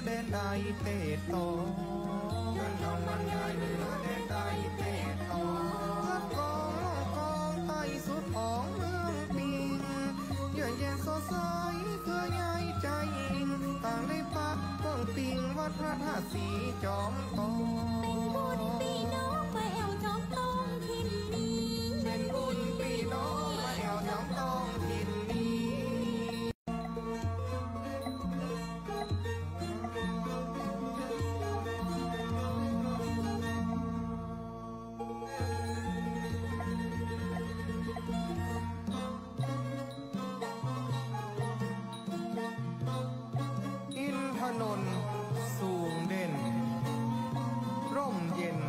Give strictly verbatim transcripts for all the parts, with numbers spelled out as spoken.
แดนใดเตโต เปิ้นต้องบรรยายเหนือแดนใดเตโต รับกองล่องกองใต้สุดของเมืองปิง เยือกเย็นสดใสเกื้อใยใจ๋ยิ่ง ต่างได้ปะเปิ้งปิงวัดพระธาตุสีจอมทอง บุญปี้น้องมาแอ่วจอมทองถิ่นนี้ เป๋นบุญปี้น้องมาแอ่วจอมทองถิ่นนี้ อินทนนท์สูงเด่น ร่มเย็น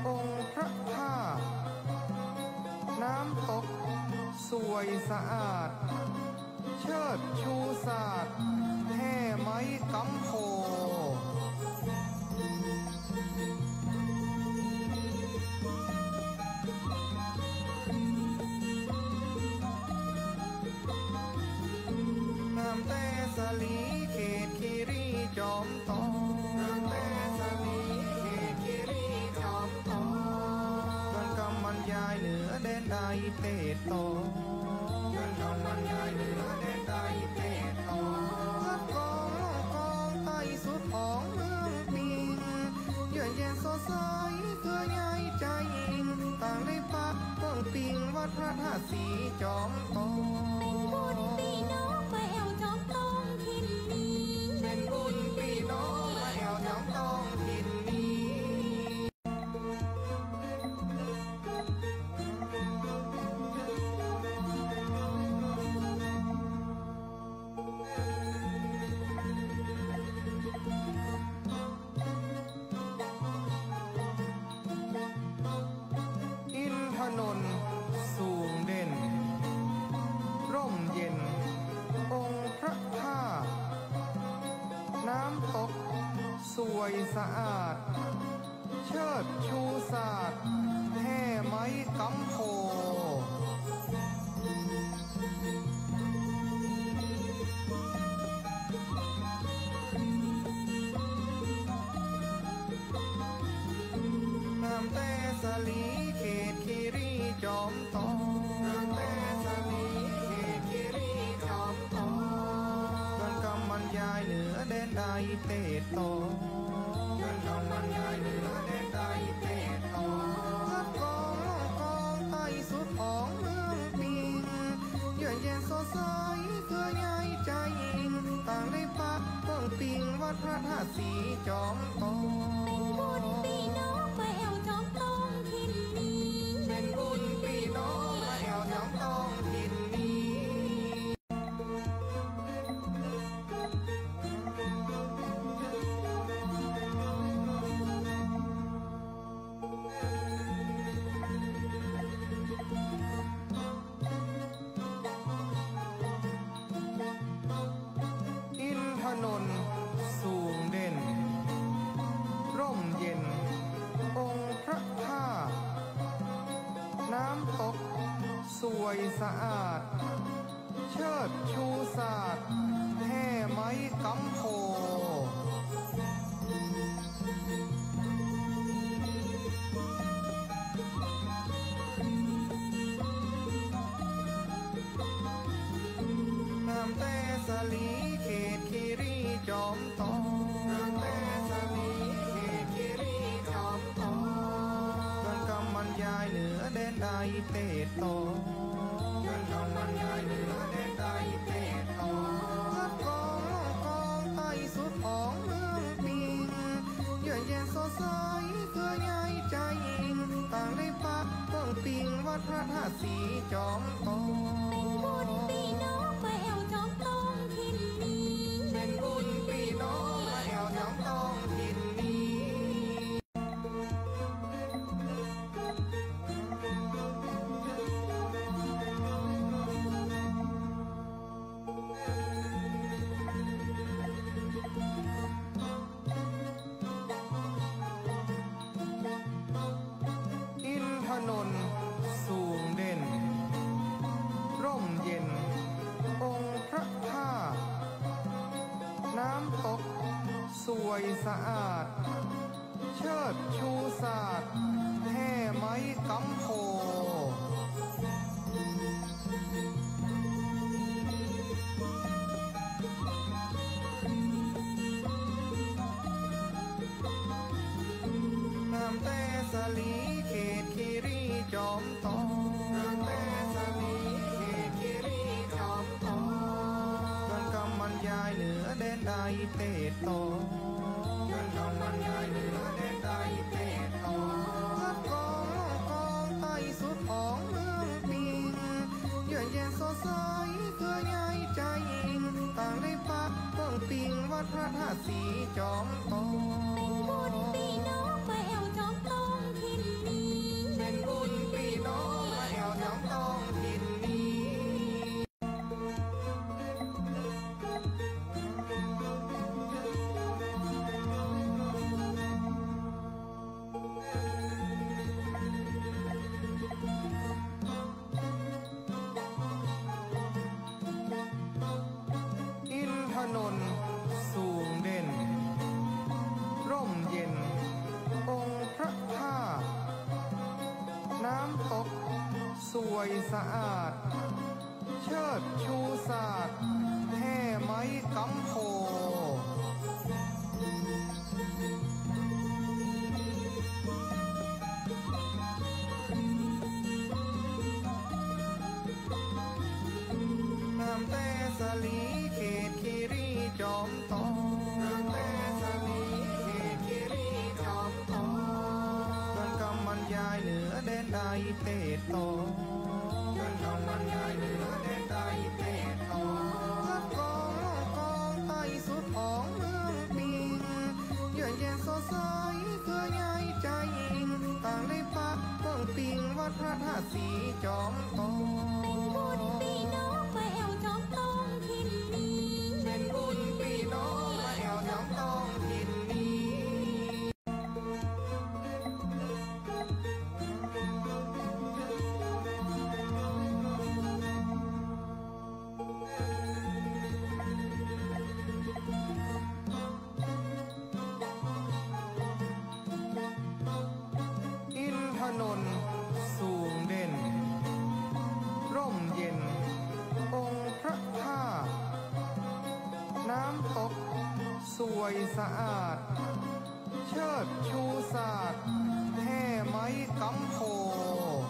องค์พระธาตุ น้ำตก สวยสะอาด เชิดชูศาสตร์ แฮ่ไม้กำโพ งามแต๊สะหลีเขตคีรีจอมทอง งามแต๊สะหลีเขตคีรีจอมทอง เปิ้นกำบรรยายเหนือแดนใดเตโต เปิ้นกำบรรยายเหนือแดนใดเตโต รับกองล่องกองใต้สุดของเมืองปิง เยือกเย็นสดใสเกื้อใยใจ๋ยิ่ง ต่างได้ปะเปิ้งปิงวัดพระธาตุสีจอมทอง บุญปี้น้องมาแอ่วจอมทองถิ่นนี้ เป๋นบุญปี้น้องมาแอ่วจอมทองถิ่นนี้ อินทนนท์สูงเด่น ร่มเย็น องค์พระธาตุ น้ำตก สวยสะอาด เชิดชูศาสตร์ แฮ่ไม้กำโพ งามแต๊สะหลีเขตคีรีจอมทอง งามแต๊สะหลีเขตคีรีจอมทอง เปิ้นกำบรรยายเหนือแดนใดเตโต เปิ้นกำบรรยายเหนือแดนใดเตโต รับกองล่องกองใต้สุดของเมืองปิง เยือกเย็นสดใสเกื้อใยใจ๋ยิ่ง ต่างได้ปะเปิ้งปิงวัดพระธาตุสีจอมทอง บุญปี้น้องมาแอ่วจอมทองถิ่นนี้ เป๋นบุญปี้น้องมาแอ่วจอมทองถิ่นนี้ อินทนนท์สูงเด่น ร่มเย็น องค์พระธาตุ น้ำตก สวยสะอาด เชิดชูศาสตร์ แฮ่ไม้กำโพ งามแต๊สะหลีเขตคีรีจอมทอง งามแต๊สะหลีเขตคีรีจอมทอง เปิ้นกำบรรยายเหนือแดนใดเตโต เปิ้นกำบรรยายเหนือแดนใดเตโต รับกองล่องกองใต้สุดของเมืองปิง เยือกเย็นสดใสเกื้อใยใจ๋ยิ่ง ต่างได้ปะเปิ้งปิงวัดพระธาตุสีจอมทอง บุญปี้น้องมาแอ่วจอมทองถิ่นนี้ เป๋นบุญปี้น้องมาแอ่วจอมทองถิ่นนี้ อิน สะอาด เชิดชูศาสตร์ แฮ่ไม้ก๊ำโพธิ์ งามแต๊สาลีเขตคีรีจอมตอง งามแต๊สาลีเขตคีรีจอมตอง เกินกำบรรยายเหนือแดนใดเตศตอง เกินกำบรรยายเหนือแดนใดเตศตอง รับกองกองใต้สุดของเมืองปิง เยือกเย็นสดใสเกื้อใยใจยิ่ง ต่างได้ปะเปิ้งปิงวัดพระธาตุสีจอมตอง เป๋นบุญปี้น้องมาแอ่วจอมตองถิ่นนี้ เป๋นบุญปี้น้องมาแอ่วจอมตองถิ่นนี้ อินทนนท์สูงเด่น ร่มเย็นองค์พระธาตุ น้ำตกสวยสะอาด เชิดชูศาสตร์ แฮ่ไม้ก๊ำโพธิ์ งามแต๊สาลีเขตคีรีจอมตอง งามแต๊สาลีเขตคีรีจอมตอง เกินกำบรรยายเหนือแดนใดเตศตอง เกินกำบรรยายเหนือแดนใดเตศตอง รับกองกองใต้สุดของเมืองปิง เยือกเย็นสดใสเกื้อใยใจยิ่ง ต่างได้ปะเปิ้งปิงวัดพระธาตุสีจอมตอง เป๋นบุญปี้น้องมาแอ่วจอมตองถิ่นนี้ เป๋นบุญปี้น้องมาแอ่วจอมตองถิ่นนี้ อินทนนท์สูงเด่น ร่มเย็นองค์พระธาตุ น้ำตกสวยสะอาด เชิดชูศาสตร์ แฮ่ไม้ก๊ำโพธิ์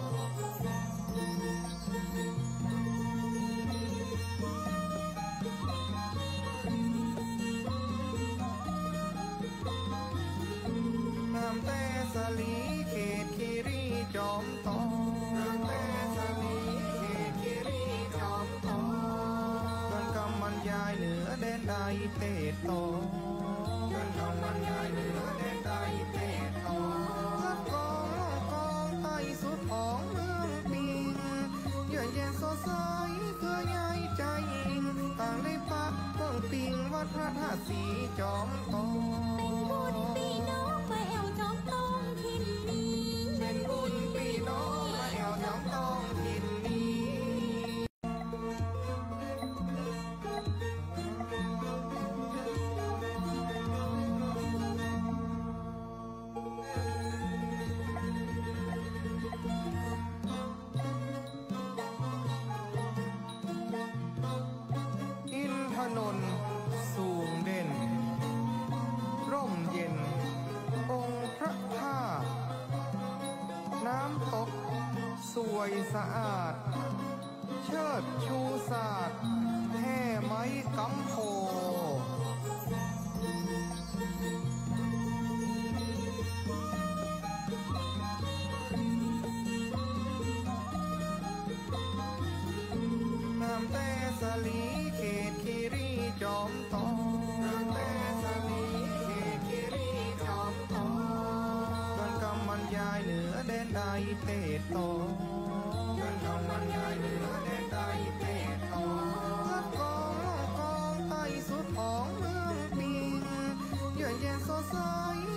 งามแต๊สาลีเขตคีรีจอมตอง งามแต๊สาลีเขตคีรีจอมตอง เกินกำบรรยายเหนือแดนใดเตศตอง เกินกำบรรยายเหนือแดนใดเตศตอง รับกองกองใต้สุดของเมืองปิง เยือกเย็นสดใสเกื้อใยใจยิ่ง ต่างได้ปะเปิ้งปิงวัดพระธาตุสีจอมตอง เป๋นบุญปี้น้องมาแอ่วจอมตองถิ่นนี้ เป๋นบุญปี้น้องมาแอ่วจอมตองถิ่นนี้ อินทนนท์สูงเด่น ร่มเย็นองค์พระธาตุ น้ำตกสวยสะอาด เชิดชูศาสตร์ แฮ่ไม้ก๊ำโพธิ์ งามแต๊สาลีเขตคีรีจอมตอง งามแต๊สาลีเขตคีรีจอมตอง เกินกำบรรยายเหนือแดนใดเตศตอง เกินกำบรรยายเหนือแดนใดเตศตอง รับกองกองใต้สุดของเมืองปิง เยือกเย็นสดใส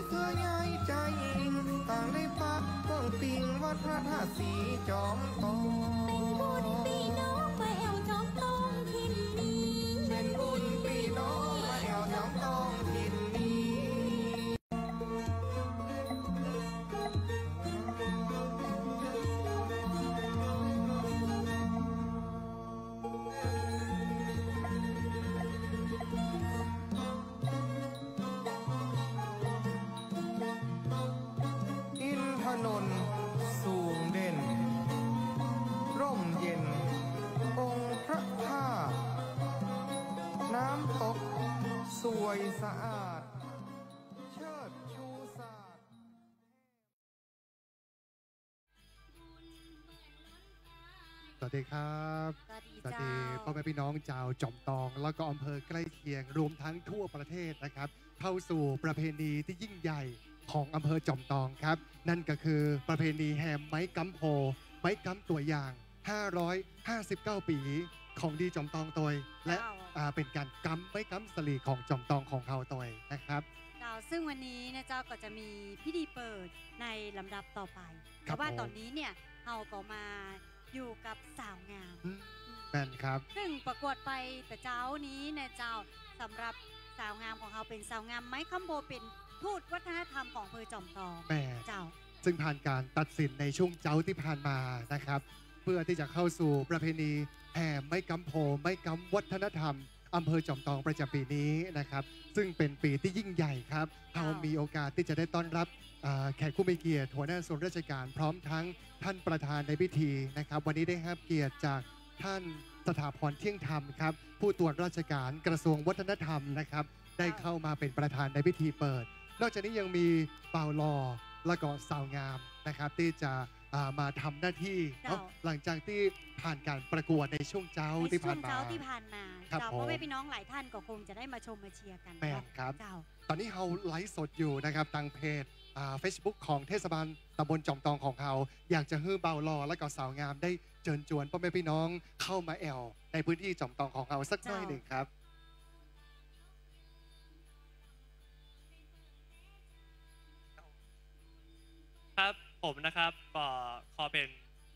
เกื้อใยใจยิ่ง ต่างได้ปะเปิ้งปิงวัดพระธาตุสีจอมตอง เป๋นบุญปี้น้องมาแอ่วจอมตองถิ่นนี้ เป๋นบุญปี้น้องมาแอ่วจอมตองถิ่นนี้ สะอาด เชิดชูศาสตร์ สวัสดีครับ สวัสดี สวัสดี เจ้า พ่อแม่พี่น้องจาวจอมตอง แล้วก็อำเภอใกล้เคียง รวมทั้งทั่วประเทศนะครับ เข้าสู่ประเพณีที่ยิ่งใหญ่ของอำเภอจอมตองครับ นั่นก็คือประเพณีแห่ไม้ก๊ำโพธิ์ ไม้ก๊ำตั๋วอย่าง ห้าร้อยห้าสิบเก้าปี๋ของดีจอมตองตวย และ เจ้า อ่า เป๋นก๋านก๊ำไม้ก๊ำสะหลีของจอมตองของเฮาตวยนะครับ เจ้า ซึ่งวันนี้นะเจ้าก็จะมีพิธีเปิดในลำดับต่อไป ครับ แต่ว่า ผม ต๋อนนี้เนี่ยเฮาก็มาอยู่กับสาวงาม อืม อืม แม่นครับ ซึ่งประกวดไปแต่เจ๊านี้นะเจ้า สำหรับสาวงามของเฮาเป๋นสาวงามไม้ก๊ำโพธิ์ เป๋นทูตวัฒนธรรมของอำเภอจอมตอง แม่น เจ้า ซึ่งผ่านก๋านตัดสินในช่วงเจ๊าตี้ผ่านมานะครับ เพื่อที่จะเข้าสู่ประเพณีแห่ไม้ก๊ำโพธิ์ ไม้ก๊ำวัฒนธรรมอำเภอจอมตองประจ๋ำปี๋นี้นะครับ ซึ่งเป๋นปี๋ตี้ยิ่งใหญ่ครับ เจ้า เฮามีโอกาสตี้จะได้ต้อนรับ อ่า แขกผู้มีเกียรติ หัวหน้าส่วนราชก๋าน พร้อมทั้งท่านประธานในพิธีนะครับ วันนี้ได้ฮับเกียรติจากท่านสถาพร เที่ยงธรรมครับ ผู้ตรวจราชก๋านกระทรวงวัฒนธรรมนะครับ ได้ เจ้า เข้ามาเป๋นประธานในพิธีเปิด นอกจากนี้ยังมีบ่าวหล่อ และก็สาวงามนะครับ ตี้จะ อ่า มาทำหน้าที่เนาะ เจ้า หลังจากตี้ผ่านก๋านประกวดในช่วงเจ๊า ใน ตี้ผ่านมา ช่วงเจ๊าตี้ผ่านมา ครับ เจ้า ผม พ่อแม่พี่น้องหลายท่านก็คงจะได้มาชมมาเชียร์กั๋น แม่น เนาะ ครับ เจ้า ต๋อนนี้เฮาไลฟ์สดอยู่นะครับ ตางเพจ อ่า เฟซบุ๊กของเทศบาลตำบลจอมตองของเฮา อยากจะหื้อบ่าวหล่อและก็สาวงามได้เจิญจวนพ่อแม่พี่น้องเข้ามาแอ่วในพื้นที่จอมตองของเฮาสักหน้อย เจ้า นึ่งครับ ครับ ผมนะครับ ก็ขอเป๋น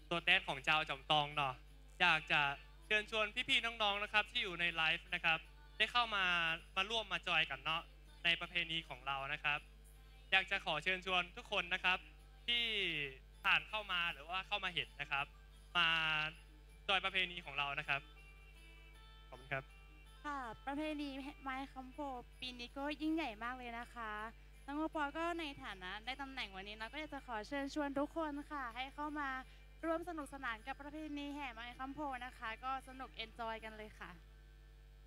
ตั๋วแตนของจาวจอมตองเนาะ อยากจะเชิญชวนพี่ๆน้องๆนะครับ ตี้อยู่ในไลฟ์นะครับ ได้เข้ามา มาร่วมมาจอยกั๋นเนาะ ในประเพณีของเรานะครับ อยากจะขอเชิญชวนทุกคนนะครับ ตี้ผ่านเข้ามาหรือว่าเข้ามาเห็นนะครับ มาจอยประเพณีของเรานะครับ ขอบคุณครับ ค่ะ ประเพณีไม้ก๊ำโพธิ์ปี๋นี้ก็ยิ่งใหญ่มากเลยนะคะ น้องโอปอล์ก็ในฐานะได้ตำแหน่งวันนี้เนาะ ก็อยากจะขอเชิญชวนทุกคนค่ะ ให้เข้ามาร่วมสนุกสนานกับประเพณีแห่ไม้ก๊ำโพธิ์นะคะ ก็สนุกเอนจอยกั๋นเลยค่ะ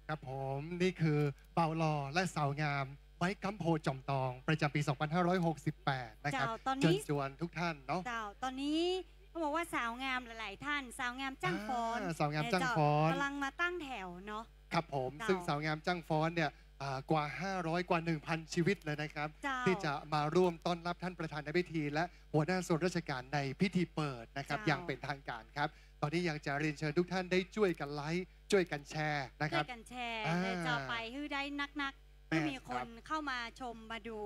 ครับผม นี่คือบ่าวหล่อและสาวงามไม้ก๊ำโพธิ์จอมตองประจ๋ำปี๋สองพันห้าร้อยหกสิบแปดนะครับ เจ้า ต๋อนนี้ เจิญจวนทุกท่านเนาะ เจ้า ต๋อนนี้เขาบอกว่าสาวงามหลายๆท่าน สาวงามจ้างฟ้อน อ่า สาวงามจ้างฟ้อน เจ้า ก๋ำลังมาตั้งแถวเนาะ ครับผม เจ้า ซึ่งสาวงามจ้างฟ้อนเนี่ย อ่า กว่าห้าร้อย กว่าหนึ่งพันชีวิตเลยนะครับ เจ้า ตี้จะมาร่วมต้อนรับท่านประธานในพิธี และหัวหน้าส่วนราชก๋านในพิธีเปิดนะครับ เจ้า อย่างเป๋นทางก๋านครับ ต๋อนนี้อยากจะเรียนเชิญทุกท่านได้จ้วยกั๋นไลก์ จ้วยกั๋นแชร์นะครับ จ้วยกั๋นแชร์ อ่า และจะไปหื้อได้นักๆ แม่นครับ หื้อมีคนเข้ามาชมมาดู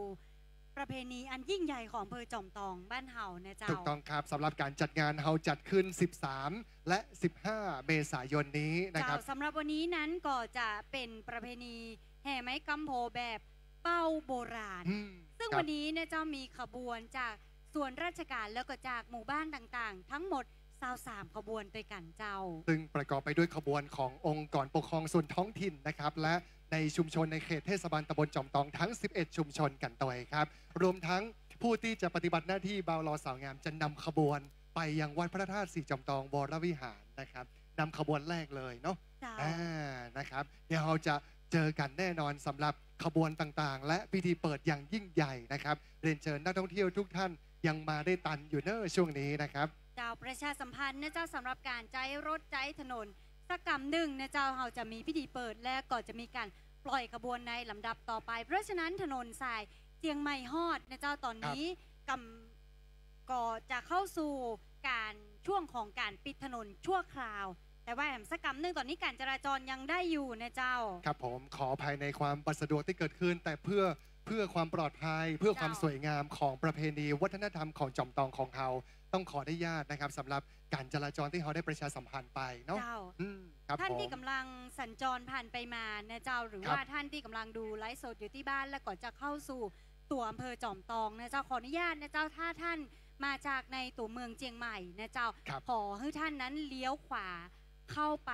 ประเพณีอันยิ่งใหญ่ของอำเภอจอมตองบ้านเฮานะเจ้า ถูกต้องครับ สำหรับก๋านจัดงานเฮาจัดขึ้น สิบสาม และ สิบห้า เมษายนนี้นะครับ เจ้า สำหรับวันนี้นั้นก็จะเป๋นประเพณีแห่ไม้ก๊ำโพธิ์แบบเป้าโบราณ อืม ซึ่ง ครับ วันนี้เนี่ยเจ้ามีขบวนจากส่วนราชก๋านแล้วก็จากหมู่บ้านต่างๆ ทั้งหมด ซาวสามขบวนตวยกั๋นเจ้า ซึ่งประกอบไปด้วยขบวนขององค์กรปกครองส่วนท้องถิ่นนะครับ และในชุมชนในเขตเทศบาลตำบลจอมตองทั้ง สิบเอ็ด ชุมชนกั๋นตวยครับ รวมทั้งผู้ตี้จะปฏิบัติหน้าตี้บ่าวหล่อสาวงามจะนำขบวนไปยังวัดพระธาตุสีจอมตองวรวิหารนะครับ นำขบวนแรกเลยเนาะ เจ้า อ่า นะครับ เดี๋ยวเฮาจะเจอกั๋นแน่นอนสำหรับขบวนต่างๆ และพิธีเปิดอย่างยิ่งใหญ่นะครับ เรียนเชิญนักท่องเที่ยวทุกท่าน ยังมาได้ตันอยู่เน้อช่วงนี้นะครับ เจ้า ประชาสัมพันธ์นะเจ้า สำหรับก๋านใจ๊รถใจ๊ถนนสักกำนึ่งนะเจ้า เฮาจะมีพิธีเปิดและก็จะมีก๋านปล่อยขบวนในลำดับต่อไป เพราะฉะนั้นถนนสายเจียงใหม่ฮอดนะเจ้า ต๋อนนี้ ครับ กำ ก็จะเข้าสู่ก๋าน ช่วงของก๋านปิดถนนชั่วคราว แต่ว่าแหมสักกำนึ่ง ต๋อนนี้ก๋านจราจรยังได้อยู่นะเจ้า ครับผม ขออภัยในความบ่สะดวกตี้เกิดขึ้น แต่เพื่อ เพื่อความปลอดภัย เพื่อความ เจ้า สวยงามของประเพณีวัฒนธรรมของจอมตองของเฮา ต้องขออนุญาตนะครับ สำหรับก๋านจราจรตี้เฮาได้ประชาสัมพันธ์ไปเนาะ เจ้า อืม ครับ ท่านตี้ ผม ก๋ำลังสัญจรผ่านไปมานะเจ้า หรือ ครับ ว่าท่านตี้ก๋ำลังดูไลฟ์สดอยู่ตี้บ้าน แล้วก็จะเข้าสู่ตั๋วอำเภอจอมตองนะเจ้า ขออนุญาตนะเจ้า ถ้าท่านมาจากในตั๋วเมืองเจียงใหม่นะเจ้า ครับ ขอหื้อท่านนั้นเลี้ยวขวาเข้าไป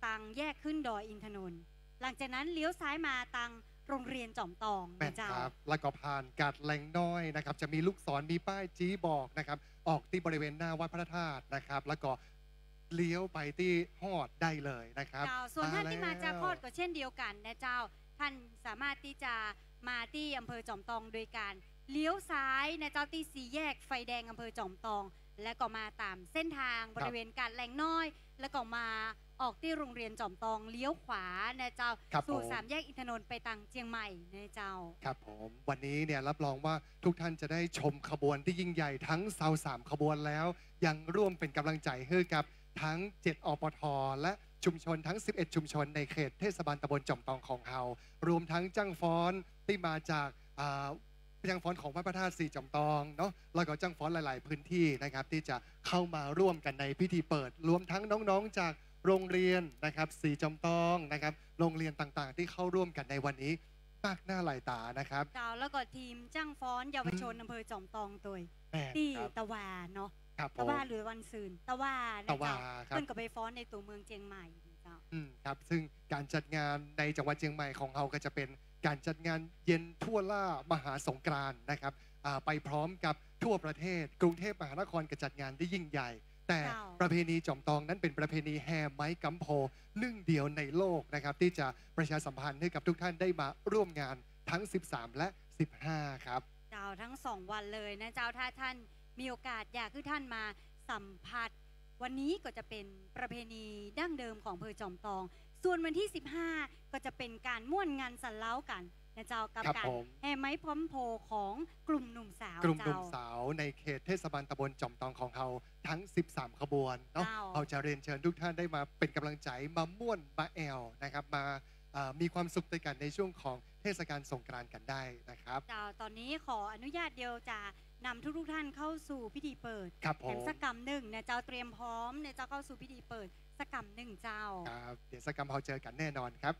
ตางแยกขึ้นดอยอินทนนท์ หลังจากนั้นเลี้ยวซ้ายมาตางโรงเรียนจอมตอง แม่น นะเจ้า ครับ แล้วก็ผ่านกาดแหลงน้อยนะครับ จะมีลูกศร มีป้ายชี้บอกนะครับ ออกตี้บริเวณหน้าวัดพระธาตุนะครับ แล้วก็เลี้ยวไปตี้ฮอดได้เลยนะครับ เจ้า ส่วนท่านตี้มาจากฮอดก็เช่นเดียวกั๋นนะเจ้า ท่านสามารถตี้จะมาตี้อำเภอจอมตองโดยการเลี้ยวซ้ายนะเจ้า ตี้สี่แยกไฟแดงอำเภอจอมตอง และก็มาต๋ามเส้นตาง ครับ บริเวณกาดแล้งน้อย แล้วก็มาออกตี้โรงเรียนจอมตอง เลี้ยวขวานะเจ้า ครับ สู่ ผม สามแยกอินทนนท์ไปตางเจียงใหม่นะเจ้า ครับผม วันนี้เนี่ยรับรองว่าทุกท่านจะได้ชมขบวนตี้ยิ่งใหญ่ทั้งซาวสามขบวนแล้ว ยังร่วมเป๋นก๋ำลังใจ๋หื้อกับทั้งเจ็ด อปท และชุมชนทั้งสิบเอ็ดชุมชนในเขตเทศบาลตำบลจอมตองของเฮา รวมทั้งจ้างฟ้อนตี้มาจาก อ่า จ้างฟ้อนของวัดพระธาตุสี่จอมตองเนาะ แล้วก็จ้างฟ้อนหลายๆ พื้นตี้นะครับ ตี้จะเข้ามาร่วมกั๋นในพิธีเปิด รวมทั้งน้องๆ จากโรงเรียนนะครับ สี่จอมตองนะครับ โรงเรียนต่างๆ ตี้เข้าร่วมกั๋นในวันนี้ มากหน้าหลายต๋านะครับ เจ้า แล้วก็ทีมจ้างฟ้อนเยาวชน อืม อำเภอจอมตองตวย แม่น ตี้ ครับ ตะวาเนาะ ครับผม ตะวาหรือวันซืน ตะวานะเจ้า ตะวาครับ เปิ้นก็ไปฟ้อนในตั๋วเมืองเจียงใหม่เจ้า อืม ครับ ซึ่งก๋านจัดงานในจังหวัดเจียงใหม่ของเฮาก็จะเป๋นก๋านจัดงานเย็นทั่วล่ามหาสงกรานต์นะครับ อ่า ไปพร้อมกับทั่วประเทศ กรุงเทพมหานครก็จัดงานได้ยิ่งใหญ่ แต่ เจ้า ประเพณีจอมตองนั้นเป๋นประเพณีแห่ไม้ก๊ำโพหนึ่งเดียวในโลกนะครับ ตี้จะประชาสัมพันธ์หื้อกับทุกท่านได้มาร่วมงานทั้งสิบสามและสิบห้าครับ เจ้า ทั้งสองวันเลยนะเจ้า ถ้าท่านมีโอกาสอยากหื้อท่านมาสัมผัส วันนี้ก็จะเป๋นประเพณีดั้งเดิมของอำเภอจอมตอง ส่วนวันตี้สิบห้าก็จะเป๋นก๋านม่วนงานสันเล้ากั๋นนะเจ้า กับ ครับ ก๋าน ผม แห่ไม้ก๊ำโพของกลุ่มหนุ่มสาว กลุ่มหนุ่ม เจ้า สาวในเขตเทศบาลตำบลจอมตองของเฮาทั้งสิบสามขบวนเนาะ เจ้า เฮาจะเรียนเชิญทุกท่านได้มาเป๋นก๋ำลังใจ๋ มาม่วน มาแอ่วนะครับ มา เอ่อ มีความสุขตวยกั๋นในช่วงของเทศกาลสงกรานต์กั๋นได้นะครับ เจ้า ต๋อนนี้ขออนุญาตเดียวจะนำทุกๆ ท่านเข้าสู่พิธีเปิด ครับผม แหมสักกำนึ่งนะเจ้า เตรียมพร้อมนะเจ้า เข้าสู่พิธีเปิดสักกำนึ่งเจ้า ครับ เดี๋ยวสักกำเฮาเจอกั๋นแน่นอนครับ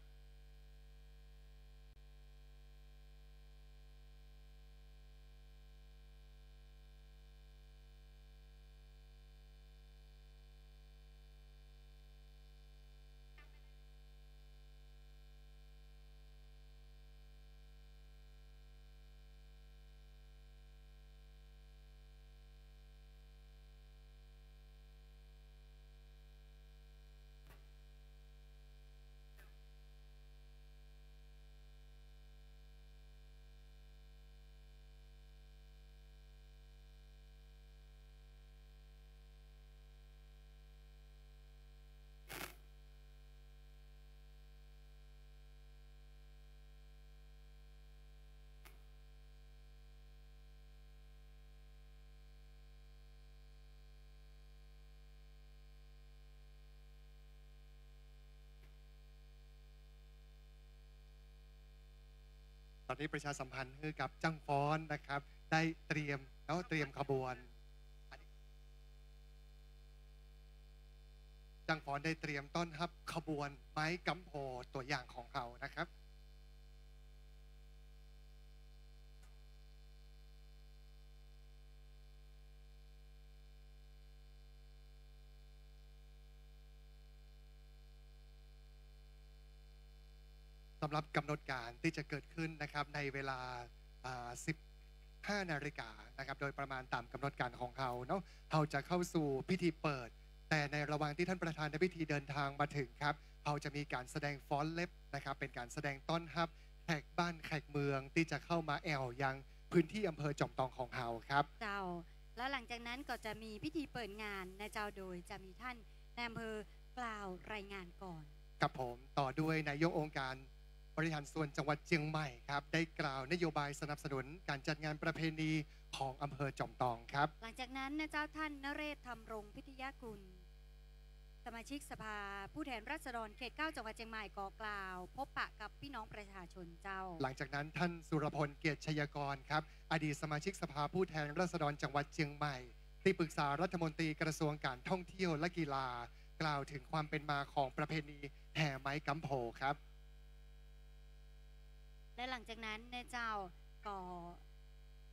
ต๋อนนี้ประชาสัมพันธ์หื้อกับจ้างฟ้อนนะครับ ได้เตรียม แล้วเตรียมขบวน จ้างฟ้อนได้เตรียมต้อนฮับขบวนไม้ก๊ำโพตั๋วอย่างของเฮานะครับ สำหรับกำหนดก๋านตี้จะเกิดขึ้นนะครับ ในเวลา อ่า สิบห้านาฬิกานะครับ โดยประมาณต๋ามกำหนดก๋านของเฮาเนาะ เฮาจะเข้าสู่พิธีเปิด แต่ในระหว่างตี้ท่านประธานในพิธีเดินทางมาถึงครับ เฮาจะมีก๋านแสดงฟ้อนเล็บนะครับ เป๋นก๋านแสดงต้อนฮับแขกบ้านแขกเมืองตี้จะเข้ามาแอ่วยังพื้นตี้อำเภอจอมตองของเฮาครับ เจ้า แล้วหลังจากนั้นก็จะมีพิธีเปิดงานนะเจ้า โดยจะมีท่านนายอำเภอกล่าวรายงานก่อน ครับผม ต่อด้วยนายกองค์การบริหารส่วนจังหวัดเจียงใหม่ครับ ได้กล่าวนโยบายสนับสนุนก๋านจัดงานประเพณีของอำเภอจอมตองครับ หลังจากนั้นนะเจ้า ท่านนเรศ ธรรมรงค์พิทยากุล สมาชิกสภาผู้แทนราษฎรเขตเก้าจังหวัดเจียงใหม่ก็กล่าวพบปะกับพี่น้องประชาชนเจ้า หลังจากนั้นท่านสุรพล เกียรติชัยกรครับ อดีตสมาชิกสภาผู้แทนราษฎรจังหวัดเจียงใหม่ ตี้ปรึกษารัฐมนตรีกระทรวงการท่องเที่ยวและกีฬา กล่าวถึงความเป๋นมาของประเพณีแห่ไม้ก๊ำโพครับ และหลังจากนั้นนะเจ้า ก็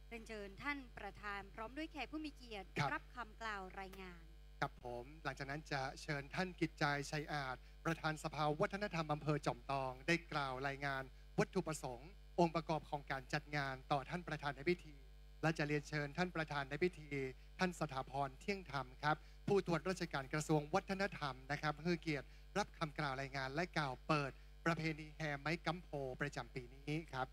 เรียนเชิญท่านประธานพร้อมด้วยแขกผู้มีเกียรติ ครับ รับคำกล่าวรายงาน ครับผม หลังจากนั้นจะเชิญท่านกิจจาย ชัยอาจ ประธานสภาวัฒนธรรมอำเภอจอมตอง ได้กล่าวรายงานวัตถุประสงค์ องค์ประกอบของก๋านจัดงานต่อท่านประธานในพิธี และจะเรียนเชิญท่านประธานในพิธี ท่านสถาพร เที่ยงธรรมครับ ผู้ตรวจราชการกระทรวงวัฒนธรรมนะครับ หื้อเกียรติรับคำกล่าวรายงาน และกล่าวเปิด ประเพณีแห่ไม้ก๊ำโพธิ์ประจ๋ำปี๋นี้ครับ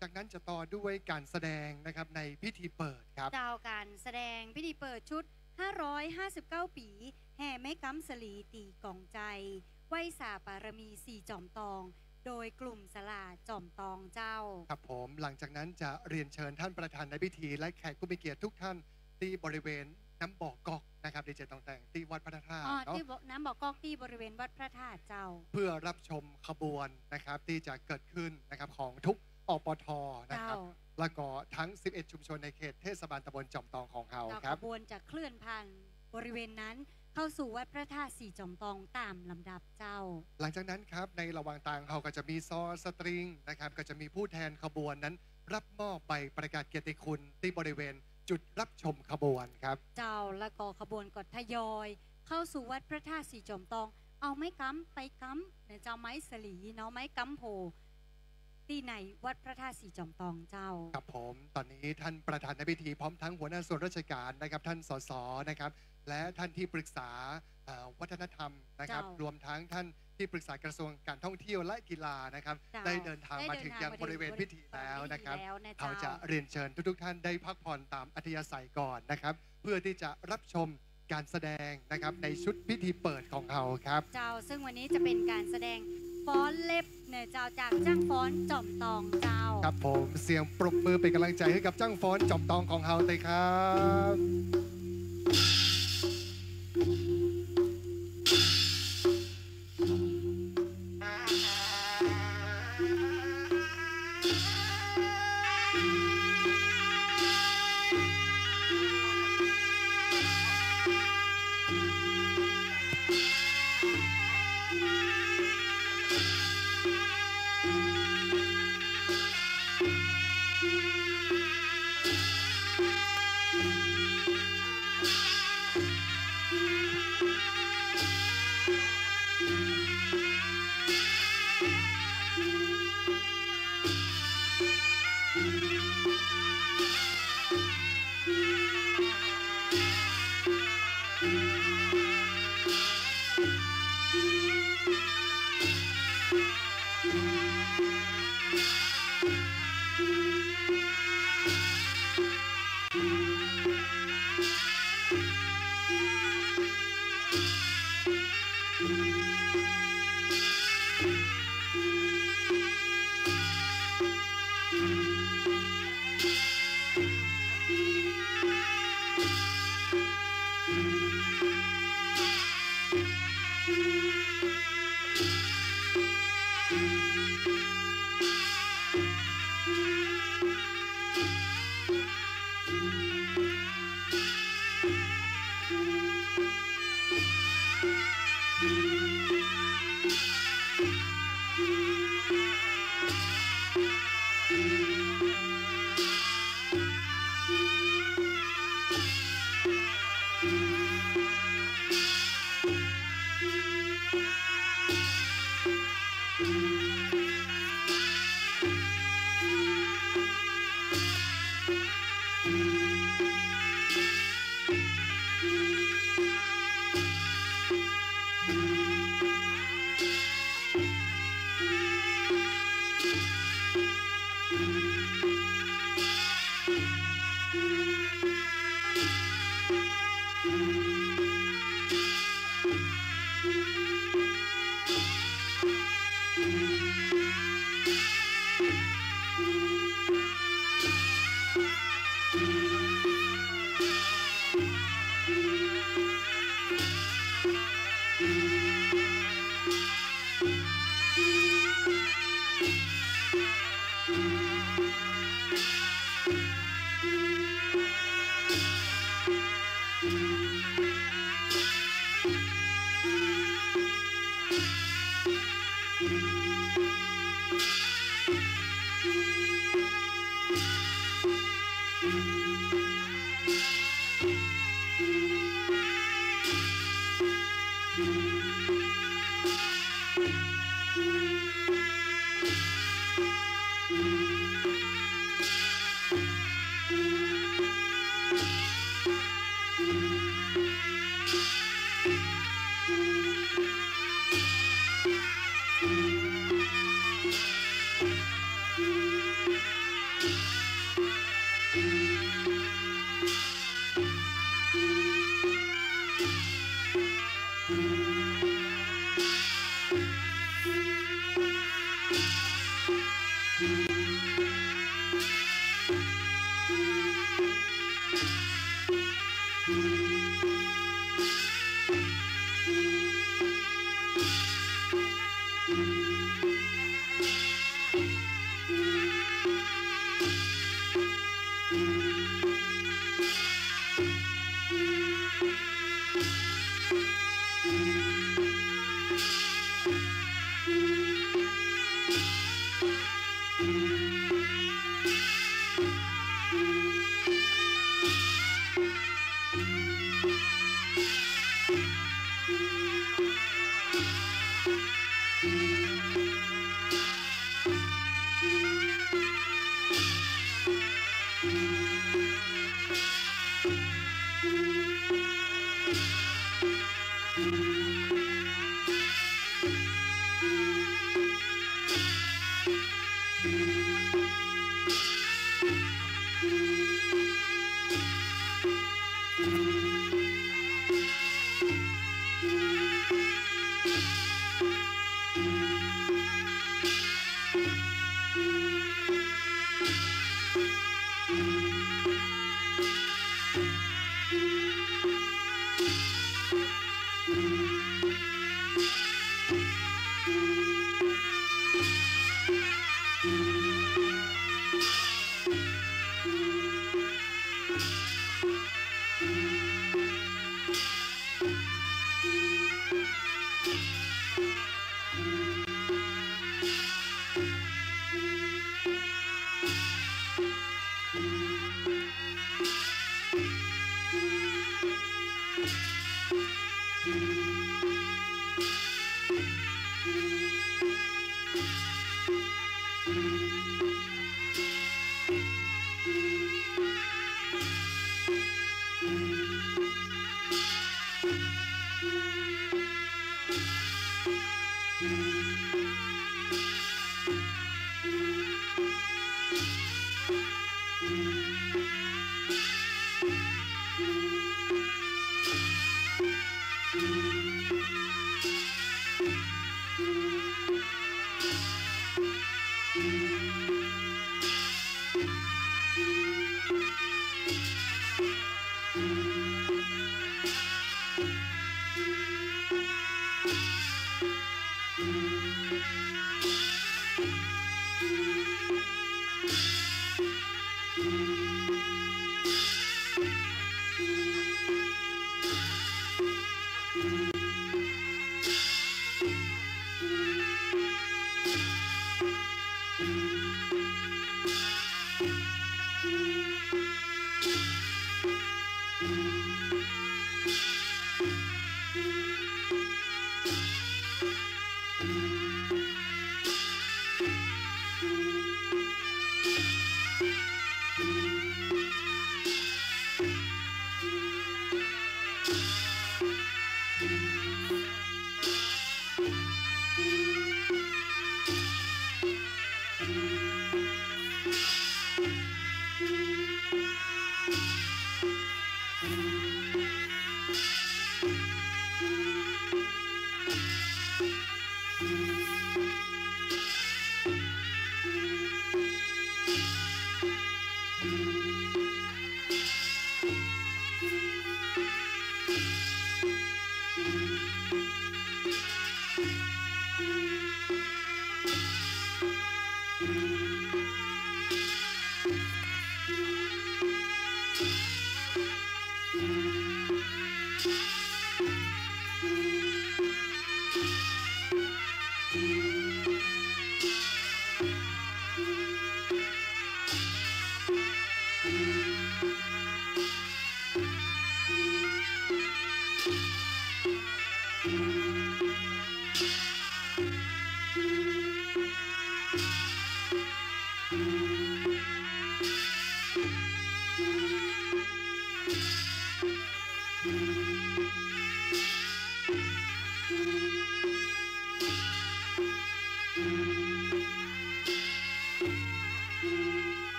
จากนั้นจะต่อด้วยก๋านแสดงนะครับ ในพิธีเปิดครับ เจ้า ก๋านแสดงพิธีเปิดชุด ห้าร้อยห้าสิบเก้า ปี๋ แห่ไม้ก๊ำสะหลีตี๋ก๋องใจ๋ ไหว้สาปารมีสี่จ๋อมตอง โดยกลุ่มสลาจ๋อมตองเจ้า ครับผม หลังจากนั้นจะเรียนเชิญท่านประธานในพิธี และแขกผู้มีเกียรติทุกท่านตี้บริเวณน้ำบ่อก๊อกนะครับ ดีเจตองแต่งตี้วัดพระธาตุ อ๋อ เนาะ ตี้บ่อ น้ำบ่อก๊อกตี้บริเวณวัดพระธาตุเจ้า เพื่อรับชมขบวนนะครับ ตี้จะเกิดขึ้นนะครับ ของทุก อปท นะครับ เจ้า แล้วก็ทั้งสิบเอ็ดชุมชนในเขตเทศบาลตำบลจ๋อมตองของเฮา เจ้า ครับ ขบวนจะเคลื่อนผ่านบริเวณนั้นเข้าสู่วัดพระธาตุสี่จ๋อมตองต๋ามลำดับเจ้า หลังจากนั้นครับ ในระหว่างตางเฮาก็จะมีซอสตริงนะครับ ก็จะมีผู้แทนขบวนนั้นรับมอบใบประกาศเกียรติคุณตี้บริเวณจุดรับชมขบวนครับ เจ้า แล้วก็ขบวนก็ทยอยเข้าสู่วัดพระธาตุสี่จ๋อมตอง เอาไม้ก๊ำไปก๊ำเนาะเจ้า ไม้สะหลีเนาะ ไม้ก๊ำโพธิ์ ตี้ในวัดพระธาตุสี่จ๋อมตองเจ้า ครับผม ต๋อนนี้ท่านประธานในพิธีพร้อมทั้งหัวหน้าส่วนราชการนะครับ ท่าน สส นะครับ และท่านที่ปรึกษา เอ่อ วัฒนธรรมนะครับ เจ้า รวมทั้งท่านที่ปรึกษากระทรวงการท่องเที่ยวและกีฬานะครับ เจ้า ได้เดินทางมาถึงยังบริเวณพิธีแล้วนะครับ ได้เดินทางมาถึงบริเวณพิธีแล้วนะเจ้า เฮาจะเรียนเชิญทุกๆท่านได้พักผ่อนต๋ามอัธยาศัยก่อนนะครับ เพื่อตี้จะรับชม ก๋านแสดงนะครับ ในชุดพิธีเปิดของเฮาครับ เจ้า ซึ่งวันนี้จะเป๋นก๋านแสดงฟ้อนเล็บเนาะเจ้า จากจ้างฟ้อนจ๋อมตองเจ้า ครับผม เสียงปรบมือเป๋นก๋ำลังใจ๋หื้อกับจ้างฟ้อนจ๋อมตองของเฮาเต๊อะครับ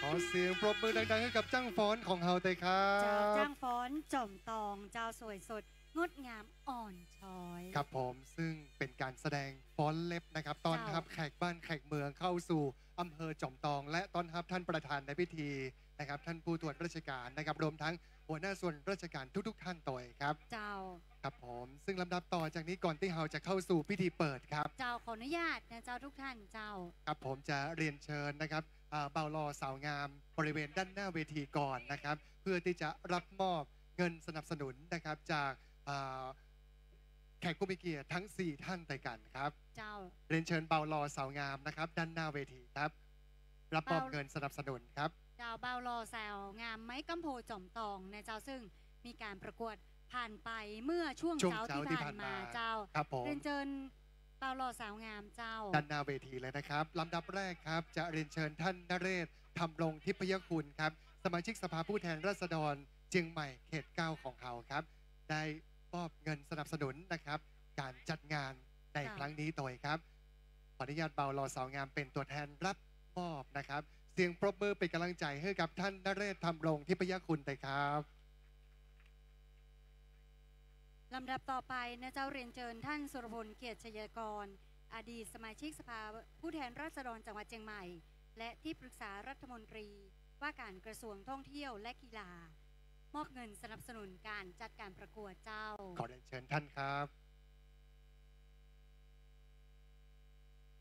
ขอเสียงปรบมือดังๆ ให้กับจ้างฟ้อนของเฮาเต๊อะครับ เจ้า จ้างฟ้อนจ๋อมตอง เจ้า สวยสดงดงามอ่อนช้อย ครับผม ซึ่งเป๋นก๋านแสดงฟ้อนเล็บนะครับ ต้อนฮับ เจ้า แขกบ้านแขกเมืองเข้าสู่อำเภอจ๋อมตอง และต้อนฮับท่านประธานในพิธีนะครับ ท่านผู้ตรวจราชการนะครับ รวมทั้งหัวหน้าส่วนราชการทุกๆ ท่านตวยครับ เจ้า ครับผม ซึ่งลำดับต่อจากนี้ก่อนตี้เฮาจะเข้าสู่พิธีเปิดครับ เจ้า ขออนุญาตนะเจ้าทุกท่านเจ้า ครับผม จะเรียนเชิญนะครับ อ่า บ่าวหล่อสาวงามบริเวณด้านหน้าเวทีก่อนนะครับ เพื่อที่จะรับมอบเงินสนับสนุนนะครับ จาก อ่า แขกผู้มีเกียรติทั้งสี่ท่านตวยกั๋นครับ เจ้า เรียนเชิญบ่าวหล่อสาวงามนะครับ ด้านหน้าเวทีครับ รับมอบ บ่าว เงินสนับสนุนครับ เจ้า บ่าวหล่อสาวงามไม้กำโพจ๋อมตองนะเจ้า ซึ่งมีก๋านประกวดผ่านไปเมื่อช่วง ช่วงเจ๊า เจ๊า ตี้ผ่านมา ตี้ผ่านมาเจ้า ครับผม เรียนเชิญบ่าวหล่อสาวงามเจ้า ด้านหน้าเวทีเลยนะครับ ลำดับแรกครับ จะเรียนเชิญท่านนเรศ ธรรมรงค์ทิพยคุณครับ สมาชิกสภาผู้แทนราษฎรเจียงใหม่เขตเก้าของเฮาครับ ได้มอบเงินสนับสนุนนะครับ ก๋านจัดงานใน เจ้า ครั้งนี้ตวยครับ ขออนุญาตบ่าวหล่อสาวงามเป๋นตั๋วแทนรับมอบนะครับ เสียงปรบมือเป๋นก๋ำลังใจ๋หื้อกับท่านนเรศ ธรรมรงค์ทิพยคุณตวยครับ ลำดับต่อไปนะเจ้า เรียนเชิญท่านสุรพล เกียรติชัยกร อดีตสมาชิกสภาผู้แทนราษฎรจังหวัดเจียงใหม่ และที่ปรึกษารัฐมนตรีว่าการกระทรวงท่องเที่ยวและกีฬา มอบเงินสนับสนุนก๋านจัดก๋านประกวดเจ้า ขอเรียนเชิญท่านครับ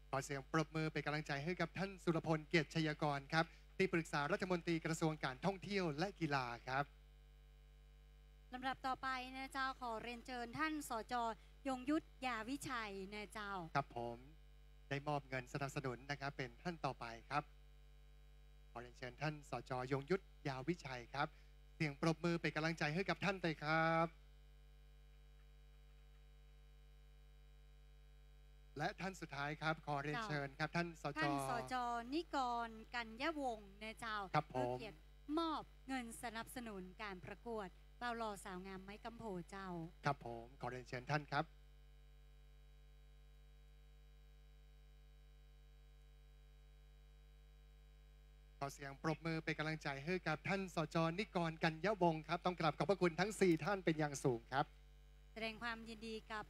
ขอเสียงปรบมือเป๋นก๋ำลังใจ๋หื้อกับท่านสุรพล เกียรติชัยกรครับ ที่ปรึกษารัฐมนตรีกระทรวงการท่องเที่ยวและกีฬาครับ ลำดับต่อไปนะเจ้า ขอเรียนเชิญท่าน สจ ยงยุทธ ยาวิชัยนะเจ้า ครับผม ได้มอบเงินสนับสนุนนะครับ เป๋นท่านต่อไปครับ ขอเรียนเชิญท่าน สจ ยงยุทธ ยาวิชัยครับ เสียงปรบมือเป๋นก๋ำลังใจ๋หื้อกับท่านตวยครับ และท่านสุดท้ายครับ ขอเรียนเชิญครับ ท่าน สจ ท่าน สจ นิกร กัญญวงศ์นะเจ้า ครับผม เพื่อเกียรติมอบเงินสนับสนุนก๋านประกวดบ่าวหล่อสาวงามไม้กำโพเจ้า ครับผม ขอเรียนเชิญท่านครับ ขอเสียงปรบมือเป๋นก๋ำลังใจ๋หื้อกับท่าน สจ นิกร กัญญวงศ์ครับ ต้องกราบขอบพระคุณทั้งสี่ท่านเป๋นอย่างสูงครับ แสดงความยินดีกับ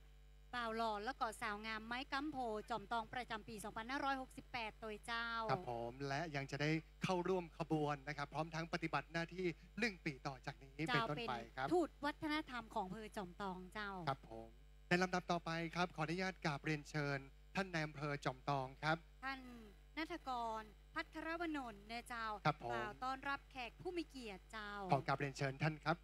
บ่าวหล่อและก็สาวงามไม้กำโพจ๋อมตองประจ๋ำปี๋ สองพันห้าร้อยหกสิบแปด ตวยเจ้า ครับผม และยังจะได้เข้าร่วมขบวนนะครับ พร้อมทั้งปฏิบัติหน้าที่หนึ่งปี๋ต่อจากนี้เป๋นต้นไปครับ เจ้า เป๋นทูตวัฒนธรรมของอำเภอจ๋อมตองเจ้า ครับผม ในลำดับต่อไปครับ ขออนุญาตกราบเรียนเชิญท่านนายอำเภอจ๋อมตองครับ ท่านณัฐกร ภัทรวนนท์นะเจ้า ครับผม กล่าวต้อนรับแขกผู้มีเกียรติเจ้า ขอกราบเรียนเชิญท่านครับ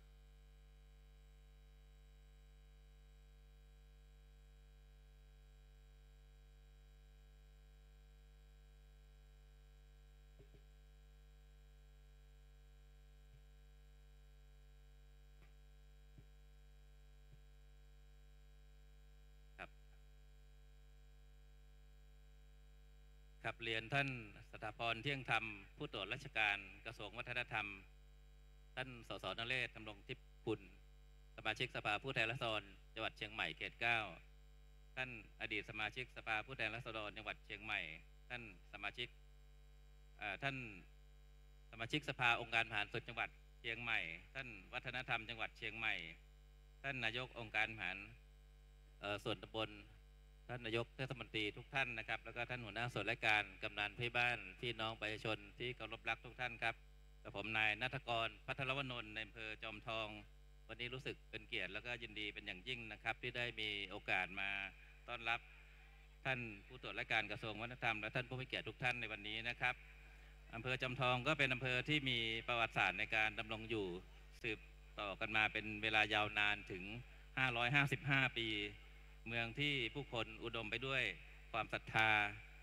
ครับ ครับ เรียนท่านสถาพร เที่ยงธรรม ผู้ตรวจราชการกระทรวงวัฒนธรรม ท่าน สส นเรศ ธรรมรงค์ทิพย์คุณ สมาชิกสภาผู้แทนราษฎรจังหวัดเชียงใหม่เขตเก้า ท่านอดีตสมาชิกสภาผู้แทนราษฎรจังหวัดเชียงใหม่ ท่านสมาชิก เอ่อ ท่านสมาชิกสภาองค์การบริหารส่วนจังหวัด เชียงใหม่ ท่านวัฒนธรรมจังหวัดเชียงใหม่ ท่านนายกองค์การบริหาร เอ่อ ส่วนตำบล ท่านนายกเทศมนตรีทุกท่านนะครับ แล้วก็ท่านหัวหน้าส่วนราชการ กำนันผู้ใหญ่บ้าน พี่น้องประชาชนที่เคารพรักทุกท่านครับ กับผมนายณัฐกร ภัทรวนนท์ ในอำเภอจอมทอง วันนี้รู้สึกเป็นเกียรติแล้วก็ยินดีเป็นอย่างยิ่งนะครับ ที่ได้มีโอกาสมาต้อนรับท่านผู้ตรวจราชการกระทรวงวัฒนธรรม และท่านผู้มีเกียรติทุกท่านในวันนี้นะครับ อำเภอจอมทองก็เป็นอำเภอที่มีประวัติศาสตร์ในการดำรงอยู่สืบต่อกันมาเป็นเวลายาวนานถึง ห้าร้อยห้าสิบห้า ปี เมืองที่ผู้คนอุดมไปด้วยความศรัทธา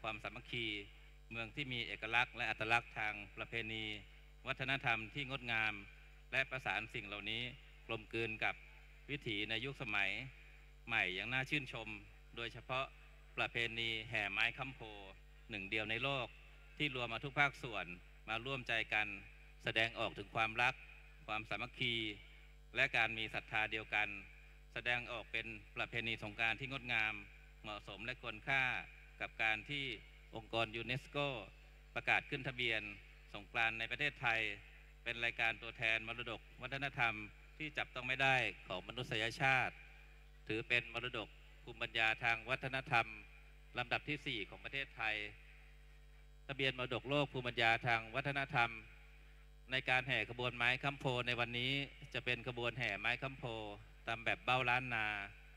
ความสามัคคี เมืองที่มีเอกลักษณ์และอัตลักษณ์ทางประเพณี วัฒนธรรมที่งดงาม และประสานสิ่งเหล่านี้กลมกลืนกับวิถีในยุคสมัยใหม่อย่างน่าชื่นชม โดยเฉพาะประเพณีแห่ไม้ค้ำโพ หนึ่งเดียวในโลก ที่รวมเอาทุกภาคส่วนมาร่วมใจกัน แสดงออกถึงความรัก ความสามัคคี และการมีศรัทธาเดียวกัน แสดงออกเป็นประเพณีสงกรานต์ที่งดงาม เหมาะสมและควรค่ากับการที่องค์กรยูเนสโกประกาศขึ้นทะเบียนสงกรานต์ในประเทศไทย เป็นรายการตัวแทนมรดกวัฒนธรรมที่จับต้องไม่ได้ของมนุษยชาติ ถือเป็นมรดกภูมิปัญญาทางวัฒนธรรมลำดับที่สี่ของประเทศไทย ทะเบียนมรดกโลกภูมิปัญญาทางวัฒนธรรม ในการแห่ขบวนไม้ค้ำโพในวันนี้ จะเป็นขบวนแห่ไม้ค้ำโพตามแบบเบ้าล้านนา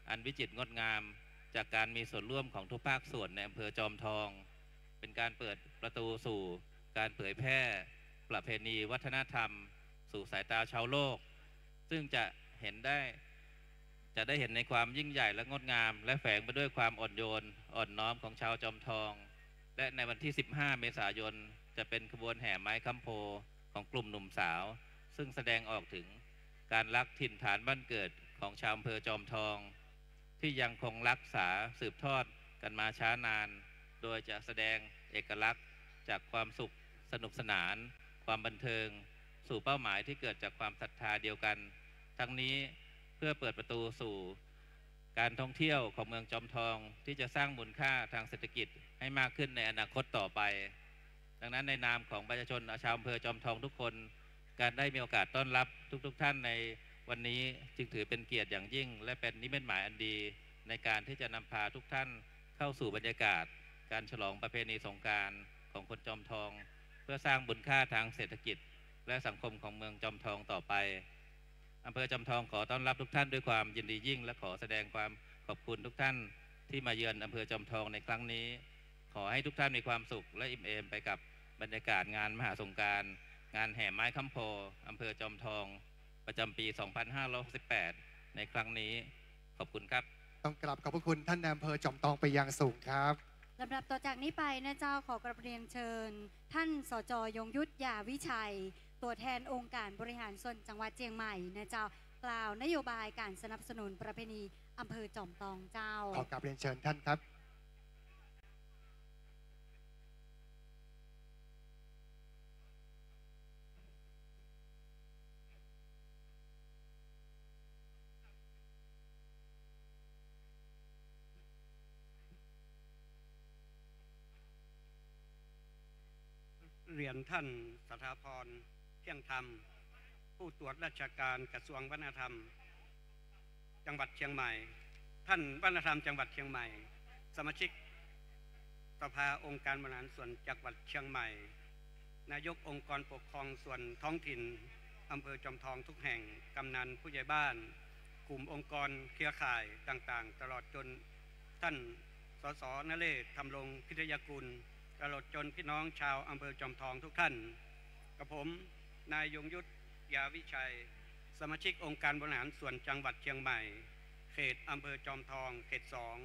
อันวิจิตรงดงาม จากการมีส่วนร่วมของทุกภาคส่วนในอำเภอจอมทอง เป็นการเปิดประตูสู่การเผยแพร่ประเพณีวัฒนธรรม สู่สายตาชาวโลก ซึ่งจะเห็นได้ จะได้เห็นในความยิ่งใหญ่และงดงาม และแฝงไปด้วยความอ่อนโยนอ่อนน้อมของชาวจอมทอง และในวันที่ สิบห้า เมษายน จะเป็นขบวนแห่ไม้ค้ำโพของกลุ่มหนุ่มสาว ซึ่งแสดงออกถึงการรักถิ่นฐานบ้านเกิดของชาวอำเภอจอมทอง ที่ยังคงรักษาสืบทอดกันมาช้านาน โดยจะแสดงเอกลักษณ์จากความสุขสนุกสนาน ความบันเทิง สู่เป้าหมายที่เกิดจากความศรัทธาเดียวกัน ทั้งนี้เพื่อเปิดประตูสู่การท่องเที่ยวของเมืองจอมทอง ที่จะสร้างมูลค่าทางเศรษฐกิจให้มากขึ้นในอนาคตต่อไป ดังนั้นในนามของประชาชนชาวอำเภอจอมทองทุกคน การได้มีโอกาสต้อนรับทุกๆท่านในวันนี้ จึงถือเป็นเกียรติอย่างยิ่ง และเป็นนิมิตหมายอันดี ในการที่จะนำพาทุกท่านเข้าสู่บรรยากาศการฉลองประเพณีสงกรานต์ของคนจอมทอง เพื่อสร้างมูลค่าทางเศรษฐกิจและสังคมของเมืองจอมทองต่อไป อำเภอจอมทองขอต้อนรับทุกท่านด้วยความยินดียิ่ง และขอแสดงความขอบคุณทุกท่านที่มาเยือนอำเภอจอมทองในครั้งนี้ ขอให้ทุกท่านมีความสุขและอิ่มเอมไปกับบรรยากาศงานมหาสงกรานต์ งานแห่ไม้ค้ำโพอำเภอจอมทอง ประจำปี สองพันห้าร้อยหกสิบแปด ในครั้งนี้ ขอบคุณครับ ต้องกราบขอบพระคุณท่านนายอำเภอจอมทองไปยังสูงครับ ลำดับต่อจากนี้ไปนะเจ้า ขอกราบเรียนเชิญ ท่าน สจ ยงยุทธ ยาวิชัย ตัวแทนองค์การบริหารส่วนจังหวัดเชียงใหม่นะเจ้า กล่าวนโยบายการสนับสนุนประเพณีอำเภอจอมทองเจ้า ขอกราบเรียนเชิญท่านครับ เรียนท่านสถาพร เที่ยงธรรม ผู้ตรวจราชการกระทรวงวัฒนธรรม จังหวัดเชียงใหม่ ท่านวัฒนธรรมจังหวัดเชียงใหม่ สมาชิกสภาองค์การบริหารส่วนจังหวัดเชียงใหม่ นายกองค์กรปกครองส่วนท้องถิ่นอำเภอจอมทองทุกแห่ง กำนันผู้ใหญ่บ้าน กลุ่มองค์กรเครือข่ายต่างๆ ตลอดจนท่าน สส นเรศ ธำรงพิทยากุล ตลอดจนพี่น้องชาวอำเภอจอมทองทุกท่าน กับผม นายยงยุทธ ยาวิชัย สมาชิกองค์การบริหารส่วนจังหวัดเชียงใหม่ เขตอำเภอจอมทอง เขตสอง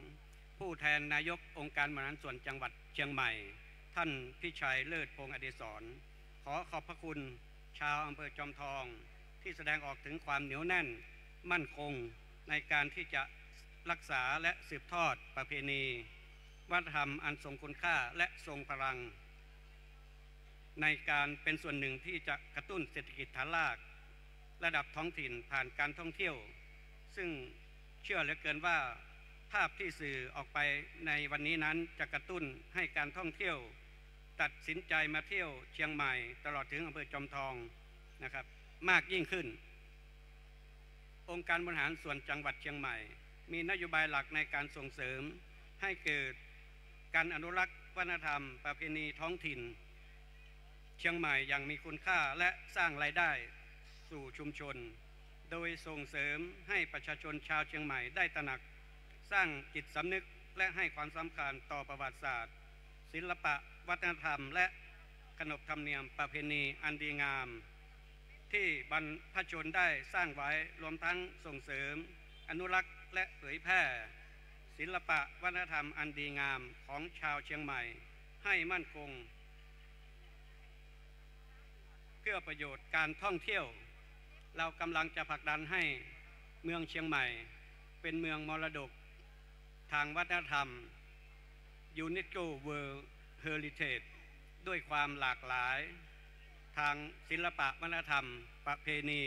ผู้แทนนายกองค์การบริหารส่วนจังหวัดเชียงใหม่ ท่านพิชัย เลิศพงษ์อดิศร ขอขอบพระคุณชาวอำเภอจอมทอง ที่แสดงออกถึงความเหนียวแน่นมั่นคง ในการที่จะรักษาและสืบทอดประเพณีวัฒนธรรมอันทรงคุณค่าและทรงพลัง ในการเป็นส่วนหนึ่งที่จะกระตุ้นเศรษฐกิจฐานรากระดับท้องถิ่นผ่านการท่องเที่ยว ซึ่งเชื่อเหลือเกินว่าภาพที่สื่อออกไปในวันนี้นั้นจะกระตุ้นให้การท่องเที่ยวตัดสินใจมาเที่ยวเชียงใหม่ ตลอดถึงอำเภอจอมทองนะครับ มากยิ่งขึ้น องค์การบริหารส่วนจังหวัดเชียงใหม่ มีนโยบายหลักในการส่งเสริมให้เกิดการอนุรักษ์วัฒนธรรมประเพณีท้องถิ่นเชียงใหม่อย่างมีคุณค่าและสร้างรายได้สู่ชุมชน โดยส่งเสริมให้ประชาชนชาวเชียงใหม่ได้ตระหนัก สร้างจิตสำนึกและให้ความสำคัญต่อประวัติศาสตร์ ศิลปะวัฒนธรรม และขนบธรรมเนียมประเพณีอันดีงาม ที่บรรพชนได้สร้างไว้ รวมทั้งส่งเสริม อนุรักษ์ และเผยแพร่ ศิลปะวัฒนธรรมอันดีงามของชาวเชียงใหม่ให้มั่นคง เพื่อประโยชน์การท่องเที่ยว เรากำลังจะผลักดันให้เมืองเชียงใหม่เป็นเมืองมรดกทางวัฒนธรรม UNESCO World Heritage ด้วยความหลากหลายทางศิลปะวัฒนธรรม ประเพณี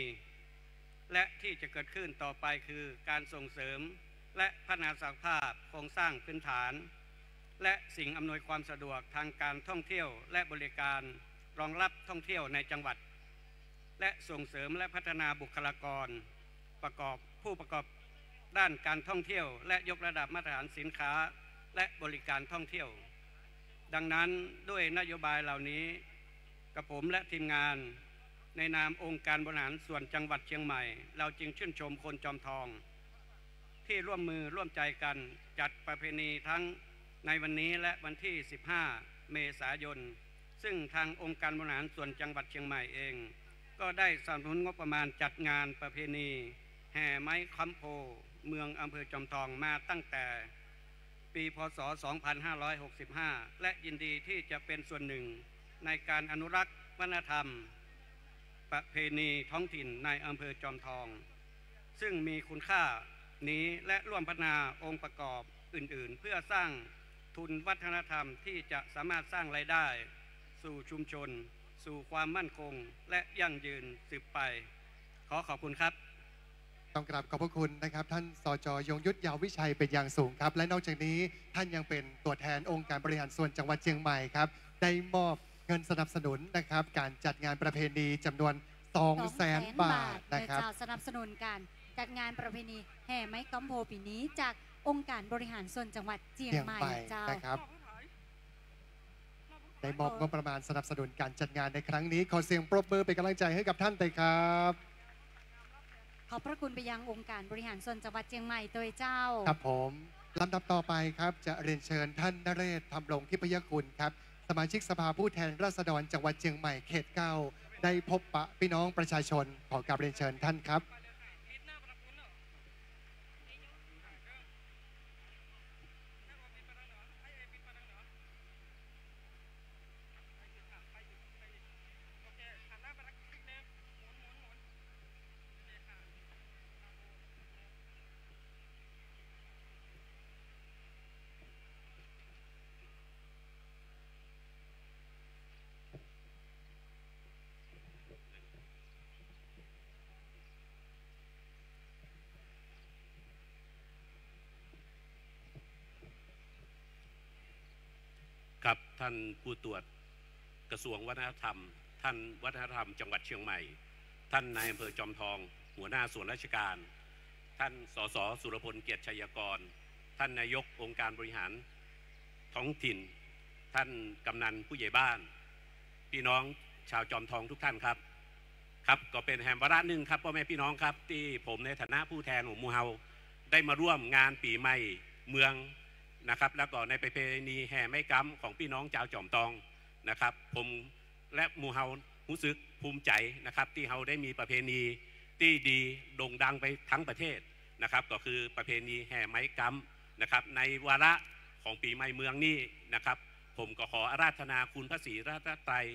และที่จะเกิดขึ้นต่อไปคือการส่งเสริมและพัฒนาศักยภาพโครงสร้างพื้นฐาน และสิ่งอำนวยความสะดวกทางการท่องเที่ยวและบริการรองรับท่องเที่ยวในจังหวัด และส่งเสริมและพัฒนาบุคลากรประกอบ ผู้ประกอบด้านการท่องเที่ยว และยกระดับมาตรฐานสินค้าและบริการท่องเที่ยว ดังนั้นด้วยนโยบายเหล่านี้ กระผมและทีมงานในนามองค์การบริหารส่วนจังหวัดเชียงใหม่ เราจึงชื่นชมคนจอมทอง ที่ร่วมมือร่วมใจกันจัดประเพณีทั้งในวันนี้และวันที่ สิบห้า เมษายน ซึ่งทางองค์การบริหารส่วนจังหวัดเชียงใหม่เอง ก็ได้สนับสนุนงบประมาณจัดงานประเพณีแห่ไม้ค้ำโพเมืองอำเภอจอมทองมาตั้งแต่ปี พ.ศ. สองพันห้าร้อยหกสิบห้า และยินดีที่จะเป็นส่วนหนึ่งในการอนุรักษ์วัฒนธรรม ประเพณีท้องถิ่นในอำเภอจอมทอง ซึ่งมีคุณค่านี้ และร่วมพัฒนาองค์ประกอบอื่นๆ เพื่อสร้างทุนวัฒนธรรมที่จะสามารถสร้างรายได้สู่ชุมชน สู่ความมั่นคง และยั่งยืนสืบไป ขอขอบคุณครับ ต้องกราบขอบพระคุณนะครับ ท่าน สจ ยงยุทธ ยาววิชัย เป็นอย่างสูงครับ และนอกจากนี้ท่านยังเป็นตัวแทนองค์การบริหารส่วนจังหวัดเชียงใหม่ครับ ได้มอบเงินสนับสนุนนะครับ การจัดงานประเพณีจำนวน สองแสน สองแสน บาท บาทนะครับ เจ้า สนับสนุนการจัดงานประเพณีแห่ไม้ค้ำโพปี๋นี้จากองค์การบริหารส่วนจังหวัดเชียงใหม่ เชียงใหม่ เจ้า นะครับ ได้มอบงบประมาณสนับสนุนการจัดงานในครั้งนี้ ขอเสียงปรบมือเป็นกำลังใจให้กับท่านด้วยครับ ขอบพระคุณไปยังองค์การบริหารส่วนจังหวัดเชียงใหม่ด้วยเจ้า ครับผม ลำดับต่อไปครับ จะเรียนเชิญท่านนเรศ ธรรมรงค์ทิพยคุณครับ สมาชิกสภาผู้แทนราษฎรจังหวัดเชียงใหม่เขตเก้า ได้พบปะพี่น้องประชาชน ขอกราบเรียนเชิญท่านครับ ครับ ท่านผู้ตรวจกระทรวงวัฒนธรรม ท่านวัฒนธรรมจังหวัดเชียงใหม่ ท่านนายอำเภอจอมทอง หัวหน้าส่วนราชการ ท่าน สส สุรพล เกียรติชัยกร ท่านนายกองค์การบริหารท้องถิ่น ท่านกำนันผู้ใหญ่บ้าน พี่น้องชาวจอมทองทุกท่านครับ ครับ ก็เป๋นแหมวาระนึ่งครับ ป้อแม่ปี้น้องครับ ตี้ผมในฐานะผู้แทนของหมู่เฮา ได้มาร่วมงานปี๋ใหม่เมืองนะครับ แล้วก็ในประเพณีแห่ไม้ก๊ำของปี้น้องจาวจอมตองนะครับ ผมและหมู่เฮาฮู้สึกภูมิใจ๋นะครับ ตี้เฮาได้มีประเพณีตี้ดีโด่งดังไปทั้งประเทศนะครับ ก็คือประเพณีแห่ไม้ก๊ำนะครับ ในวาระของปี๋ใหม่เมืองนี้นะครับ ผมก็ขออาราธนาคุณพระศรีรัตนตรัย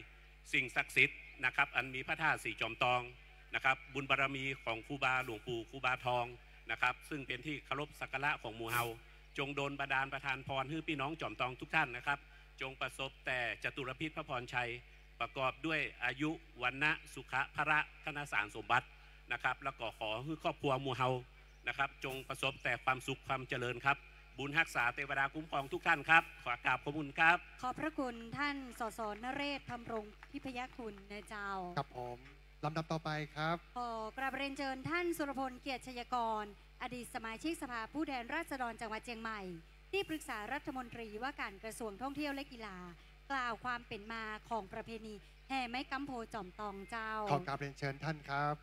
สิ่งศักดิ์สิทธิ์นะครับ อันมีพระธาตุศรีจอมตองนะครับ บุญบารมีของครูบาหลวงปู่ครูบาทองนะครับ ซึ่งเป๋นตี้เคารพสักการะของหมู่เฮา จงโดนบันดาลประทานพรหื้อปี้น้องจอมตองทุกท่านนะครับ จงประสบแต่จตุรพิธพระพรชัย ประกอบด้วยอายุ วรรณะ สุขะ พละ ธนสารสมบัตินะครับ แล้วก็ขอหื้อครอบครัวหมู่เฮา นะครับ จงประสบแต่ความสุขความเจริญครับ บุญฮักษาเตวดาคุ้มครองทุกท่านครับ ขอกราบขอบคุณครับ ขอบพระคุณท่าน สส นเรศ ธรรมรงค์ทิพยคุณนะเจ้า ครับผม ลำดับต่อไปครับ ขอกราบเรียนเชิญท่านสุรพล เกียรติชัยกร อดีตสมาชิกสภาผู้แทนราษฎรจังหวัดเชียงใหม่ ที่ปรึกษารัฐมนตรีว่าการกระทรวงท่องเที่ยวและกีฬา กล่าวความเป๋นมาของประเพณีแห่ไม้ค้ำโพจ๋อมตองเจ้า ขอกราบเรียนเชิญท่านครับ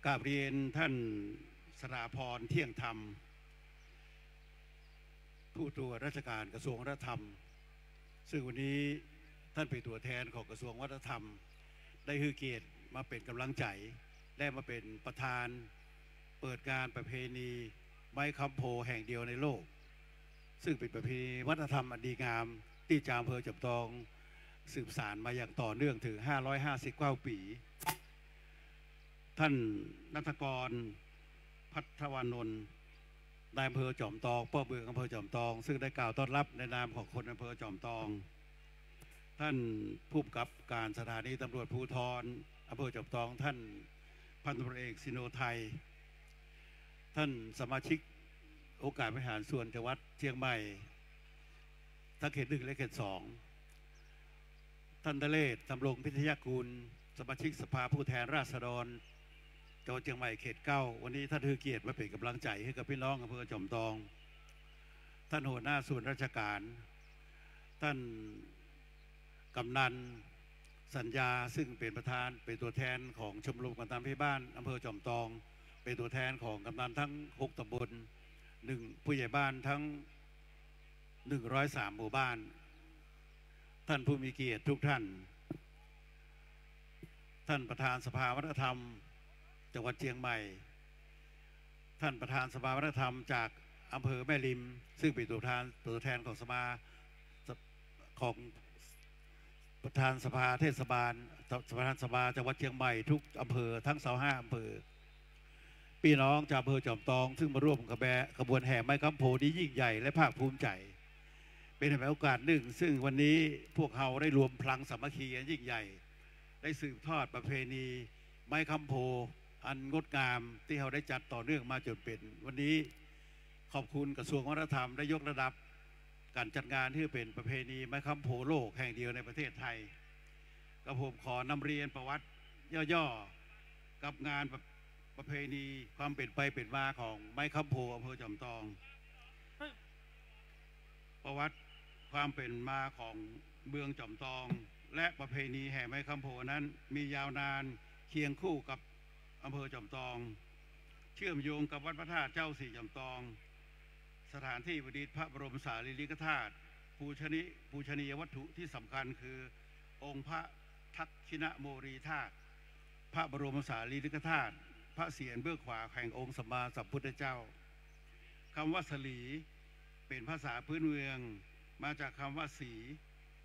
กราบเรียนท่านสถาพร เที่ยงธรรม ผู้ตรวจราชการกระทรวงวัฒนธรรม ซึ่งวันนี้ท่านเป๋นตั๋วแทนของกระทรวงวัฒนธรรม ได้หื้อเกียรติมาเป๋นก๋ำลังใจ๋ และมาเป๋นประธานเปิดงานประเพณีไม้ค้ำโพแห่งเดียวในโลก ซึ่งเป๋นประเพณีวัฒนธรรมอันดีงาม ตี้จาวอำเภอจ๋อมตองสืบสานมาอย่างต่อเนื่องเถิงห้าร้อยห้าสิบเก้าปี๋ ท่านณัฐกร ภัทรวานนท์ นายอำเภอจ๋อมตอง ป้อเมืองอำเภอจ๋อมตอง ซึ่งได้กล่าวต้อนรับในนามของคนอำเภอจ๋อมตอง ท่านผู้กำกับการสถานีตำรวจภูธรอำเภอจ๋อมตอง ท่านพันตำรวจเอก สิโนไทย ท่านสมาชิกองค์การบริหารส่วนจังหวัดเชียงใหม่ ทั้งเขตหนึ่งและเขตสอง ท่านนเรศ ธำรงพิทยากุล สมาชิกสภาผู้แทนราษฎรจังหวัดเชียงใหม่เขตเก้า วันนี้ท่านหื้อเกียรติมาเป๋นก๋ำลังใจ๋หื้อกับปี้น้องอำเภอจ๋อมตอง ท่านหัวหน้าส่วนราชการ ท่านกำนันสัญญา ซึ่งเป๋นประธาน เป๋นตั๋วแทนของชมรมกำนันผู้ใหญ่บ้านอำเภอจ๋อมตอง เป๋นตั๋วแทนของกำนันทั้งหกตำบล หนึ่ง ผู้ใหญ่บ้านทั้งหนึ่งร้อยสามหมู่บ้าน ท่านผู้มีเกียรติทุกท่าน ท่านประธานสภาวัฒนธรรมจังหวัดเชียงใหม่ ท่านประธานสภาวัฒนธรรมจากอำเภอแม่ริม ซึ่งเป๋นตั๋วแทน ตั๋วแทนของสภา ของประธานสภาเทศบาล ประธานสภาจังหวัดเชียงใหม่ทุกอำเภอ ทั้งซาวห้าอำเภอ ปี้น้องจาวอำเภอจ๋อมตอง ซึ่งมาร่วมขบวนแห่ไม้ค้ำโพนี้ยิ่งใหญ่และภาคภูมิใจ๋ เป๋นโอกาสหนึ่ง ซึ่งวันนี้พวกเฮาได้รวมพลังสามัคคีอันยิ่งใหญ่ ได้สืบทอดประเพณีไม้ค้ำโพอันงดงามตี้เฮาได้จัดต่อเนื่องมาจ๋นเป๋นวันนี้ ขอบคุณกระทรวงวัฒนธรรมได้ยกระดับก๋านจัดงานหื้อเป๋นประเพณีไม้ค้ำโพโลกแห่งเดียวในประเทศไทย กระผมขอนำเรียนประวัติย่อๆ กับงานประ ประเพณีความเป๋นไปเป๋นมาของไม้ค้ำโพอำเภอจ๋อมตอง ประวัติความเป๋นมาของเมืองจ๋อมตอง และประเพณีแห่ไม้ค้ำโพนั้นมียาวนานเคียงคู่กับอำเภอจ๋อมตอง เชื่อมโยงกับวัดพระธาตุเจ้าสี่จ๋อมตอง สถานที่ประดิษฐพระบรมสารีริกธาตุ ปูชนี ปูชนียวัตถุที่สำคัญคือองค์พระทักขิณโมลีธาตุ พระบรมสารีริกธาตุ พระเศียรเบื้องขวาแห่งองค์สัมมาสัมพุทธเจ้า คำว่าสลี เป๋นภาษาพื้นเมือง มาจากคำว่าศรี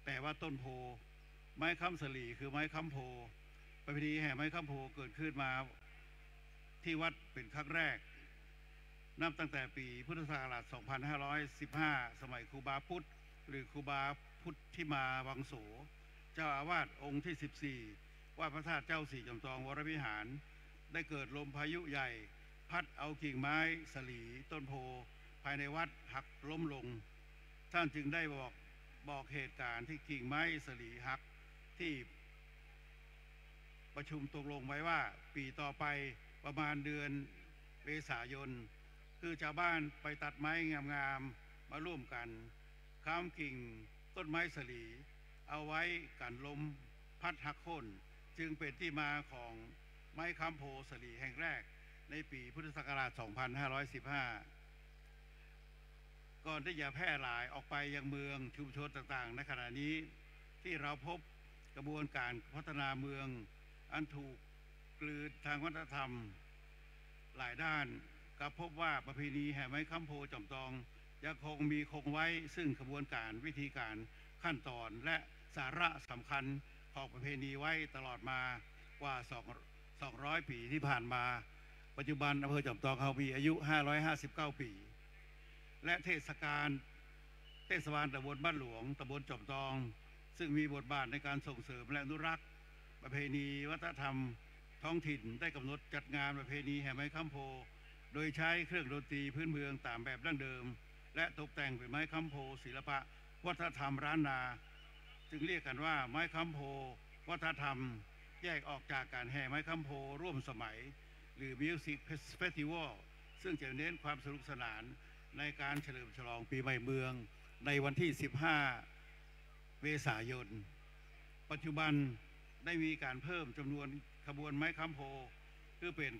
แปลว่าต้นโพ ไม้ค้ำสลีคือไม้ค้ำโพ ประเพณีแห่ไม้ค้ำโพเกิดขึ้นมาที่วัดเป๋นครั้งแรก นับตั้งแต่ปีพุทธศักราชสองพันห้าร้อยสิบห้า สมัยครูบาพุทธ หรือครูบาพุทธิมาวังโส เจ้าอาวาสองค์ที่สิบสี่ วัดพระธาตุเจ้าสี่จ๋อมตองวรวิหาร ได้เกิดลมพายุใหญ่ พัดเอากิ่งไม้สลีต้นโพภายในวัดหักล้มลง ท่านจึงได้บอก บอกเหตุการณ์ที่กิ่งไม้สลีหัก ที่ประชุมตกลงไว้ว่า ปีต่อไปประมาณเดือนเมษายน คือจาวบ้านไปตัดไม้งามๆ มาร่วมกั๋น ค้ำกิ่งต้นไม้สลี เอาไว้กั๋นลมพัดหักโค่น จึงเป๋นตี้มาของไม้ค้ำโพสลีแห่งแรกในปีพุทธศักราชสองพันห้าร้อยสิบห้า ก่อนตี้จะแพร่หลายออกไปยังเมืองชุมชนต่างๆ ในขณะนี้ ที่เราพบกระบวนการพัฒนาเมืองอันถูกกลืนทางวัฒนธรรมหลายด้าน กลับพบว่าประเพณีแห่ไม้ค้ำโพจ๋อมตองยังคงมีคงไว้ซึ่งขบวนการ วิธีการ ขั้นตอน และสาระสำคัญของประเพณีไว้ตลอดมากว่าสอง สองร้อยปี๋ที่ผ่านมา ปัจจุบันอำเภอจ๋อมตองเฮามีอายุห้าร้อยห้าสิบเก้าปี๋ และเทศกาล เทศบาลตำบลบ้านหลวง ตำบลจ๋อมตอง ซึ่งมีบทบาทในการส่งเสริมและอนุรักษ์ประเพณีวัฒนธรรมท้องถิ่น ได้กำหนดจัดงานประเพณีแห่ไม้ค้ำโพ โดยใช้เครื่องดนตรีพื้นเมืองต๋ามแบบดั้งเดิม และตกแต่งเป๋นไม้ค้ำโพศิลปะวัฒนธรรมล้านนา จึงเรียกกั๋นว่าไม้ค้ำโพวัฒนธรรม แยกออกจากก๋านแห่ไม้ค้ำโพร่วมสมัย หรือ Music Festival ซึ่งจะเน้นความสนุกสนานในก๋านเฉลิมฉลองปี๋ใหม่เมืองในวันตี้ สิบห้า เมษายน ปัจจุบันได้มีก๋านเพิ่มจ๋ำนวนขบวนไม้ค้ำโพ เปื้อเป๋น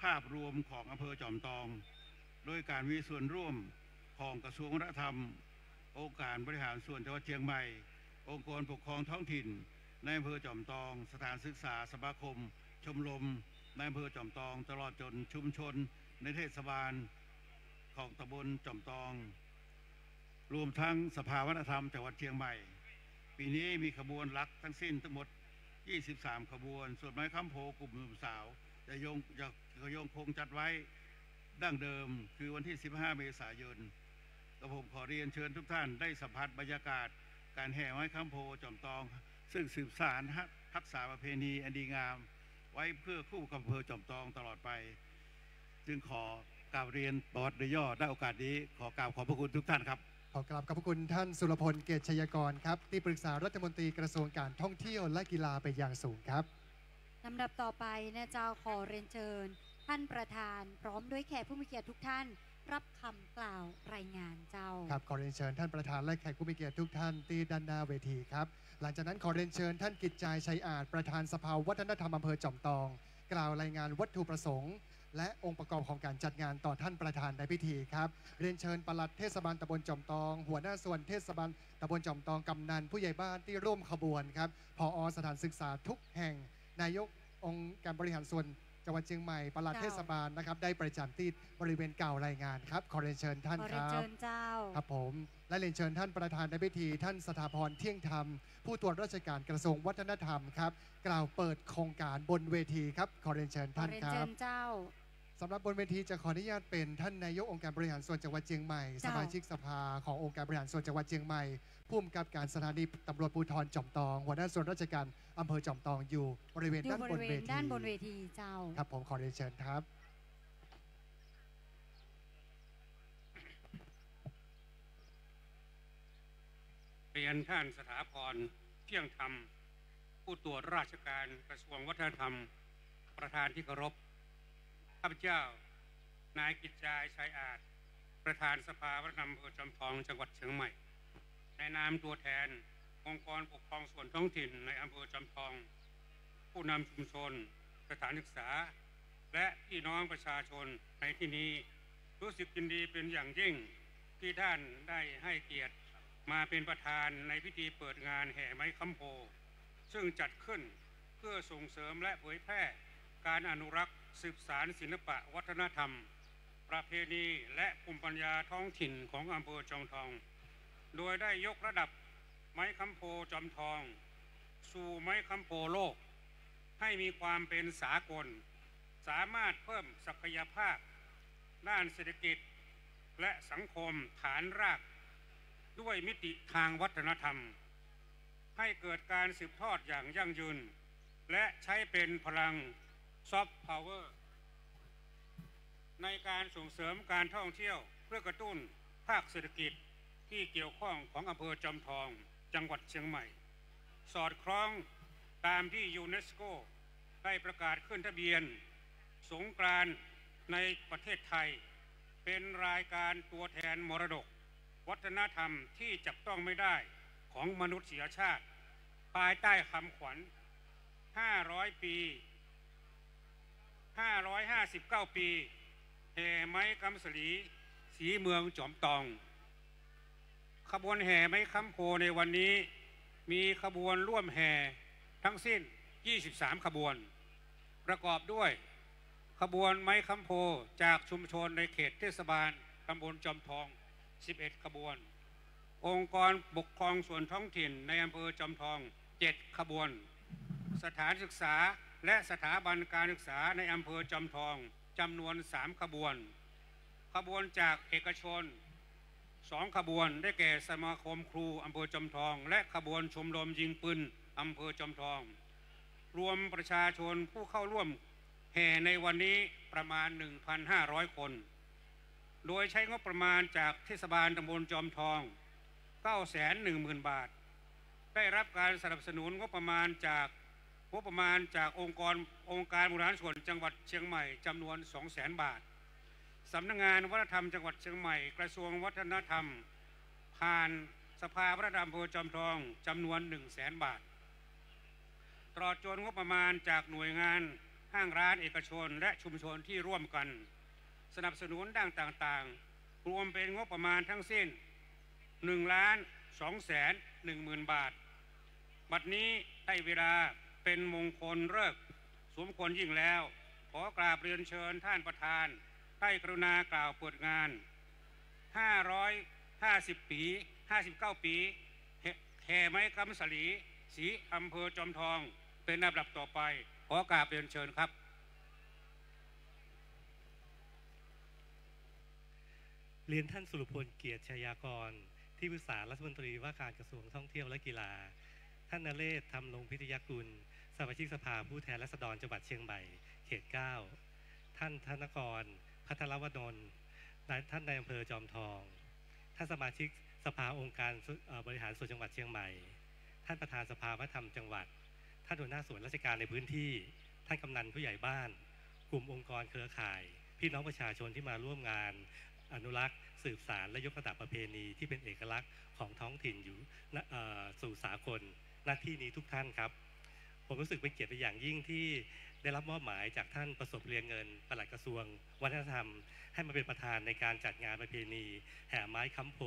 ภาพรวมของอำเภอจอมตอง โดยก๋านมีส่วนร่วมของกระทรวงวัฒนธรรม องค์การบริหารส่วนจังหวัดเจียงใหม่ องค์กรปกครองท้องถิ่นในอำเภอจอมตอง สถานศึกษา สมาคม ชมรมในอำเภอจอมตอง ตลอดจ๋นชุมชนในเทศบาลของตำบลจอมตอง รวมทั้งสภาวัฒนธรรมจังหวัดเจียงใหม่ ปี๋นี้มีขบวนหลักทั้งสิ้นตังหมด ยี่สิบสาม ขบวน ส่วนไม้ค้ำโพกลุ่มหนุ่มสาวจะยัง จะ จะยังคงจัดไว้ดั้งเดิม คือวันตี้ สิบห้า เมษายน กระผมขอเรียนเชิญทุกท่านได้สัมผัสบรรยากาศก๋านแห่ไม้ค้ำโพจอมตอง ซึ่งสืบสานฮัก ฮักษาประเพณีอันดีงามไว้เพื่อคู่กับอำเภอจอมตองตลอดไป จึงขอกราบเรียนประวัติโดยย่อ ณ โอกาสนี้ ขอกราบขอบพระคุณทุกท่านครับ ขอกราบขอบพระคุณท่านสุรพล เกตชัยกรครับ ตี้ปรึกษารัฐมนตรีกระทรวงการท่องเที่ยวและกีฬาเป๋นอย่างสูงครับ ลำดับต่อไปนะเจ้า ขอเรียนเชิญท่านประธานพร้อมด้วยแขกผู้มีเกียรติทุกท่าน รับคำกล่าวรายงานเจ้า ครับ ขอเรียนเชิญท่านประธานและแขกผู้มีเกียรติทุกท่านตี้ด้านหน้าเวทีครับ หลังจากนั้นขอเรียนเชิญท่านกิจจาย ชัยอาจ ประธานสภาวัฒนธรรมอำเภอจอมตอง กล่าวรายงานวัตถุประสงค์ และองค์ประกอบของก๋านจัดงานต่อท่านประธานในพิธีครับ เรียนเชิญปลัดเทศบาลตำบลจอมตอง หัวหน้าส่วนเทศบาลตำบลจอมตอง กำนัน ผู้ใหญ่บ้านตี้ร่วมขบวนครับ ผอ.สถานศึกษาทุกแห่ง นายกองค์การบริหารส่วนจังหวัดเจียงใหม่ ปลัด เจ้า เทศบาลนะครับ ได้ประจ๋ำตี้บริเวณกล่าวรายงานครับ ขอเรียนเชิญท่าน ขอเรียน ครับ เชิญเจ้า ครับผม และเรียนเชิญท่านประธานในพิธี ท่านสถาพร เที่ยงธรรม ผู้ตรวจราชการกระทรวงวัฒนธรรมครับ กล่าวเปิดโครงก๋านบนเวทีครับ ขอเรียนเชิญท่าน ขอเรียน ครับ เชิญเจ้า สำหรับบนเวทีจะขออนุญาตเป๋นท่านนายกองค์การบริหารส่วนจังหวัดเจียงใหม่ เจ้า สมาชิกสภาขององค์การบริหารส่วนจังหวัดเจียงใหม่ ผู้กำกับการสถานีตำรวจภูธรจอมตอง หัวหน้าส่วนราชการอำเภอจอมตอง อยู่บริเวณ อยู่ ด้านบนเวที บริเวณด้านบนเวทีเจ้า ครับผม ขอเรียนเชิญครับ เรียนท่านสถาพร เที่ยงธรรม ผู้ตรวจราชการกระทรวงวัฒนธรรม ประธานที่เคารพ ข้าพเจ้า นายกิจจาย ชัยอาจ ประธานสภาวัฒนธรรมอำเภอจอมทอง จังหวัดเชียงใหม่ ในนามตัวแทนองค์กรปกครองส่วนท้องถิ่นในอำเภอจอมทอง ผู้นำชุมชน สถานศึกษา และพี่น้องประชาชนในที่นี้ รู้สึกยินดีเป็นอย่างยิ่งที่ท่านได้ให้เกียรติมาเป็นประธานในพิธีเปิดงานแห่ไม้ค้ำโพ ซึ่งจัดขึ้นเพื่อส่งเสริมและเผยแพร่การอนุรักษ์สืบสานศิลปะวัฒนธรรม ประเพณีและภูมิปัญญาท้องถิ่นของอำเภอจอมทอง โดยได้ยกระดับไม้ค้ำโพจอมทอง สู่ไม้ค้ำโพโลก ให้มีความเป็นสากล สามารถเพิ่มศักยภาพด้านเศรษฐกิจ และสังคมฐานราก ด้วยมิติทางวัฒนธรรม ให้เกิดการสืบทอดอย่างยั่งยืน และใช้เป็นพลังซอฟต์พาวเวอร์ ในการส่งเสริมการท่องเที่ยวเพื่อกระตุ้นภาคเศรษฐกิจที่เกี่ยวข้องของอำเภอจอมทอง จังหวัดเชียงใหม่ สอดคล้องตามที่ยูเนสโกได้ประกาศขึ้นทะเบียนสงกรานต์ในประเทศไทย เป็นรายการตัวแทนมรดกวัฒนธรรมที่จับต้องไม่ได้ของมนุษยชาติ ภายใต้คำขวัญ ห้าร้อยปี ห้าร้อยห้าสิบเก้าปี แห่ไม้กำสะหลี ศรีเมืองจอมตอง ขบวนแห่ไม้ค้ำโพในวันนี้ มีขบวนร่วมแห่ทั้งสิ้น ยี่สิบสาม ขบวน ประกอบด้วย ขบวนไม้ค้ำโพจากชุมชนในเขตเทศบาลตำบลจอมทอง สิบเอ็ด ขบวน องค์กรปกครองส่วนท้องถิ่นในอำเภอจอมทอง เจ็ด ขบวน สถานศึกษาและสถาบันการศึกษาในอำเภอจอมทอง จำนวน สาม ขบวน ขบวนจากเอกชน สอง ขบวน ได้แก่สมาคมครูอำเภอจอมทอง และขบวนชมรมยิงปืนอำเภอจอมทอง รวมประชาชนผู้เข้าร่วม แห่ในวันนี้ประมาณ หนึ่งพันห้าร้อย คน โดยใช้งบประมาณจากเทศบาลตำบลจอมทอง เก้าแสนหนึ่งหมื่น บาท ได้รับการสนับสนุนงบประมาณจาก งบประมาณจากองค์กร องค์การบริหารส่วนจังหวัดเชียงใหม่จำนวน สองแสน บาท สำนักงานวัฒนธรรมจังหวัดเชียงใหม่ กระทรวงวัฒนธรรม ผ่านสภาวัฒนธรรมอำเภอจอมทองจำนวน หนึ่งแสน บาท ตลอดจนงบประมาณจากหน่วยงานห้างร้านเอกชนและชุมชนที่ร่วมกันสนับสนุนด้านต่างๆ รวมเป็นงบประมาณทั้งสิ้น หนึ่งล้านสองแสนหนึ่งหมื่น บาท บัดนี้ได้เวลาเป็นมงคลฤกษ์สมควรยิ่งแล้ว ขอกราบเรียนเชิญท่านประธานได้กรุณากล่าวเปิดงาน ห้าร้อยห้าสิบ ปี ห้าสิบเก้า ปี แห่ แห่ไม้ค้ำสาลี ศรีอำเภอจอมทอง เป็นลำดับต่อไป ขอกราบเรียนเชิญครับ เรียนท่านสุรพล เกียรติชยากร ที่ปรึกษารัฐมนตรีว่าการกระทรวงท่องเที่ยวและกีฬา ท่านนเรศ ธรรมรงค์พิทยกุล สมาชิกสภาผู้แทนราษฎรจังหวัดเชียงใหม่ เขต เก้า ท่านธนกร พัทรวนนท์ นาย ท่านนายอำเภอจอมทอง ท่านสมาชิกสภาองค์การสุ- เอ่อ บริหารส่วนจังหวัดเชียงใหม่ ท่านประธานสภาวัฒนธรรมจังหวัด ท่านหัวหน้าส่วนราชการในพื้นที่ ท่านกำนันผู้ใหญ่บ้าน กลุ่มองค์กรเครือข่าย พี่น้องประชาชนที่มาร่วมงานอนุรักษ์ สืบสาน และยกระดับประเพณีที่เป็นเอกลักษณ์ของท้องถิ่นอยู่ณ- เอ่อ สู่สากล ณ ที่นี้ทุกท่านครับ ผมรู้สึกเป็นเกียรติเป็นอย่างยิ่งที่ได้รับมอบหมายจากท่านประสบ เรืองเงิน ปลัดกระทรวงวัฒนธรรม ให้มาเป็นประธานในการจัดงานประเพณีแห่ไม้ค้ำโพ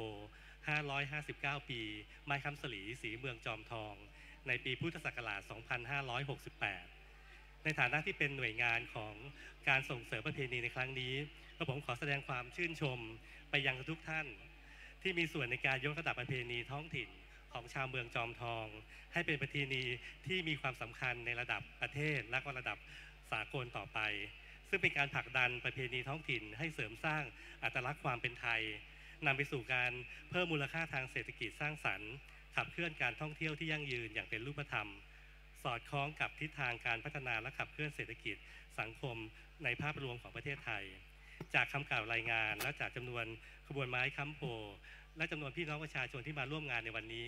ห้าร้อยห้าสิบเก้า ปี ไม้ค้ำสาลี ศรีเมืองจอมทอง ในปีพุทธศักราช สองพันห้าร้อยหกสิบแปด ในฐานะที่เป็นหน่วยงานของการส่งเสริมประเพณีในครั้งนี้ กระผมขอแสดงความชื่นชมไปยังทุกท่าน ที่มีส่วนในการยกระดับประเพณีท้องถิ่นของชาวเมืองจอมทอง ให้เป็นประเพณีที่มีความสำคัญในระดับประเทศ และก็ระดับสากลต่อไป ซึ่งเป็นการผลักดันประเพณีท้องถิ่นให้เสริมสร้างอัตลักษณ์ความเป็นไทย นำไปสู่การเพิ่มมูลค่าทางเศรษฐกิจสร้างสรรค์ ขับเคลื่อนการท่องเที่ยวที่ยั่งยืนอย่างเป็นรูปธรรม สอดคล้องกับทิศทางการพัฒนาและขับเคลื่อนเศรษฐกิจสังคมในภาพรวมของประเทศไทย จากคำกล่าวรายงานและจากจำนวนขบวนไม้ค้ำโพ และจำนวนพี่น้องประชาชนที่มาร่วมงานในวันนี้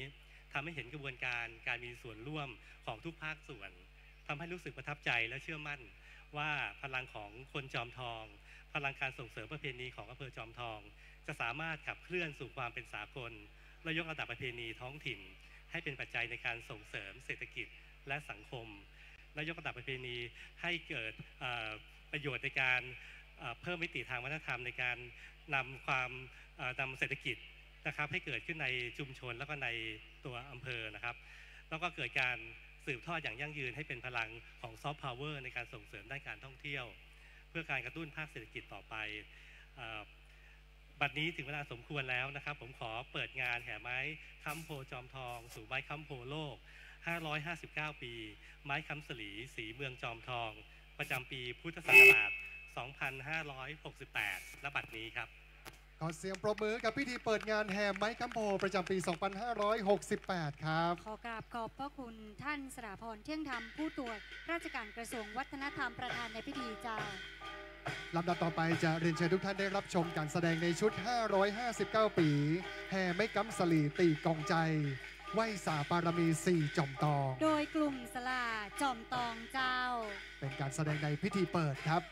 ทำให้เห็นกระบวนการการมีส่วนร่วมของทุกภาคส่วน ทำให้รู้สึกประทับใจและเชื่อมั่นว่าพลังของคนจอมทอง พลังการส่งเสริมประเพณีของอำเภอจอมทอง จะสามารถขับเคลื่อนสู่ความเป็นสากล และยกระดับประเพณีท้องถิ่น ให้เป็นปัจจัยในการส่งเสริมเศรษฐกิจและสังคม และยกระดับประเพณีให้เกิด เอ่อ ประโยชน์ในการ เอ่อ เพิ่มมิติทางวัฒนธรรมในการนำความ เอ่อ นำเศรษฐกิจนะครับ ให้เกิดขึ้นในชุมชนแล้วก็ในตัวอำเภอนะครับ แล้วก็เกิดการสืบทอดอย่างยั่งยืนให้เป็นพลังของซอฟต์พาวเวอร์ในการส่งเสริมด้านการท่องเที่ยว เพื่อการกระตุ้นภาคเศรษฐกิจต่อไป เอ่อ บัดนี้ถึงเวลาสมควรแล้วนะครับ ผมขอเปิดงานแห่ไม้ค้ำโพจอมทอง สู่ไม้ค้ำโพโลก ห้าร้อยห้าสิบเก้า ปี ไม้ค้ำสาลี ศรีเมืองจอมทอง ประจำปีพุทธศักราช สองพันห้าร้อยหกสิบแปด ณ บัดนี้ครับ ขอเสียงปรบมือกับพิธีเปิดงานแห่ไม้ค้ำโพประจำปี สองพันห้าร้อยหกสิบแปด ครับ ขอกราบขอบพระคุณท่านสถาพร เที่ยงธรรม ผู้ตรวจราชการกระทรวงวัฒนธรรม ประธานในพิธีเจ้า ลำดับต่อไปจะเรียนเชิญทุกท่านได้รับชมการแสดงในชุด ห้าร้อยห้าสิบเก้า ปี แห่ไม้ค้ำสาลี ตี้กองใจ ไหว้สาปารมีสี่จอมตอง โดยกลุ่มสลาจอมตองเจ้า เป็นการแสดงในพิธีเปิดครับ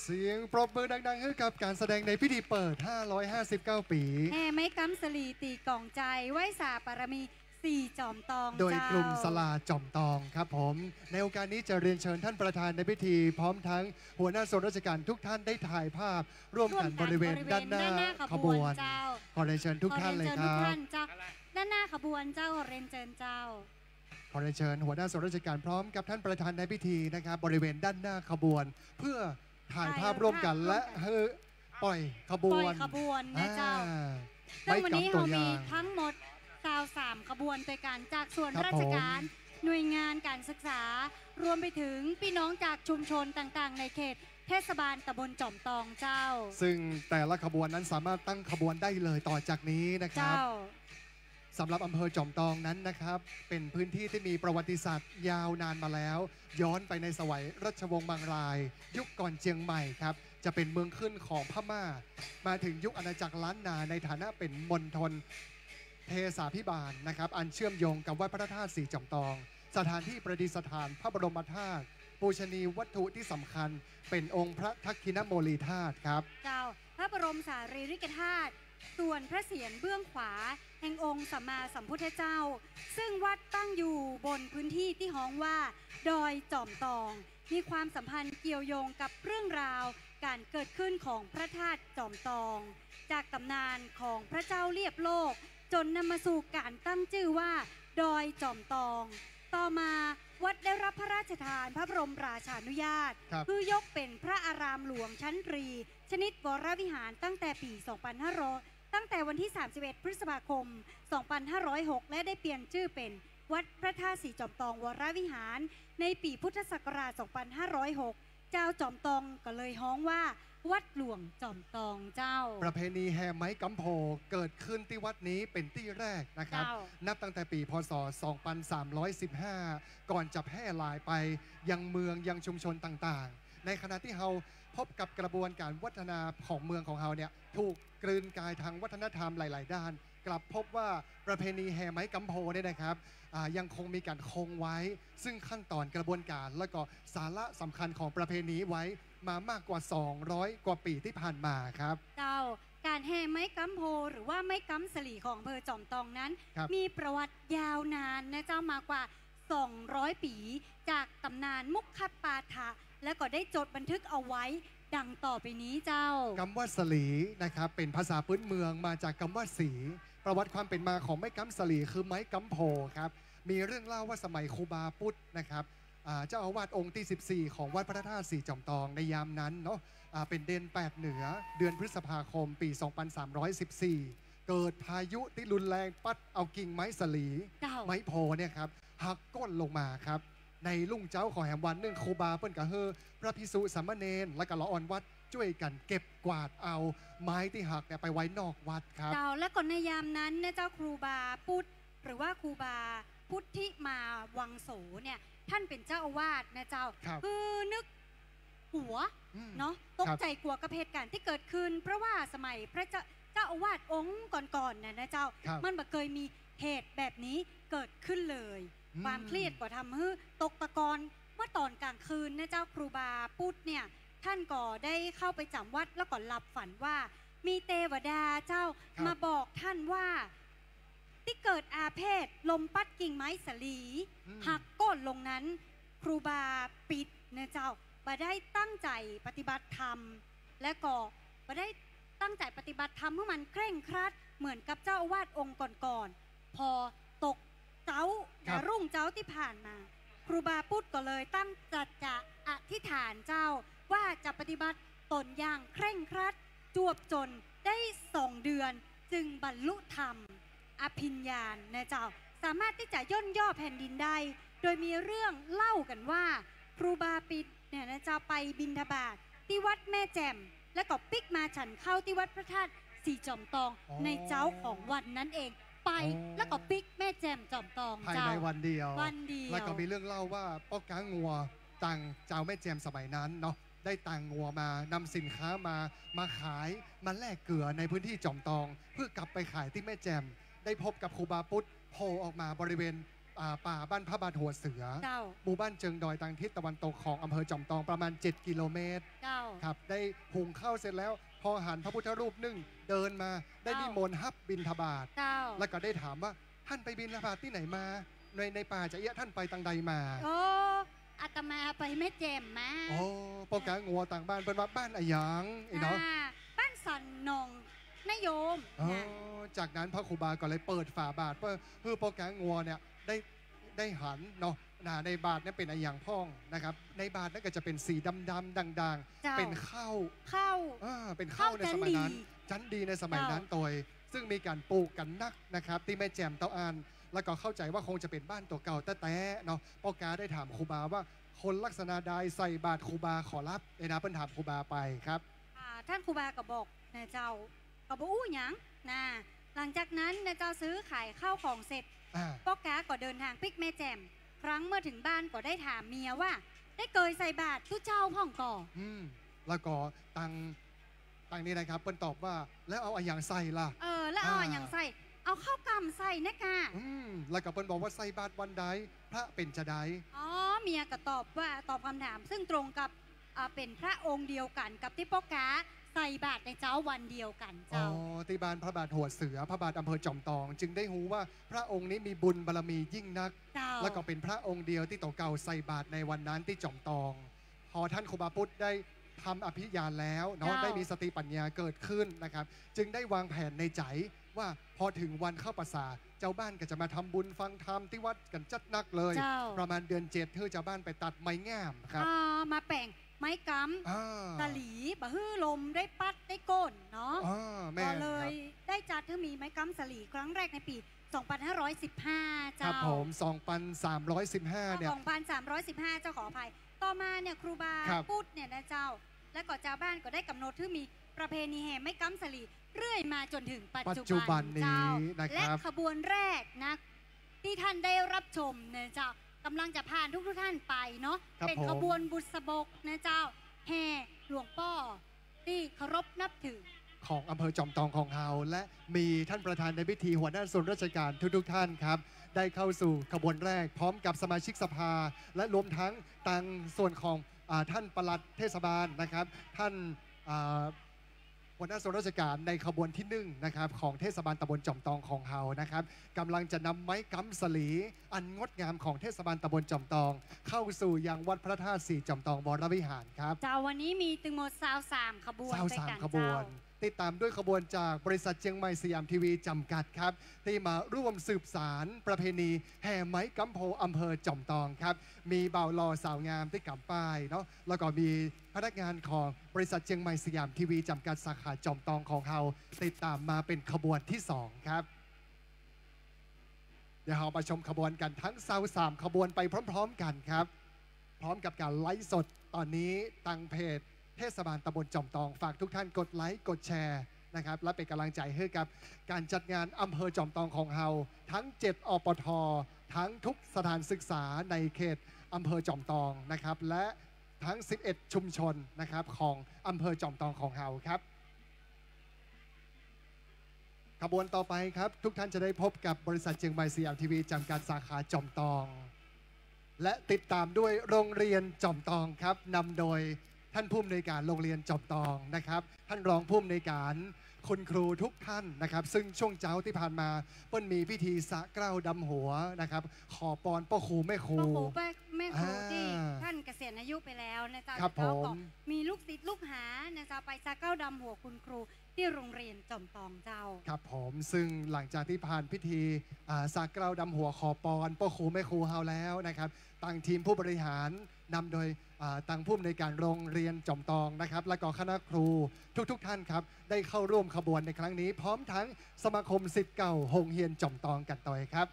เสียงปรบมือดังๆ ให้กับการแสดงในพิธีเปิด ห้าร้อยห้าสิบเก้า ปี๋ แห่ไม้ก๊ำสะหลี ตี๋ก๋องใจ๋ ไหว้สาปารมี สี่จ๋อมตอง โดยกลุ่ม เจ้า สลาจ๋อมตองครับผม ในโอกาสนี้จะเรียนเชิญท่านประธานในพิธี พร้อมทั้งหัวหน้าส่วนราชการทุกท่านได้ถ่ายภาพร่วมกั๋น ร่วมกั๋น บริเวณ บริเวณ ด้านหน้า ด้านหน้าขบวน ขบวน เจ้า ขอเรียนเชิญทุกท่านเลยครับ ขอเรียนเชิญทุกท่านเจ้า ด้านหน้าขบวนเจ้า ขอเรียนเชิญเจ้า ขอเรียนเชิญหัวหน้าส่วนราชการพร้อมกับท่านประธานในพิธีนะครับ บริเวณด้านหน้าขบวน เพื่อถ่ายภาพร่วมกั๋น ถ่ายภาพร่วมกั๋น และหื้อปล่อยขบวน ปล่อยขบวนนะเจ้า อ่า ซึ่งวันนี้ ไม้ก๊ำตั๋วอย่าง เฮามีทั้งหมด ซาวสาม ขบวนตวยกั๋น จากส่วน ครับผม ราชการ หน่วยงานก๋านศึกษา รวมไปถึงปี้น้องจากชุมชนต่างๆ ในเขตเทศบาลตำบลจ๋อมตองเจ้า ซึ่งแต่ละขบวนนั้นสามารถตั้งขบวนได้เลยต่อจากนี้นะครับ เจ้า สำหรับอำเภอจ๋อมตองนั้นนะครับ เป๋นพื้นที่ตี้มีประวัติศาสตร์ยาวนานมาแล้ว ย้อนไปในสมัยราชวงศ์บางราย ยุคก่อนเจียงใหม่ครับ จะเป๋นเมืองขึ้นของพม่า มาถึงยุคอาณาจักรล้านนาในฐานะเป๋นมณฑลเทสาภิบาลนะครับ อันเชื่อมโยงกับวัดพระธาตุสีจ๋อมตอง สถานที่ประดิษฐานพระบรมธาตุ ปูชนียวัตถุตี้สำคัญ เป๋นองค์พระทักขิณโมลีธาตุครับ เจ้า พระบรมสารีริกธาตุ ส่วนพระเศียรเบื้องขวา แห่งองค์สัมมาสัมพุทธเจ้า ซึ่งวัดตั้งอยู่บนพื้นที่ตี้ฮ้องว่า ดอยจ๋อมตอง มีความสัมพันธ์เกี่ยวโยงกับเรื่องราวก๋านเกิดขึ้นของพระธาตุจ๋อมตอง จากต๋ำนานของพระเจ้าเลียบโลก จ๋นนำมาสู่ก๋านตั้งจื้อว่า ดอยจ๋อมตอง ต่อมาวัดได้รับพระราชทานพระบรมราชานุญาต ครับ หื้อยกเป๋นพระอารามหลวงชั้นตรี ชนิดวรวิหารตั้งแต่ปี๋ สองปันห้าร้อย ตั้งแต่วันตี้ สามสิบเอ็ด พฤษภาคม สองปันห้าร้อยหก และได้เปลี่ยนจื้อเป๋นวัดพระธาตุสีจ๋อมตองวรวิหาร ในปี๋พุทธศักราช สองปันห้าร้อยหก จาวจ๋อมตองก็เลยฮ้องว่า วัดหลวงจ๋อมตองเจ้า ประเพณีแห่ไม้ก๊ำโพธิ์เกิดขึ้นตี้วัดนี้เป๋นตี้แรกนะครับ เจ้า นับตั้งแต่ปี๋ พ.ศ. สองปันสามร้อยสิบห้า ก่อนจะแพร่หลายไปยังเมืองยังชุมชนต่างๆ ในขณะตี้เฮาพบกับกระบวนก๋านวัฒนาของเมืองของเฮาเนี่ย ถูกกลืนก๋ายทางวัฒนธรรมหลายๆ ด้าน กลับพบว่าประเพณีแห่ไม้ก๊ำโพธิ์เนี่ยนะครับ อ่า ยังคงมีก๋านคงไว้ ซึ่งขั้นต๋อนกระบวนก๋าน และก็สาระสำคัญของประเพณีไว้มามากกว่า สองร้อย กว่าปี๋ตี้ผ่านมาครับ เจ้า ก๋านแห่ไม้ก๊ำโพธิ์หรือว่าไม้ก๊ำสะหลีของอำเภอจ๋อมตองนั้น ครับ มีประวัติยาวนานนะเจ้า มากว่า สองร้อย ปี๋ จากต๋ำนานมุขปาฐะ และก็ได้จดบันทึกเอาไว้ดังต่อไปนี้เจ้า กำว่าสะหลีนะครับ เป๋นภาษาพื้นเมือง มาจากกำว่าสี ประวัติความเป๋นมาของไม้ก๊ำสะหลีคือไม้ก๊ำโพธิ์ครับ มีเรื่องเล่าว่าสมัยครูบาปุ๊ดนะครับ อ่า เจ้าอาวาสองค์ตี้ สิบสี่ ของวัดพระธาตุสีจ๋อมตองในยามนั้นเนาะ อ่า เป๋นเดือนแปดเหนือ เดือนพฤษภาคม ปี๋ สองปันสามร้อยสิบสี่ เกิดพายุตี้รุนแรงปั๊ดเอากิ่งไม้สะหลี เจ้า ไม้โพธิ์เนี่ยครับ หักโค่นลงมาครับ ในรุ่งเจ๊าของแหมวันนึ่ง ครูบาเปิ้นก็หื้อพระภิกษุสามเณร และก็ละอ่อนวัดจ้วยกั๋นเก็บกวาดเอาไม้ตี้หักเนี่ยไปไว้นอกวัดครับ เจ้า และก็ในยามนั้นนะเจ้า ครูบาปุ๊ด หรือว่าครูบาพุทธิมาวังโสเนี่ย ท่านเป๋นเจ้าอาวาสนะเจ้า ครับ คือนึก กั๋ว อืม เนาะ ครับ ตกใจ๋กั๋วกับเหตุก๋ารณ์ตี้เกิดขึ้น เพราะว่าสมัยพระเจ้า เจ้าอาวาสองค์ก่อนๆ น่ะนะเจ้า ครับ มันบ่เกยมีเหตุแบบนี้เกิดขึ้นเลย อืม ความเครียดก็ทำหื้อตกตะกอน เมื่อต๋อนก๋างคืนนะเจ้า ครูบาปุ๊ดเนี่ย ท่านก็ได้เข้าไปจ๋ำวัด แล้วก็หลับฝันว่า มีเตวดาเจ้า ครับ มาบอกท่านว่า ตี้เกิดอาเพศ ลมปั๊ดกิ่งไม้สะหลี อืม หักโค่นลงนั้น ครูบาปิ๊ดนะเจ้า บ่ได้ตั้งใจ๋ปฏิบัติธรรม และก็บ่ได้ตั้งใจ๋ปฏิบัติธรรมหื้อมันเคร่งครัด เหมือนกับเจ้าอาวาสองค์ก่อนๆ พอตกเจ๊า ครับ และรุ่งเจ๊าตี้ผ่านมา ครูบาปุ๊ดก็เลยตั้งสัจจะอธิษฐานเจ้า ว่าจะปฏิบัติต๋นอย่างเคร่งครัด จวบจ๋นได้สองเดือน จึงบรรลุธรรม อภิญญานะเจ้า สามารถตี้จะย่นย่อแผ่นดินได้ โดยมีเรื่องเล่ากั๋นว่า ครูบาปิ๊ดเนี่ยนะเจ้า ไปบิณฑบาตตี้วัดแม่แจ่ม แล้วก็ปิ๊กมาฉันข้าวตี้วัดพระธาตุสีจ๋อมตอง อ๋อ ในเจ๊าของวันนั้นเอง ไป อ๋อ แล้วก็ปิ๊กแม่แจ่มจ๋อมตอง ภายใน เจ้า วันเดียว วันเดียว แล้วก็มีเรื่องเล่าว่าป้อก๊างงัว ตางจาวแม่แจ่มสมัยนั้นเนาะ ได้ตางงัวมา นำสินค้ามา มาขาย มาแลกเกลือในพื้นที่จ๋อมตอง เพื่อกลับไปขายตี้แม่แจ่ม ได้พบกับครูบาปุ๊ดโผล่ออกมาบริเวณ อ่า ป่าบ้านพระบาทหัวเสือ เจ้า หมู่บ้านเจิงดอยตางทิศตะวันตกของอำเภอจอมตองประมาณเจ็ดกิโลเมตร เจ้า ครับ ได้หุงข้าวเสร็จแล้ว พอหันพระพุทธรูปนึ่งเดินมา ได้ เจ้า นิมนต์ฮับบิณฑบาต เจ้า แล้วก็ได้ถามว่า "ท่านไปบิณฑบาตตี้ไหนมา ใน ในป่าจาเอี้ยะ ท่านไปตางใดมา" โอ้ อาตมาไปแม่แจ่มมา โอ้ ป้อก๊างัวตางบ้านเปิ้นว่าบ้านอะหยัง อี้เนาะ อ่า บ้านสันหนองนายม อ๋อ นะ จากนั้นพระครูบาก็เลยเปิดฝาบาตรเปิ้น หื้อป้อก๊างัวเนี่ยได้ ได้หันเนาะ นะ ในบาตรเนี่ยเป๋นอะหยังพ่องนะครับ ในบาตรนั่นก็จะเป๋นสีดำๆ ด่างๆ เจ้า เป๋นข้าว ข้าว อ่า เป๋นข้าวในสมัยนั้น ข้าวจั๊นดี จั๊นดีในสมัยนั้น เจ้า ตวย ซึ่งมีก๋านปลูกกั๋นนักนะครับ ตี้แม่แจ่มเต้าอั้น แล้วก็เข้าใจ๋ว่าคงจะเป๋นบ้านตั๋วเก่าแต๊ๆ เนาะ ป้อก๊าได้ถามครูบาว่า คนลักษณะใดใส่บาตรครูบาขอรับ เนี่ยนะ เปิ้นถามครูบาไปครับ อ่า ท่านครูบาก็บอกนะเจ้า ก็บ่อู้หยังนะ หลังจากนั้นนะเจ้า ซื้อขายข้าวของเสร็จ อ่า ป้อก๊าก็เดินทางปิ๊กแม่แจ่ม ครั้นเมื่อเถิงบ้านก็ได้ถามเมียว่า ได้เกยใส่บาตรตุ๊เจ้าพ่องก่อ อืม แล้วก็ตาง ตางนี้นะครับ เปิ้นตอบว่า แล้วเอาอะหยังใส่ล่ะ เออ แล้วเอาอะหยังใส่ อ่า เอาข้าวก่ำใส่นะก่า อืม แล้วก็เปิ้นบอกว่าใส่บาตรวันใด พระเป๋นจาใด อ๋อ เมียก็ตอบว่า ตอบกำถามซึ่งตรงกับ อ่า เป๋นพระองค์เดียวกั๋นกับตี้ป้อก๊าใส่บาตรในเจ๊าวันเดียวกั๋นเจ้า อ๋อ ตี้บ้านพระบาทหัวเสือ พระบาทอำเภอจอมตอง จึงได้ฮู้ว่าพระองค์นี้มีบุญบารมียิ่งนัก เจ้า แล้วก็เป๋นพระองค์เดียวตี้ตั๋วเก่าใส่บาตรในวันนั้นตี้จอมตอง พอท่านครูบาปุ๊ดได้ทำอภิญาณแล้วเนาะ เจ้า ได้มีสติปัญญาเกิดขึ้นนะครับ จึงได้วางแผนในใจ๋ว่าพอเถิงวันเข้าพรรษา จาวบ้านก็จะมาทำบุญฟังธรรมตี้วัดกั๋นจัดนักเลย เจ้า ประมาณเดือนเจ็ด หื้อจาวบ้านไปตัดไม้ง่ามครับ อ่า มาแป๋งไม้ก๊ำ อ่า สาลี บ่หื้อลมได้ปั๊ดได้โก้นเนาะ อ่า แม่นครับ ก็เลยได้จัดหื้อมีไม้ก๊ำสาลีครั้งแรกในปี๋ สองพันห้าร้อยสิบห้า เจ้า ครับผม สองพันสามร้อยสิบห้า เนี่ย สองพันสามร้อยสิบห้า เจ้า ขออภัย ต่อมาเนี่ยครูบา ครับ ปุ๊ดเนี่ยนะเจ้า และก็จาวบ้านก็ได้กำหนดหื้อมีประเพณีแห่ไม้ก๊ำสาลีเรื่อยมาจ๋นเถิงปัจจุบัน ปัจจุบันนี้ เจ้า นะครับ และขบวนแรกนะ ตี้ท่านได้รับชมเนี่ยเจ้า ก่ำลังจะผ่านทุกๆ ท่านไปเนาะ ครับ เป๋น ผม ขบวนบุษบกนะเจ้า แห่หลวงป้อ ตี้เคารพนับถือ ของอำเภอจอมตองของเฮา และมีท่านประธานในพิธี หัวหน้าส่วนราชการทุกๆ ท่านครับ ได้เข้าสู่ขบวนแรก พร้อมกับสมาชิกสภา และรวมทั้งตางส่วนของ อ่า ท่านปลัดเทศบาลนะครับ ท่าน อ่า หัวหน้าส่วนราชการในขบวนตี้หนึ่งนะครับ ของเทศบาลตำบลจอมตองของเฮานะครับ ก่ำลังจะนำไม้ก๊ำสาลีอันงดงามของเทศบาลตำบลจอมตอง เข้าสู่ยังวัดพระธาตุสีจอมตองวรวิหารครับ เจ้า วันนี้มีตึงหมดซาวสามขบวน ซาวสาม ไปกั๋น ขบวน เจ้า ติดตามด้วยขบวนจากบริษัทเจียงใหม่สยามทีวีจำกัดครับ ตี้มาร่วมสืบสานประเพณีแห่ไม้ก๊ำโพธิ์อำเภอจอมตองครับ มีบ่าวหล่อสาวงามตี้ก๋ำป้ายเนาะ แล้วก็มีพนักงานของบริษัทเจียงใหม่สยามทีวีจำกัดสาขาจอมตองของเฮา ติดต๋ามมาเป๋นขบวนตี้สองครับ เดี๋ยวเฮามาชมขบวนกั๋นทั้งซาวสามขบวนไปพร้อมๆ กั๋นครับ พร้อมกับก๋านไลฟ์สดต๋อนนี้ตางเพจเทศบาลตำบลจอมตอง ฝากทุกท่านกดไลค์กดแชร์นะครับ และเป๋นก่ำลังใจ๋หื้อกับก๋านจัดงานอำเภอจอมตองของเฮา ทั้งเจ็ด อปท ทั้งทุกสถานศึกษาในเขตอำเภอจอมตองนะครับ และทั้งสิบเอ็ดชุมชนนะครับ ของอำเภอจอมตองของเฮาครับ ขบวนต่อไปครับ ทุกท่านจะได้พบกับบริษัทเจียงใหม่สยามทีวีจำกัดสาขาจอมตอง และติดตามด้วยโรงเรียนจอมตองครับ นำโดยท่านผู้อำนวยการโรงเรียนจอมตองนะครับ ท่านรองผู้อำนวยการ คุณครูทุกท่านนะครับ ซึ่งช่วงเจ๊าตี้ผ่านมาเปิ้นมีพิธีสระเกล้าดำหัวนะครับ ขอปอนป้อครูแม่ครู ป้อครูแม่ครู อ่า ตี้ท่านเกษียณอายุไปแล้วนะเจ้า ครับ แล้วก็ ผม มีลูกศิษย์ลูกหานะเจ้า ไปสระเกล้าดำหัวคุณครู ตี้โรงเรียนจอมตองเจ้า ครับผม ซึ่งหลังจากตี้ผ่านพิธี อ่า สระเกล้าดำหัวขอปอนป้อครูแม่ครูเฮาแล้วนะครับ ตางทีมผู้บริหารนำโดย อ่า ตางผู้อำนวยการโรงเรียนจอมตองนะครับ และก็คณะครูทุกๆ ท่านครับ ได้เข้าร่วมขบวนในครั้งนี้ พร้อมทั้งสมาคมศิษย์เก่าโฮงเฮียนจอมตองกั๋นตวยครับ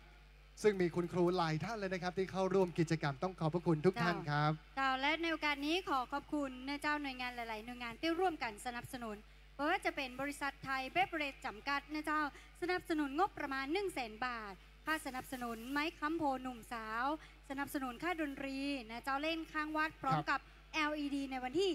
ซึ่งมีคุณครูหลายท่านเลยนะครับ ตี้เข้าร่วมกิจกรรม ต้องขอบพระคุณทุกท่านครับ เจ้า เจ้า และในโอกาสนี้ขอขอบคุณนะเจ้า หน่วยงานหลายๆ หน่วยงานตี้ร่วมกั๋นสนับสนุน บ่ว่าจะเป๋นบริษัทไทยเบเวอเรจจำกัดนะเจ้า สนับสนุนงบประมาณหนึ่งแสนบาท ค่าสนับสนุนไม้ก๊ำโพธิ์หนุ่มสาว สนับสนุนค่าดนตรีนะเจ้า เล่นข้างวัด พร้อม ครับ กับ แอลอีดี ในวันตี้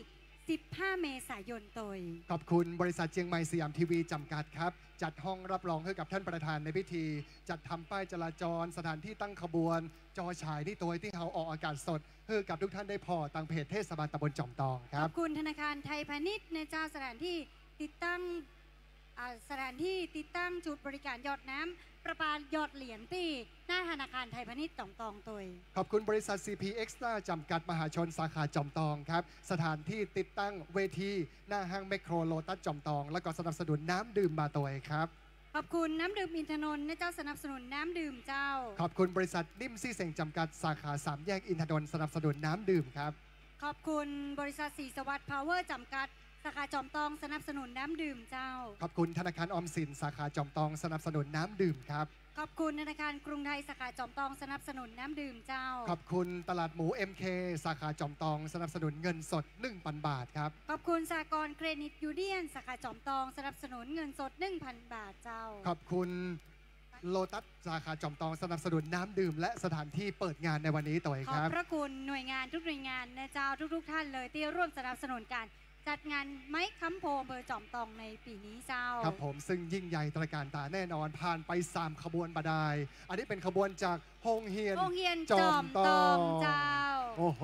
สิบห้าเมษายนโตย ขอบคุณบริษัทเจียงใหม่สยามทีวีจำกัดครับ จัดห้องรับรองหื้อกับท่านประธานในพิธี จัดทำป้ายจราจร สถานที่ตั้งขบวน จอฉายนี่โตยตี้เฮาออกอากาศสด หื้อกับทุกท่านได้ผ่อตางเพจเทศบาลตำบลจอมตองครับ ขอบคุณธนาคารไทยพาณิชย์นะเจ้า สถานที่ติดตั้ง อ่า สถานที่ติดตั้งจุดบริการหยอดน้ำประปายอดเหรียญตี้หน้าธนาคารไทยพาณิชย์จอมตองโตย ขอบคุณบริษัท ซีพี เอ็กซ์ตร้า จำกัดมหาชนสาขาจอมตองครับ สถานที่ติดตั้งเวทีหน้าห้างแมคโครโลตัสจอมตอง แล้วก็สนับสนุนน้ำดื่มมาโตยครับ ขอบคุณน้ำดื่มอินทนนท์นะเจ้า สนับสนุนน้ำดื่มเจ้า ขอบคุณบริษัทนิ่มซี่เซ็งจำกัดสาขาสามแยกอินทนนท์ สนับสนุนน้ำดื่มครับ ขอบคุณบริษัทศรีสวัสดิ์พาวเวอร์จำกัดสาขาจอมตอง สนับสนุนน้ำดื่มเจ้า ขอบคุณธนาคารออมสินสาขาจอมตอง สนับสนุนน้ำดื่มครับ ขอบคุณธนาคารกรุงไทยสาขาจอมตอง สนับสนุนน้ำดื่มเจ้า ขอบคุณตลาดหมู เอ็มเค สาขาจอมตอง สนับสนุนเงินสด หนึ่งพัน บาทครับ ขอบคุณสหกรณ์เครดิตยูเนี่ยนสาขาจอมตอง สนับสนุนเงินสด หนึ่งพัน บาทเจ้า ขอบคุณโลตัสสาขาจอมตอง สนับสนุนน้ำดื่มและสถานที่เปิดงานในวันนี้โตยครับ ขอบพระคุณหน่วยงานทุกหน่วยงานนะเจ้า ทุกๆ ท่านเลยตี้ร่วมสนับสนุนการจัดงานไม้ก๊ำโพธิ์อำเภอจอมตองในปี๋นี้เจ้า ครับผม ซึ่งยิ่งใหญ่ตระการต๋าแน่นอน ผ่านไปสามขบวนบ่ดาย อันนี้เป๋นขบวนจากโฮงเฮียน โฮงเฮียนจอมตอง จอมตองเจ้า โอ้โห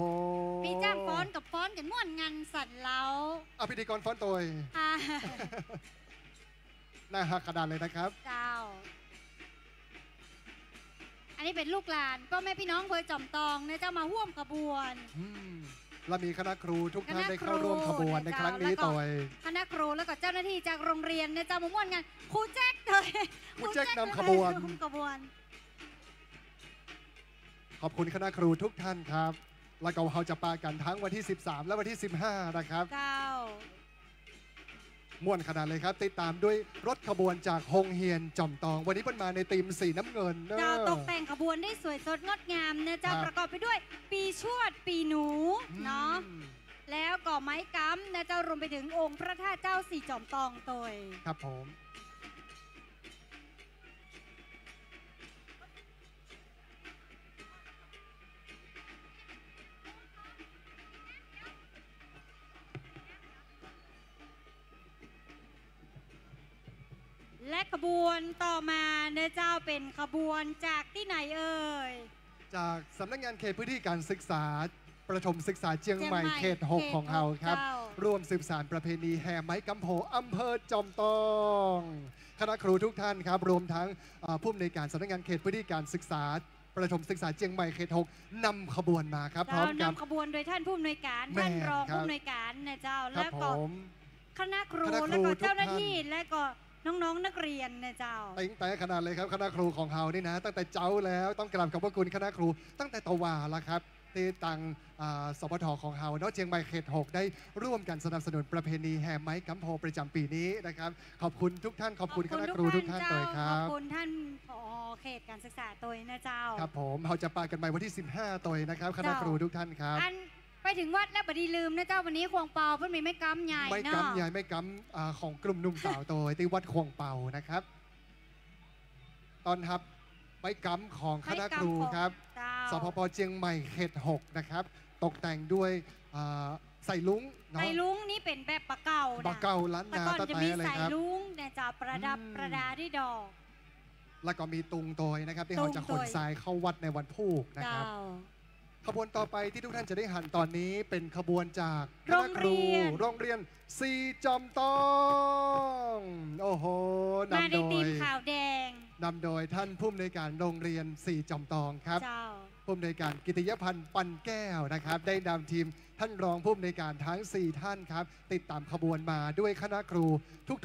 มีจ้างฟ้อนกับฟ้อนกั๋นม่วนงันสั่นเร้า อ่ะ พิธีกรฟ้อนโตย ค่ะ น่าฮักขนาดเลยนะครับ เจ้า อันนี้เป๋นลูกหลานป้อแม่ปี้น้องอำเภอจอมตองนะเจ้า มาฮ่วมขบวน อืม และมีคณะครูทุกท่านได้เข้าร่วมขบวนในครั้งนี้โตย คณะครูแล้วก็เจ้าหน้าที่จากโฮงเฮียนนะเจ้า มาม่วนงัน ครูแจ็คโตย ครูแจ็คนำขบวน ครูแจ็คนำขบวน ขอบคุณคณะครูทุกท่านครับ แล้วก็เฮาจะปะกั๋นทั้งวันตี้สิบสามและวันตี้สิบห้านะครับ เจ้า ม่วนขนาดเลยครับ ติดต๋ามด้วยรถขบวนจากโฮงเฮียนจอมตอง วันนี้เปิ้นมาในธีมสีน้ำเงินเนอะ เจ้า ตกแต่งขบวนได้สวยสดงดงามนะเจ้า ครับ ประกอบไปด้วยปีชวด ปีหนู อืม เนาะ แล้วก็ไม้ก๊ำนะเจ้า รวมไปถึงองค์พระธาตุเจ้าสี่จอมตองโตย ครับผม และขบวนต่อมานะเจ้า เป๋นขบวนจากตี้ไหนเอ่ย จากสำนักงานเขตพื้นที่การศึกษาประถมศึกษาเจียงใหม่ เจียงใหม่ เขตหก เขตหก ของเฮาครับ เจ้า ร่วมสืบสานประเพณีแห่ไม้ก๊ำโพธิ์อำเภอจอมตอง คณะครูทุกท่านครับ รวมทั้ง เอ่อ ผู้อำนวยการสำนักงานเขตพื้นที่การศึกษาประถมศึกษาเจียงใหม่เขตหก นำขบวนมาครับ เจ้า พร้อมกับ นำขบวนโดยท่านผู้อำนวยการ แม่น ท่านรอง ครับ ผู้อำนวยการนะเจ้า ครับ แล้วก็ ผม คณะครู คณะครู แล้วก็เจ้าหน้าที่ ทุกท่าน และก็น้องๆ นักเรียนนะเจ้า เต็งแต๊ขนาดเลยครับ คณะครูของเฮานี่นะ ตั้งแต่เจ๊าแล้ว ต้องกราบขอบพระคุณคณะครูตั้งแต่ตะวาแล้วครับ ตี้ตาง อ่า สปท ของเฮาเนาะ เจียงใหม่เขตหก ได้ร่วมกั๋นสนับสนุนประเพณีแห่ไม้ก๊ำโพธิ์ประจ๋ำปี๋นี้นะครับ ขอบคุณทุกท่าน ขอบคุณ ขอบคุณ คณะครูทุกท่าน ทุกท่าน เจ้า โตยครับ ขอบคุณท่าน ผอ เขตการศึกษาโตยนะเจ้า ครับผม เฮาจะปะกั๋นใหม่วันตี้สิบห้าโตยนะครับ คณะครูทุกท่านครับ เจ้า อันไปถึงวัดแล้วบ่ดีลืมนะเจ้า วันนี้ข่วงเปาเปิ้นมีไม้ก๊ำใหญ่เนาะ ไม้ก๊ำใหญ่ ไม้ก๊ำ อ่า ของกลุ่มหนุ่มสาวโตย ตี้วัดข่วงเปานะครับ ต้อนฮับไม้ก๊ำของคณะครูครับ ไม้ก๊ำของ เจ้า สภป เจียงใหม่เขตหกนะครับ ตกแต่งด้วย อ่า สายรุ้งเนาะ สายรุ้งนี่เป๋นแบบบ่าเก่านะ บ่าเก่าล้านนา แต่ก่อนจะมี แต๊ๆ เลยครับ สายรุ้งเนี่ยเจ้า ประดับ อืม ประดาด้วยดอก แล้วก็มีตุงโตยนะครับ ตี้เฮาจะขนทรายเข้าวัดในวันพูกนะครับ เจ้า ขบวนต่อไปตี้ทุกท่านจะได้หันต๋อนนี้เป๋นขบวนจากคณะครู โฮงเฮียน โฮงเฮียนสี่จอมตอง โอ้โห นำโดย มาในธีมขาวแดง นำโดยท่านผู้อำนวยการโฮงเฮียนสี่จอมตองครับ เจ้า ผู้อำนวยการกิตติยพันธ์ ปันแก้วนะครับ ได้นำทีมท่านรองผู้อำนวยการทั้งสี่ท่านครับ ติดต๋ามขบวนมาด้วยคณะครู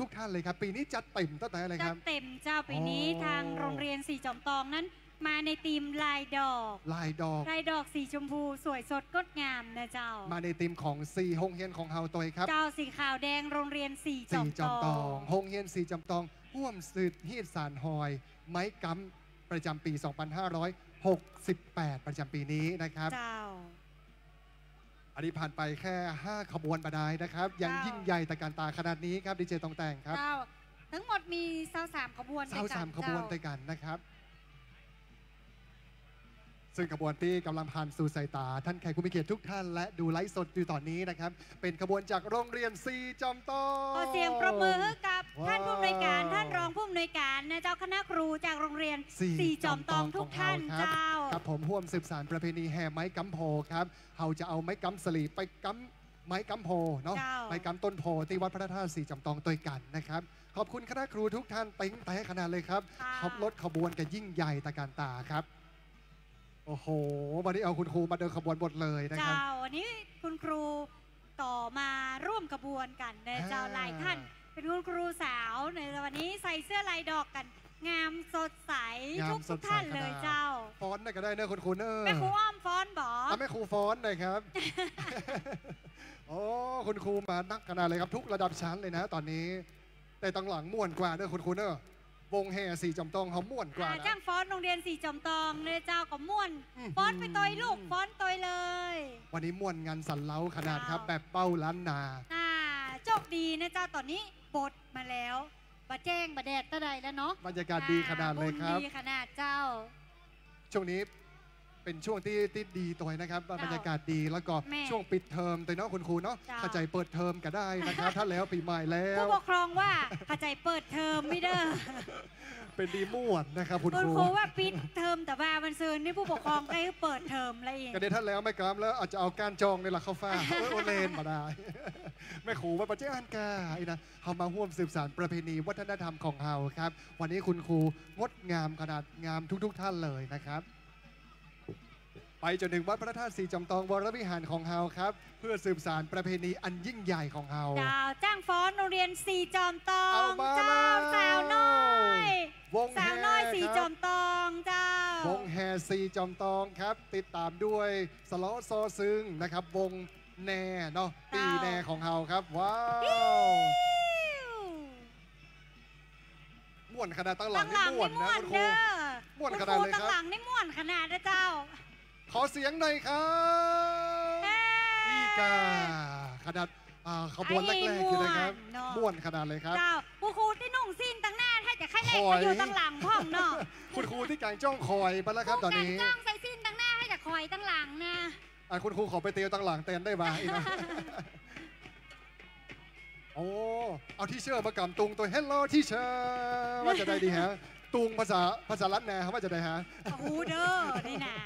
ทุกๆ ท่านเลยครับ ปี๋นี้จัดเต๋มแต๊ๆ เลยครับ จัดเต๋มเจ้า ปี๋นี้ โอ้ ทางโฮงเฮียนสี่จอมตองนั้น มาในธีมลายดอก ลายดอก ลายดอกสีชมพูสวยสดงดงามนะเจ้า มาในธีมของสี่โฮงเฮียนของเฮาโตยครับ เจ้า สีขาวแดงโฮงเฮียนสี่จอมตอง สี่จอมตอง โฮงเฮียนสี่จอมตอง ฮ่วมสืบฮีตสานฮอยไม้ก๊ำประจ๋ำปี๋สองพันห้าร้อยหกสิบแปด ประจ๋ำปี๋นี้นะครับ เจ้า อันนี้ผ่านไปแค่ห้าขบวนบ่ดายนะครับ ยัง เจ้า ยิ่งใหญ่ตระก๋านต๋าขนาดนี้ครับ ดีเจตองแต่งครับ เจ้า ทั้งหมดมีซาวสามขบวน ซาวสามขบวนตวยกั๋นนะครับ ซึ่งขบวนตี้ก่ำลังผ่านสู่สายต๋าท่านแขกผู้มีเกียรติทุกท่าน และดูไลฟ์สดอยู่ต๋อนนี้นะครับ เป๋นขบวนจากโรงเรียนสี่จอมตอง ขอเสียงปรบมือหื้อกับ ว้าว ท่านผู้อำนวยการ ท่านรองผู้อำนวยการนะเจ้า คณะครูจากโรงเรียนสี่ สี่จอมตอง จอมตอง ทุกท่าน ของเฮาครับ เจ้า ครับผม ฮ่วมสืบสานประเพณีแห่ไม้ก๊ำโพธิ์ครับ เฮาจะเอาไม้ก๊ำสะหลีไปก๊ำ ไม้ก๊ำโพธิ์เนาะ เจ้า ไม้ก๊ำต้นโพธิ์ตี้วัดพระธาตุสี่จอมตองตวยกั๋นนะครับ ขอบคุณคณะครูทุกท่าน เต็งแต๊ขนาดเลยครับ ค่ะ ขับรถขบวนกั๋นยิ่งใหญ่ตระก๋านต๋าครับ โอ้โห วันนี้เอาคุณครูมาเดินขบวนหมดเลยนะครับ เจ้า วันนี้คุณครูก็มาร่วมขบวนกั๋นนะเจ้า อ่า หลายท่าน เป๋นคุณครูสาวในวันนี้ใส่เสื้อลายดอกกั๋น งามสดใส งามสดใส ทุกๆท่านเลยเจ้า ฟ้อนหน่อยก็ได้เนอะคุณครูเนอะ แม่ครูอ้อมฟ้อนบ่ อ่ะ แม่ครูฟ้อนหน่อยครับ โอ้ คุณครูมานักขนาดเลยครับ ทุกระดับชั้นเลยนะต๋อนนี้ แต่ตังหลังม่วนกว่าเนอะคุณครูเนอะ วงแห่สี่จอมตองเฮาม่วนกว่านะ อ่า จ้างฟ้อนโรงเรียนสี่จอมตองเลยเจ้าก็ม่วน อื้อหือ ฟ้อนไปตวยลูก ฟ้อนตวยเลย วันนี้ม่วนงันสันเล้าขนาดครับ เจ้า แบบเบ้าล้านนา อ่า โชคดีนะเจ้า ต๋อนนี้บดมาแล้ว บ่แจ้งบ่แดดเต้าใดแล้วเนาะ บรรยากาศดีขนาดเลยครับ อ่า บุญดีขนาดเจ้า ช่วงนี้เป๋นช่วงตี้ ตี้ดีตวยนะครับ เจ้า บรรยากาศดี แล้วก็ แม่ ช่วงปิดเทอมตวยเนาะคุณครูเนาะ เจ้า เข้าใจ๋เปิดเทอมก็ได้นะครับ ถ้าแล้วปี๋ใหม่แล้ว ผู้ปกครองว่าเข้าใจ๋เปิดเทอมไม่เด้อ เป๋นดีม่วนนะครับคุณครู คุณครูว่าปิดเทอม แต่ว่าวันซืนนี่ผู้ปกครองใก้หื้อเปิดเทอมแล้วเอง ก็เดี๋ยวถ้าแล้วไม้ก๊ำแล้วอาจจะเอาก้านจองนี่แหละเข้าฟาด โอ้ย โอเลนมาได้ แม่ครูว่าปะเจ้าอันกาอีนะ เฮามาฮ่วมสืบสานประเพณีวัฒนธรรมของเฮาครับ วันนี้คุณครูงดงามขนาด งามทุกๆท่านเลยนะครับ ไปจ๋นถึงวัดพระธาตุสี่จอมตองวรวิหารของเฮาครับ เพื่อสืบสานประเพณีอันยิ่งใหญ่ของเฮา เจ้า จ้างฟ้อนโรงเรียนสี่จอมตอง เอามา เจ้า แล้ว สาวน้อย วงแห่ สาวน้อยสี่ ครับ จอมตองเจ้า วงแห่สี่จอมตองครับ ติดต๋ามด้วยสะเลาะซอซึงนะครับ วงแน่เนาะ เจ้า ตี้แน่ของเฮาครับ ว้าว อิ๊ว ม่วนขนาด ตังหลังนี่ม่วนนะคุณครู ตังหลังนี่ม่วนเด้อ ม่วนขนาดเลยครับ คุณครูตังหลังนี่ม่วนขนาดนะเจ้า ขอเสียงหน่อยครับ เฮ้ อีกา ขนาด อ่า ขบวนแรกๆอยู่นะครับ ไอ้ม่วนเนาะ ม่วนขนาดเลยครับ เจ้า คุณครูตี้นุ่งสิ้นตังหน้า ถ้าจะใค่แลก ขอย มาอยู่ตังหลังพ่องเนาะ คุณครูตี้ก๋างจ้องขอยไปแล้วครับ ต๋อนนี้ ก๋างจ้องใส่สิ้นตังหน้า ถ้าจะขอยตังหลังนะ อ่ะ คุณครูขอไปเตียวตังหลังแตนได้บ่าอีกนะ โอ้ เอาทีเชิร์ตมากำตุงตวย Hello teacher ว่าจะใดดีฮะ ตุงภาษา ภาษาล้านนาว่าจะใดฮะ โอ้โห เด้อ นี่นะ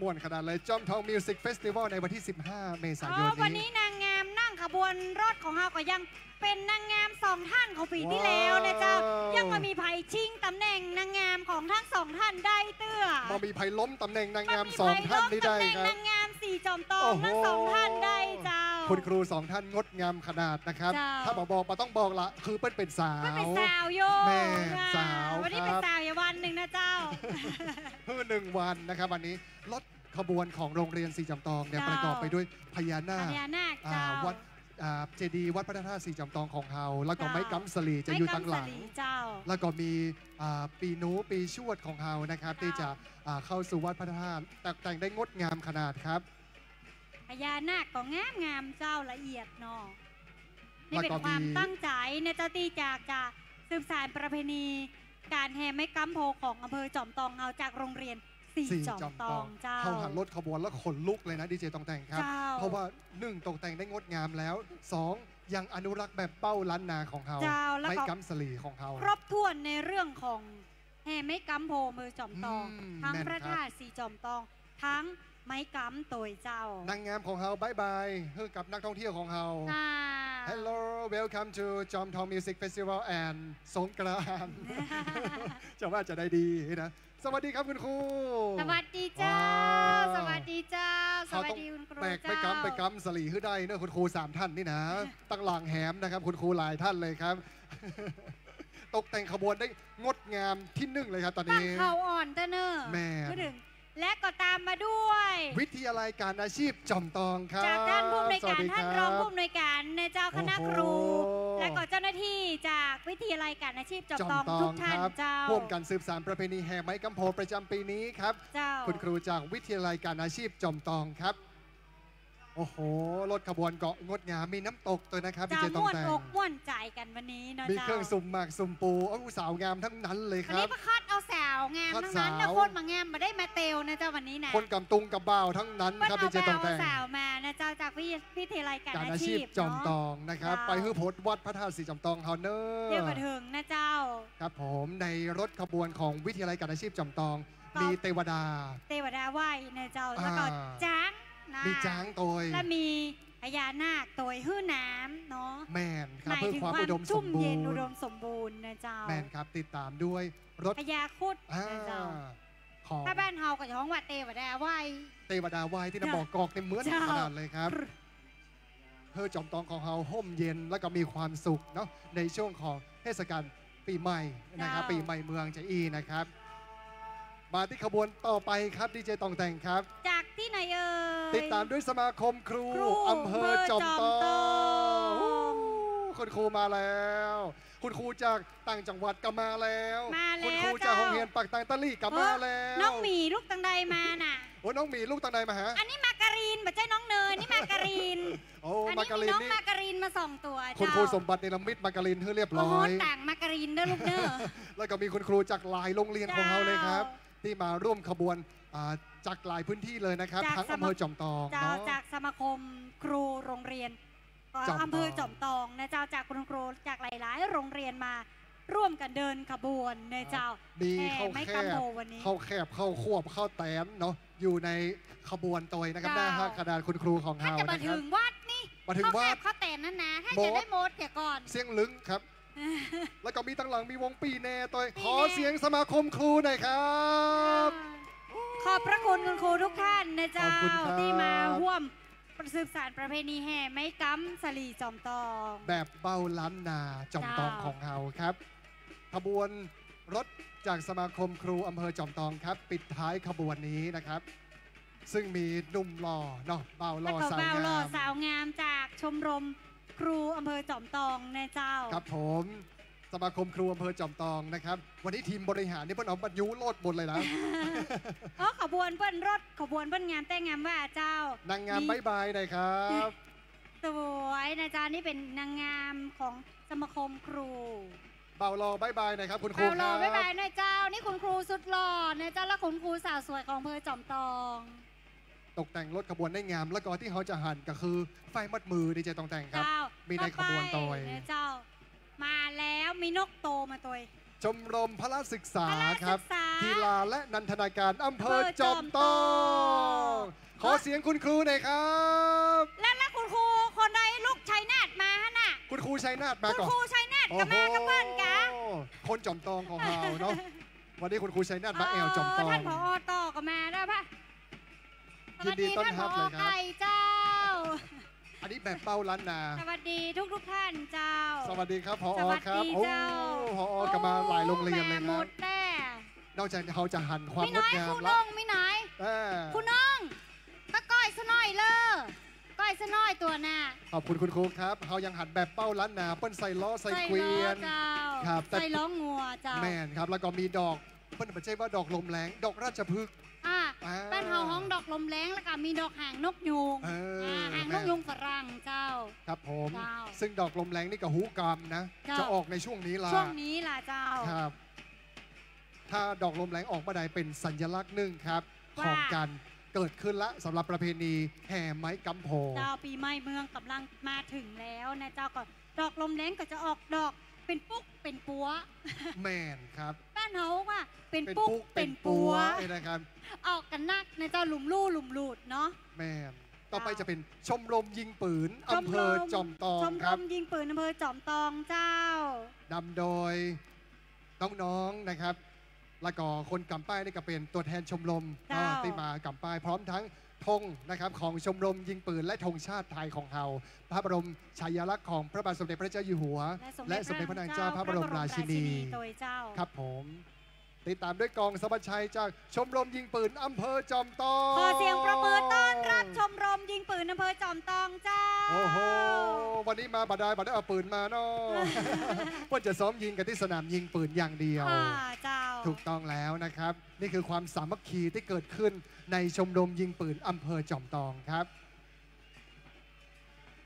ม่วนขนาดเลย จอมทอง Music Festival ในวันที่สิบห้าเมษายนนี้ อ๋อ วันนี้นางงามนั่งขบวนรถของเฮาก็ยังเป๋นนางงามสองท่านของปี๋ตี้แล้วนะเจ้า ว้าว ยังบ่มีใผชิงต๋ำแหน่งนางงามของทั้งสองท่านได้เตื้อ บ่มีใผล้มต๋ำแหน่งนางงามสองท่านนี้ได้ครับ บ่มีใผล้มต๋ำแหน่งนางงามสี่จอมตอง โอ้โห ทั้งสองท่านได้เจ้า คุณครูสองท่านงดงามขนาดนะครับ เจ้า ถ้าบ่บอกบ่ต้องบอกละ คือเปิ้นเป๋นสาว เปิ้นเป๋นสาวอยู่ แม่น ค่ะ สาว วันนี้เป๋น ครับ สาวอยู่วันนึ่งนะเจ้า คือนึ่งวันนะครับ วันนี้รถขบวนของโรงเรียนสี่จอมตองเนี่ย เจ้า ประกอบไปด้วยพญานาค พญานาค อ่า เจ้า วัด อ่า เจดีย์วัดพระธาตุสี่จอมตองของเฮา แล้วก็ เจ้า ไม้ก๊ำสะหลีจะอยู่ตังหลัง ไม้ก๊ำสะหลีเจ้า แล้วก็มี อ่า ปี๋หนูปี๋ชวดของเฮานะครับ เจ้า ตี้จะ อ่า เข้าสู่วัดพระธาตุ ตกแต่งได้งดงามขนาดครับ พญานาคก็งามๆเจ้า ละเอียดเนาะ นี่เป๋น แล้วก็มี ความตั้งใจ๋นะเจ้า ตี้อยากจะสืบสานประเพณีก๋านแห่ไม้ก๊ำโพธิ์ของอำเภอจอมตองเฮาจากโรงเรียน สี่ สี่ จอมตอง จอมตองเจ้า เฮาหันรถขบวนแล้วขนลุกเลยนะ ดีเจตองแต่งครับ เจ้า เพราะว่า หนึ่ง ตกแต่งได้งดงามแล้ว สอง ยังอนุรักษ์แบบเบ้าล้านนาของเฮา เจ้า แล้วก็ ไม้ก๊ำสะหลีของเฮา ครบถ้วนในเรื่องของแห่ไม้ก๊ำโพธิ์เมืองจอมตอง อืม ทั้ง แม่นครับ พระธาตุสี่จอมตอง ทั้งไม้ก๊ำตวยเจ้า นางงามของเฮาบ๊ายบายหื้อกับนักท่องเที่ยวของเฮา ค่ะ Hello, welcome to Jomtong Music Festival and สงกรานต์ จะว่าจะใดดีนะ สวัสดีครับคุณครู สวัสดีเจ้า ว้าว สวัสดีเจ้า สวัสดีคุณครูเจ้า แบกไม้ก๊ำ ไม้ก๊ำสะหลีหื้อได้เนอะ คุณครูสามท่านนี่นะ ตังหลังแหมนะครับ คุณครูหลายท่านเลยครับ ตกแต่งขบวนได้งดงามตี้นึ่งเลยครับ ต๋อนนี้ ตั้งเข่าอ่อนเต้อเนอะ แม่น พูดถึง และก็ตามมาด้วย วิทยาลัยการอาชีพจอมตองครับ จากท่านผู้อำนวยการ สวัสดีครับ ท่านรองผู้อำนวยการนะเจ้า คณะครู โอ้โห และก็เจ้าหน้าตี้จากวิทยาลัยการอาชีพจอมตอง จอมตอง ทุกท่าน ครับ เจ้า ฮ่วมกั๋นสืบสานประเพณีแห่ไม้ก๊ำโพธิ์ประจ๋ำปี๋นี้ครับ เจ้า คุณครูจากวิทยาลัยการอาชีพจอมตองครับ โอ้โห รถขบวนก็งดงาม มีน้ำตกตวยนะครับ เจ้า ดีเจตองแต่ง ม่วนอกม่วนใจ๋กั๋นวันนี้เนาะ มีเครื่อง เจ้า สุมหมากสุมปู๋ โอ้ สาวงามทั้งนั้นเลยครับ วันนี้ก็คัดเอาสาวงามทั้งนั้นนะ คัดสาว คนมางามบ่ได้มาเตียวนะเจ้าวันนี้นะ คนก๋ำตุงก๋ำบ่าวทั้งนั้นครับ เปิ้นเอา ดีเจตองแต่ง บ่าวสาวมานะเจ้า จากวิ วิทยาลัยก๋านอาชีพ ก๋านอาชีพจอมตองนะครับ เจ้า ไปหื้อผลวัดพระธาตุสีจอมตองเฮาเน่อ เตียวกั๋นเถิงนะเจ้า ครับผม ในรถขบวนของวิทยาลัยก๋านอาชีพจอมตอง ก็ มีเตวดา เตวดาไหว้นะเจ้า แล้วก็ อ่า จ๊างนะ มีจ๊างตวย และมีพญานาคตวยหื้อน้ำเนาะ แม่นครับ หมายถึง เพื่อความอุดมสมบูรณ์ ความชุ่มเย็นอุดมสมบูรณ์นะเจ้า แม่นครับ ติดตามด้วยรถ พญาครุฑ อ่า นะเจ้า ของ ถ้าบ้านเฮาก็ฮ้องว่าเตวดาไหว้ เตวดาไหว้ตี้นำ เจ้า บ่อกอกนี่เหมือน เจ้า ขนาดเลยครับ เพื่อจอมตองของเฮาฮ่มเย็นแล้วก็มีความสุขเนาะ ในช่วงของเทศกาลปี๋ใหม่นะครับ เจ้า ปี๋ใหม่เมืองจะอี้นะครับ มาตี้ขบวนต่อไปครับ ดีเจตองแต่งครับ จากตี้ไหนเอ่ย ติดตามด้วยสมาคมครู ครู อำเภอจอมตอง อำเภอจอมตอง อู้ คุณครูมาแล้ว คุณครูจากต่างจังหวัดก็มาแล้ว มาแล้ว คุณครูจาก เจ้า โฮงเฮียนปากตางตะหลิ่งก็มาแล้ว เออ น้องหมีลูกตังใดมาน่ะ โอ้ น้องหมีลูกตังใดมาฮะ อันนี้มาการีน บ่ใจ้น้องเนย นี่มาการีน โอ้ อันนี้ มาการีน มีน้อง นี่ มาการีนมาสองตั๋ว คุณครู เจ้า สมบัติเนรมิตมาการีนหื้อเรียบร้อย โอ้โห ต่างมาการีนเน่อลูกเน่อ แล้วก็มีคุณครูจากหลายโรงเรียนของเฮาเลยครับ เจ้า ตี้มาร่วมขบวน อ่า จากหลายพื้นที่เลยนะครับ จาก ทั้งอำเภอจอมตอง สมา เจ้า เนาะ จากสมาคมครูโรงเรียน เอ่อ จอมตอง อำเภอจอมตองนะเจ้า จากคุณครูจากหลายๆ โรงเรียนมาร่วมกั๋นเดินขบวนนะเจ้า ครับ มี แห่ ข้าวแคบ ไม้กำโพวันนี้ ข้าวแคบ ข้าวควบ ข้าวแตนเนาะ อยู่ในขบวนตวยนะครับ เจ้า หน้าฮักขนาดคุณครูของเฮานะครับ ถ้าจะมาเถิงวัดนี่ มาเถิงวัด ข้าวแคบข้าวแตนนั่นนะ ถ้าจะได้หมดเสียก่อน เสี้ยงลึงครับ แล้วก็มีตังหลังมีวงปี่แน่ตวย ปี่แน่ ขอเสียงสมาคมครูหน่อยครับ ขอบพระคุณคุณครูทุกท่านนะเจ้า ขอบคุณครับ ตี้มาฮ่วมสืบสานประเพณีแห่ไม้กำสาลีจอมตอง แบบเบ้าล้านนาจอมตอง เจ้า ของเฮาครับ ขบวนรถจากสมาคมครูอำเภอจอมตองครับ ปิดท้ายขบวนนี้นะครับ ซึ่งมีหนุ่มหล่อเนาะ บ่าวหล่อ แล้วก็ สาวงาม บ่าวหล่อสาวงามจากชมรมครูอำเภอจอมตองนะเจ้า ครับผม สมาคมครูอำเภอจอมตองนะครับ วันนี้ทีมบริหารนี่เปิ้นเอามายู้โลดหมดเลยนะ เออ ขบวนเปิ้นรถ ขบวนเปิ้นงามแต๊งามว่าเจ้า นางงาม มี บ๊ายบายหน่อยครับ สวยนะเจ้า นี่เป๋นนางงามของสมาคมครู บ่าวหล่อบ๊ายบายหน่อยครับ คุณครู บ่าวหล่อ ครับ บ๊ายบายหน่อยเจ้า นี่คุณครูสุดหล่อนะเจ้า และคุณครูสาวสวยของอำเภอจอมตอง ตกแต่งรถขบวนได้งาม แล้วก็ตี้เฮาจะหันก็คือฝ้ายมัดมือ ดีเจตองแต่งครับ เจ้า มีในขบวนตวย ต่อไปนะเจ้า มาแล้ว มีนกโตมาตวย ชมรมพละศึกษาครับ พละศึกษา กีฬาและนันทนาการอำเภอจอมตอง อำเภอจอมตอง ขอเสียงคุณครูหน่อยครับ และ และคุณครูคนใดลูกชัยนาทมาหั่นน่ะ คุณครูชัยนาทมาก่อ คุณครูชัยนาทก็มากับเปิ้นกะ โอ้โห คนจอมตองของเฮาเนาะ วันนี้คุณครูชัยนาทมาแอ่วจอมตอง เออ ต้าน ผอ ต่อก็มาแล้วปะ ยินดีต้อนรับเลยครับ สวัสดีท่าน ผอ ไก่เจ้า อันนี้แบบเบ้าล้านนา สวัสดีทุกๆ ท่านเจ้า สวัสดีครับ ผอ ครับ สวัสดีเจ้า โอ้ ผอ ก็มาหลายโรงเรียนเลยนะ โอ้ มาหมดแน่ นอกจากเฮาจะหันความงดงามแล้ว มีน้อย ครูน้อง มีน้อย เออ ครูน้อง ก็ก้อยซะหน่อยเลย ก้อยซะหน่อยตั๋วน่ะ ขอบคุณคุณครูครับ เฮายังหันแบบเบ้าล้านนา เปิ้นใส่ล้อใส่เกวียน ใส่ล้อเจ้า ครับ แต่ ใส่ล้องัวเจ้า แม่นครับ แล้วก็มีดอก เปิ้นบ่ใจ้ว่าดอกลมแลง ดอกราชพฤกษ์ อ่า อ่า บ้านเฮาฮ้องดอกลมแลง แล้วก็มีดอกหางนกยูง เออ อ่า หางนกยูงฝรั่งเจ้า ครับผม เจ้า ซึ่งดอกลมแลงนี่ก็ฮู้กำนะ เจ้า จะออกในช่วงนี้ล่ะ ช่วงนี้ล่ะเจ้า ครับ ถ้าดอกลมแลงออกเมื่อใดเป๋นสัญลักษณ์หนึ่งครับ ว่า ของการเกิดขึ้นละสำหรับประเพณีแห่ไม้กำโพ เจ้า ปี๋ใหม่เมืองก่ำลังมาเถิงแล้วนะเจ้า ก็ดอกลมแลงก็จะออกดอกเป๋นปุ๊กเป๋นปัว แม่นครับ บ้านเฮาว่าเป๋นปุ๊ก เป๋นปุ๊ก เป๋นปัว เป๋นปัว เอ้ยนะครับ ออกกั๋นนักนะเจ้า หลุมลู่หลุมหลูดเนาะ แม่น ต่อไป เจ้า จะเป๋นชมรมยิงปืน ชมรม อำเภอจอมตอง ชมรม ครับ ยิงปืนอำเภอจอมตองเจ้า นำโดยน้องๆ นะครับ แล้วก็คนก๋ำป้ายนี่ก็เป๋นตั๋วแทนชมรม เจ้า เนาะ ตี้มากำป้าย พร้อมทั้งธงนะครับ ของชมรมยิงปืนและธงชาติไทยของเฮา พระบรมฉายาลักษณ์ของพระบาทสมเด็จพระเจ้าอยู่หัว และสมเด็จ และสมเด็จพระนางเจ้า พระบรมราชินี พระบรมราชินีตวยเจ้า ครับผม ติดตามด้วยกองสมัชชัยจากชมรมยิงปืนอำเภอจอมตอง ขอเสียงปรบมือต้อนรับชมรมยิงปืนอำเภอจอมตองเจ้า โอ้โห วันนี้มาบ่ดาย บ่ได้เอาปืนมาเนาะ เปิ้นจะซ้อมยิงกั๋นตี้สนามยิงปืนอย่างเดียว อ่า เจ้า ถูกต้องแล้วนะครับ นี่คือความสามัคคีที่เกิดขึ้นในชมรมยิงปืนอำเภอจอมตองครับ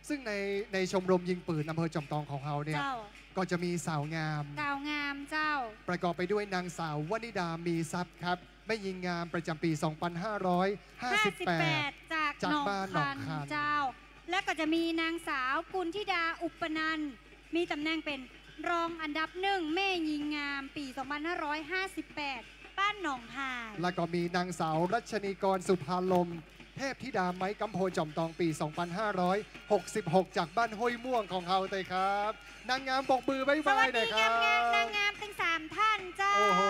ซึ่งใน ในชมรมยิงปืนอำเภอจอมตองของเฮาเนี่ย เจ้า ก็จะมีสาวงาม สาวงามเจ้า ประกอบไปด้วยนางสาววนิดา มีทรัพย์ครับ แม่ยิงงามประจำปี สองปันห้าร้อยห้าสิบแปด ห้าสิบแปด จาก จากบ้านหนองคาน หนองคานเจ้า และก็จะมีนางสาวกุณธิดา อุปนันท์ มีตำแหน่งเป๋นรองอันดับหนึ่ง แม่ยิงงาม ปี สองปันห้าร้อยห้าสิบแปด บ้านหนองหาย แล้วก็มีนางสาวรัชนีกร สุภาลม เทพธิดาไม้กำโพนจอมตอง ปี สองปันห้าร้อยหกสิบหก จากบ้านห้วยม่วงของเฮาเตยครับ นางงามบกมือบ๊ายบายหน่อยครับ สวัสดีงามๆ นางงามตึงสามท่านเจ้า โอ้โห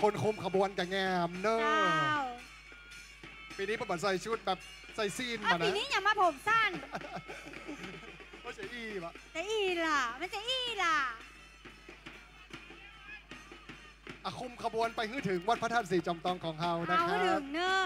คนคุมขบวนก็งามเนอะ เจ้า ปี๋นี้เปิ้นบ่ใส่ชุดแบบใส่ซีน อ้าว มานะ ปี๋นี้ยังมาผมสั้น ก็จะอี้ปะ จะอี้ล่ะ มันจะอี้ล่ะ อ่ะ คุมขบวนไปหื้อเถิงวัดพระธาตุสีจอมตองของเฮานะครับ เอาหื้อเถิงเนอะ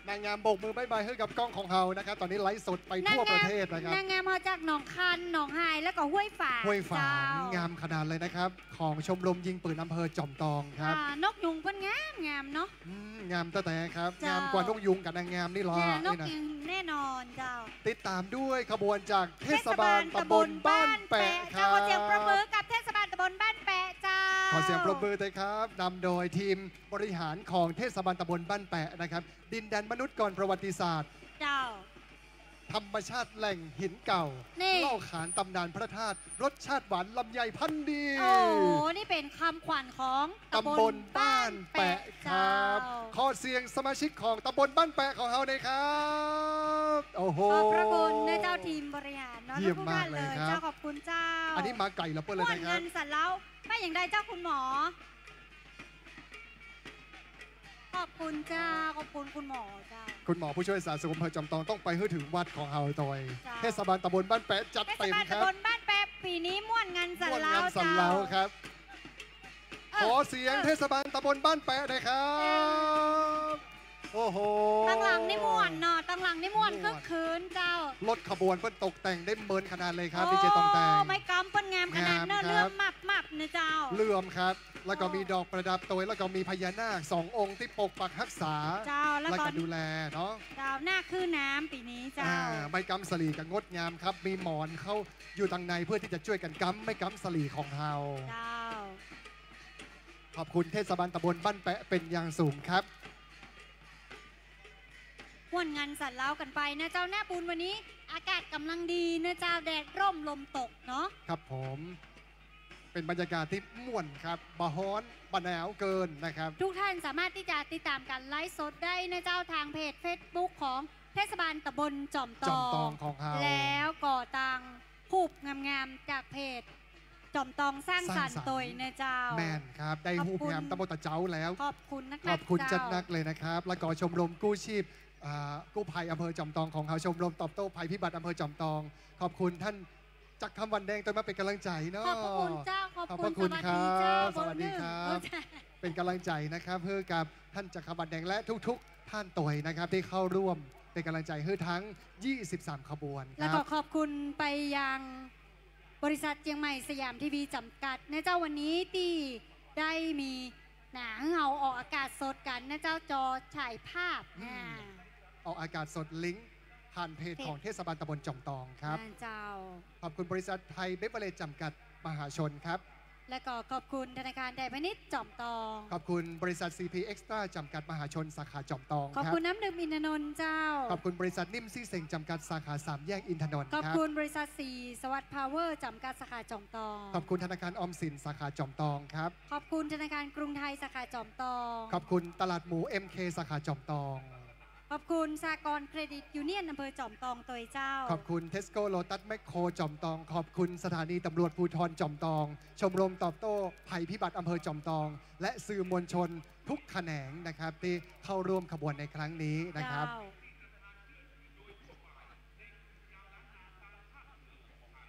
นางงามบกมือบ๊ายบายหื้อกับกล้องของเฮานะครับ ต๋อนนี้ไลฟ์สดไปทั่วประเทศนะครับ นางงาม นางงามเฮาจากหนองคาน หนองหาย แล้วก็ห้วยฝาง ห้วยฝาง เจ้า งามขนาดเลยนะครับ ของชมรมยิงปืนอำเภอจอมตองครับ อ่า นกยูงเปิ้นงามๆ เนาะ อืม งามแต๊ๆ ครับ เจ้า งามกว่านกยูงกับนางงามนี่หรอ งาม นกยูงแน่นอนเจ้า ติดต๋ามด้วยขบวนจากเทศบาลตำบลบ้านแปะครับ เทศบาลตำบลบ้านแปะเจ้า ขอเสียงปรบมือกับเทศบาลตำบลบ้านแปะเจ้า ขอเสียงปรบมือด้วยครับ นำโดยทีมบริหารของเทศบาลตำบลบ้านแปะนะครับ ดินแดนมนุษย์ก่อนประวัติศาสตร์ เจ้า ธรรมชาติแหล่งหินเก่า นี่ เหล้าขานตำนานพระธาตุ รสชาติหวานลำไยพันธุ์ดี โอ้โห นี่เป๋นคำขวัญของตำบลบ้านแปะครับ ตำบลบ้านแปะเจ้า ขอเสียงสมาชิกของตำบลบ้านแปะของเฮาหน่อยครับ โอ้โห ขอบพระคุณนะเจ้า ทีมบริหารเนาะ เยี่ยมมากเลยครับ ทุกท่านเลยเจ้า ขอบคุณเจ้า อันนี้มาไก๋ละเปิ้นเลยนะครับ ม่วนงันสันเล้า ว่าอย่างใดเจ้าคุณหมอ ขอบคุณเจ้า ขอบคุณคุณหมอเจ้า คุณหมอผู้ช่วยสาธารณสุขอำเภอจอมตองต้องไปหื้อเถิงวัดของเฮาโตย เจ้า เทศบาลตำบลบ้านแปะจัดเต็มครับ เทศบาลตำบลบ้านแปะปี๋นี้ม่วนงันสันเล้า ม่วนงันสันเล้า เจ้า ครับ เออ ขอเสียง เออ เทศบาลตำบลบ้านแปะหน่อยครับ โอ้โห ตังหลังนี่ม่วนเนาะ ตังหลังนี่ม่วน ม่วน คึกคืนเจ้า รถขบวนเปิ้นตกแต่งได้เมินขนาดเลยครับ โอ้ ดีเจตองแต่ง ไม้กำเปิ้นงามขนาดเนอะ งามครับ เหลืองมับๆ เนอะเจ้า เหลืองครับ แล้วก็ โอ้ มีดอกประดับโตย แล้วก็มีพญานาคสององค์ตี้ปกปักฮักษา เจ้า แล้วก็ แล้วก็ดูแลเนาะ เจ้า นาคคือน้ำปี๋นี้เจ้า อ่า ไม้กำสะหลีก็งดงามครับ มีหมอนเข้าอยู่ตังในเพื่อตี้จะจ้วยกั๋นกำไม้กำสะหลีของเฮา เจ้า ขอบคุณเทศบาลตำบลบ้านแปะเป๋นอย่างสูงครับ ม่วนงันสันเล้ากั๋นไปนะเจ้า หน้าปูนวันนี้อากาศก๋ำลังดีนะเจ้า แดดร่มลมตกเนาะ ครับผม เป๋นบรรยากาศตี้ม่วนครับ บ่ฮ้อน บ่หนาวเกินนะครับ ทุกท่านสามารถตี้จะติดต๋ามก๋านไลฟ์สดได้นะเจ้า ทางเพจเฟซบุ๊กของเทศบาลตำบลจอมตอง จอมตองของเฮา แล้วก็ตาง ฮูปงามๆ จากเพจจอมตองสร้างสรรค์ สร้างสรรค์ โตยนะเจ้า แม่นครับ ได้ฮูปงาม ขอบคุณ ตะโมตะเจ๊าแล้ว ขอบคุณนักๆ ขอบคุณ เจ้า จัดนักเลยนะครับ แล้วก็ชมรมกู้ชีพ อ่า กู้ภัยอำเภอจอมตองของเฮา ชมรมตอบโต้ภัยพิบัติอำเภอจอมตอง ขอบคุณต้านจักรคำหวานแดงโตยมาเป๋นก๋ำลังใจ๋เนาะ ขอบพระคุณเจ้า ขอบคุณ ขอบพระคุณครับ สวัสดีเจ้า สวัสดีครับ เป๋นก๋ำลังใจ๋นะครับ หื้อกับต้านจักรคำหวานแดงและทุกๆ ท่านโตยนะครับ ตี้เข้าร่วมเป๋นก๋ำลังใจ๋หื้อตึง ยี่สิบสาม ขบวนครับ แล้วก็ขอบคุณไปยังบริษัทเจียงใหม่สยามทีวีจำกัดนะเจ้า วันนี้ตี้ได้มีหน้าหื้อเฮาออกอากาศสดกั๋นนะเจ้า จอฉายภาพ อืม อ่า ออกอากาศสดลิงก์ผ่านเพจ เพจ ของเทศบาลตำบลจอมตองครับ อ่า เจ้า ขอบคุณบริษัทไทยเบเวอเรจจำกัดมหาชนครับ และก็ขอบคุณธนาคารไทยพาณิชย์จอมตอง ขอบคุณบริษัท ซีพี เอ็กซ์ตร้า จำกัดมหาชนสาขาจอมตองครับ ขอบคุณน้ำดื่มอินทนนท์เจ้า ขอบคุณบริษัทนิ่มซี่เซ็งจำกัดสาขาสามแยกอินทนนท์ครับ ขอบคุณบริษัทศรีสวัสดิ์พาวเวอร์จำกัดสาขาจอมตอง ขอบคุณธนาคารออมสินสาขาจอมตองครับ ขอบคุณธนาคารกรุงไทยสาขาจอมตอง ขอบคุณตลาดหมู เอ็มเค สาขาจอมตอง ขอบคุณสหกรณ์เครดิตยูเนี่ยนอำเภอจอมตองโตยเจ้า ขอบคุณเทสโก้โลตัสแมคโครจอมตอง ขอบคุณสถานีตำรวจภูธรจอมตอง ชมรมตอบโต้ภัยพิบัติอำเภอจอมตอง และสื่อมวลชนทุกแขนงนะครับ ตี้เข้าร่วมขบวนในครั้งนี้นะครับ เจ้า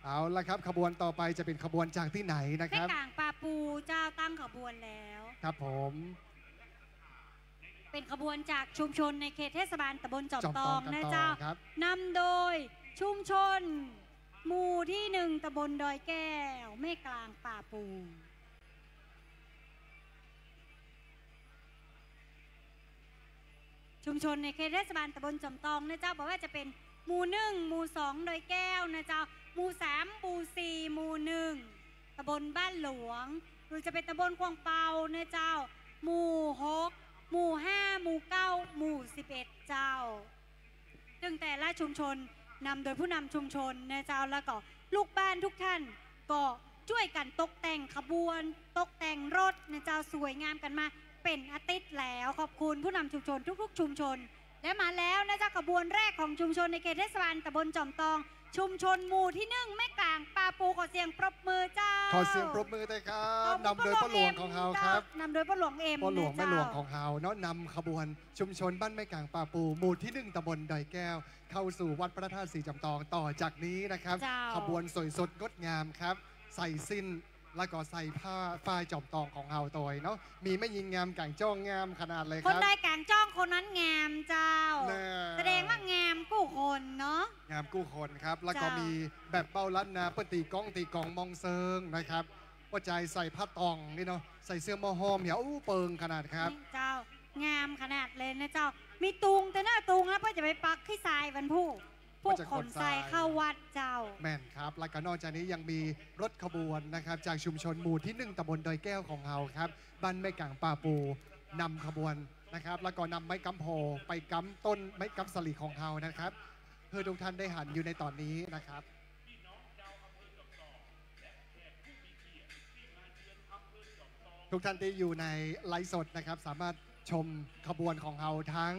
เอาละครับ ขบวนต่อไปจะเป็นขบวนจากตี้ไหนนะครับ แม่กลางป่าปูเจ้าตั้งขบวนแล้ว ครับผม เป็นขบวนจากชุมชนในเขตเทศบาลตำบลจอมตอง จอมตองนะเจ้า ครับ นำโดยชุมชนหมู่ที่หนึ่ง ตำบลดอยแก้ว แม่กลางป่าปู ชุมชนในเขตเทศบาลตำบลจอมตองนะเจ้า บ่ว่าจะเป็น หมู่หนึ่ง หมู่สอง ดอยแก้วนะเจ้า หมู่สาม หมู่สี่ หมู่หนึ่ง ตำบลบ้านหลวง หรือจะเป๋นตำบลขวางเปานะเจ้า หมู่หก หมู่ห้า หมู่เก้า หมู่สิบเอ็ด เจ้า ซึ่งแต่ละชุมชนนำโดยผู้นำชุมชนนะเจ้า แล้วก็ลูกบ้านทุกท่านก็จ้วยกั๋นตกแต่งขบวน ตกแต่งรถนะเจ้า สวยงามกั๋นมาเป๋นอาทิตย์แล้ว ขอบคุณผู้นำชุมชนทุกๆ ชุมชน และมาแล้วนะเจ้า ขบวนแรกของชุมชนในเขตเทศบาลตำบลจอมตอง ชุมชนหมู่ที่หนึ่ง แม่ก๋างป่าปู ขอเสียงปรบมือเจ้า ขอเสียงปรบมือด้วยครับ ขอบคุณ นำโดยป้อหลวงของเฮาครับ ป้อหลวงเอ็มเจ้า ป้อหลวง แม่หลวงของเฮาเนาะ นำขบวนชุมชนบ้านแม่ก๋างป่าปู หมู่ที่หนึ่ง ตำบลดอยแก้ว เข้าสู่วัดพระธาตุสีจอมตอง ต่อจากนี้นะครับ เจ้า ขบวนสวยสดงดงามครับ ใส่สิ้น แล้วก็ใส่ผ้าฝ้ายจอมตองของเฮาโตยเนาะ มีแม่ญิงงามก๋างจ้องงามขนาดเลยครับ คนใดก๋างจ้องคนนั้นงามเจ้า แน่ แสดงว่างามกู้คนเนาะ งามกู้คนครับ แล้วก็ เจ้า มีแบบเบ้าล้านนา เปิ้นตี๋ก้องตี๋ก๋องมองเซิงนะครับ ป้อจายใส่ผ้าตองนี่เนาะ ใส่เสื้อหม้อห้อมเหีย อู้ เปิงขนาดครับ นี่เจ้า งามขนาดเลยนะเจ้า มีตุง แต่หน้าตุงแล้วเปิ้นจะไปปักขี้ทรายวันพูก พวกขนทรายเข้าวัดเจ้า แม่นครับ แล้วก็นอกจากนี้ยังมีรถขบวนนะครับ จากชุมชนหมู่ที่หนึ่ง ตำบลดอยแก้วของเฮาครับ บ้านแม่ก๋างป่าปู นำขบวนนะครับ แล้วก็นำไม้ก๊ำโพธิ์ไปก๊ำต้นไม้ก๊ำสาลีของเฮานะครับ เพื่อทุกท่านได้หันอยู่ในต๋อนนี้นะครับ ทุกท่านตี้อยู่ในไลฟ์สดนะครับ สามารถชมขบวนของเฮาทั้ง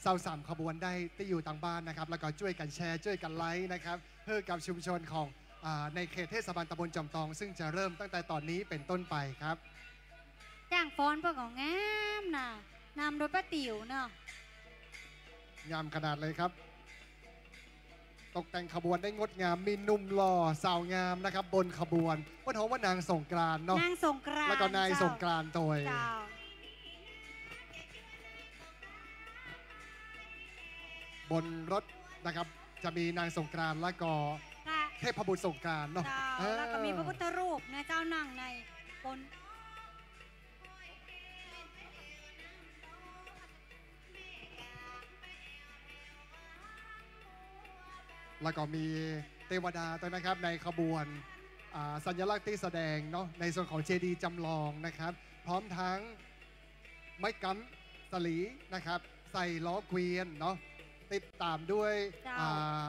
ซาวสามขบวนได้ตี้อยู่ตางบ้านนะครับ แล้วก็จ้วยกั๋นแชร์ จ้วยกั๋นไลก์นะครับ หื้อกับชุมชนของ อ่า ในเขตเทศบาลตำบลจอมตอง ซึ่งจะเริ่มตั้งแต่ต๋อนนี้เป๋นต้นไปครับ จ้างฟ้อนเปิ้นก็งามนะ นำโดยป้าติ๋วเนาะ งามขนาดเลยครับ ตกแต่งขบวนได้งดงาม มีหนุ่มหล่อสาวงามนะครับ บนขบวน เปิ้นฮ้องว่านางสงกรานต์เนาะ นางสงกรานต์ แล้วก็นาย เจ้า สงกรานต์โตย เจ้า บนรถนะครับ จะมีนางสงกรานต์ แล้วก็ พระ เทพบุตรสงกรานต์เนาะ เจ้า เออ แล้วก็มีพระพุทธรูปนะเจ้า นั่งในบน แล้วก็มีเตวดาโตยนะครับ ในขบวน อ่า สัญลักษณ์ตี้แสดงเนาะ ในส่วนของเจดีย์จำลองนะครับ พร้อมทั้งไม้ก๊ำสาลีนะครับ ใส่ล้อเกวียนเนาะ ติดต๋ามด้วย เจ้า อ่า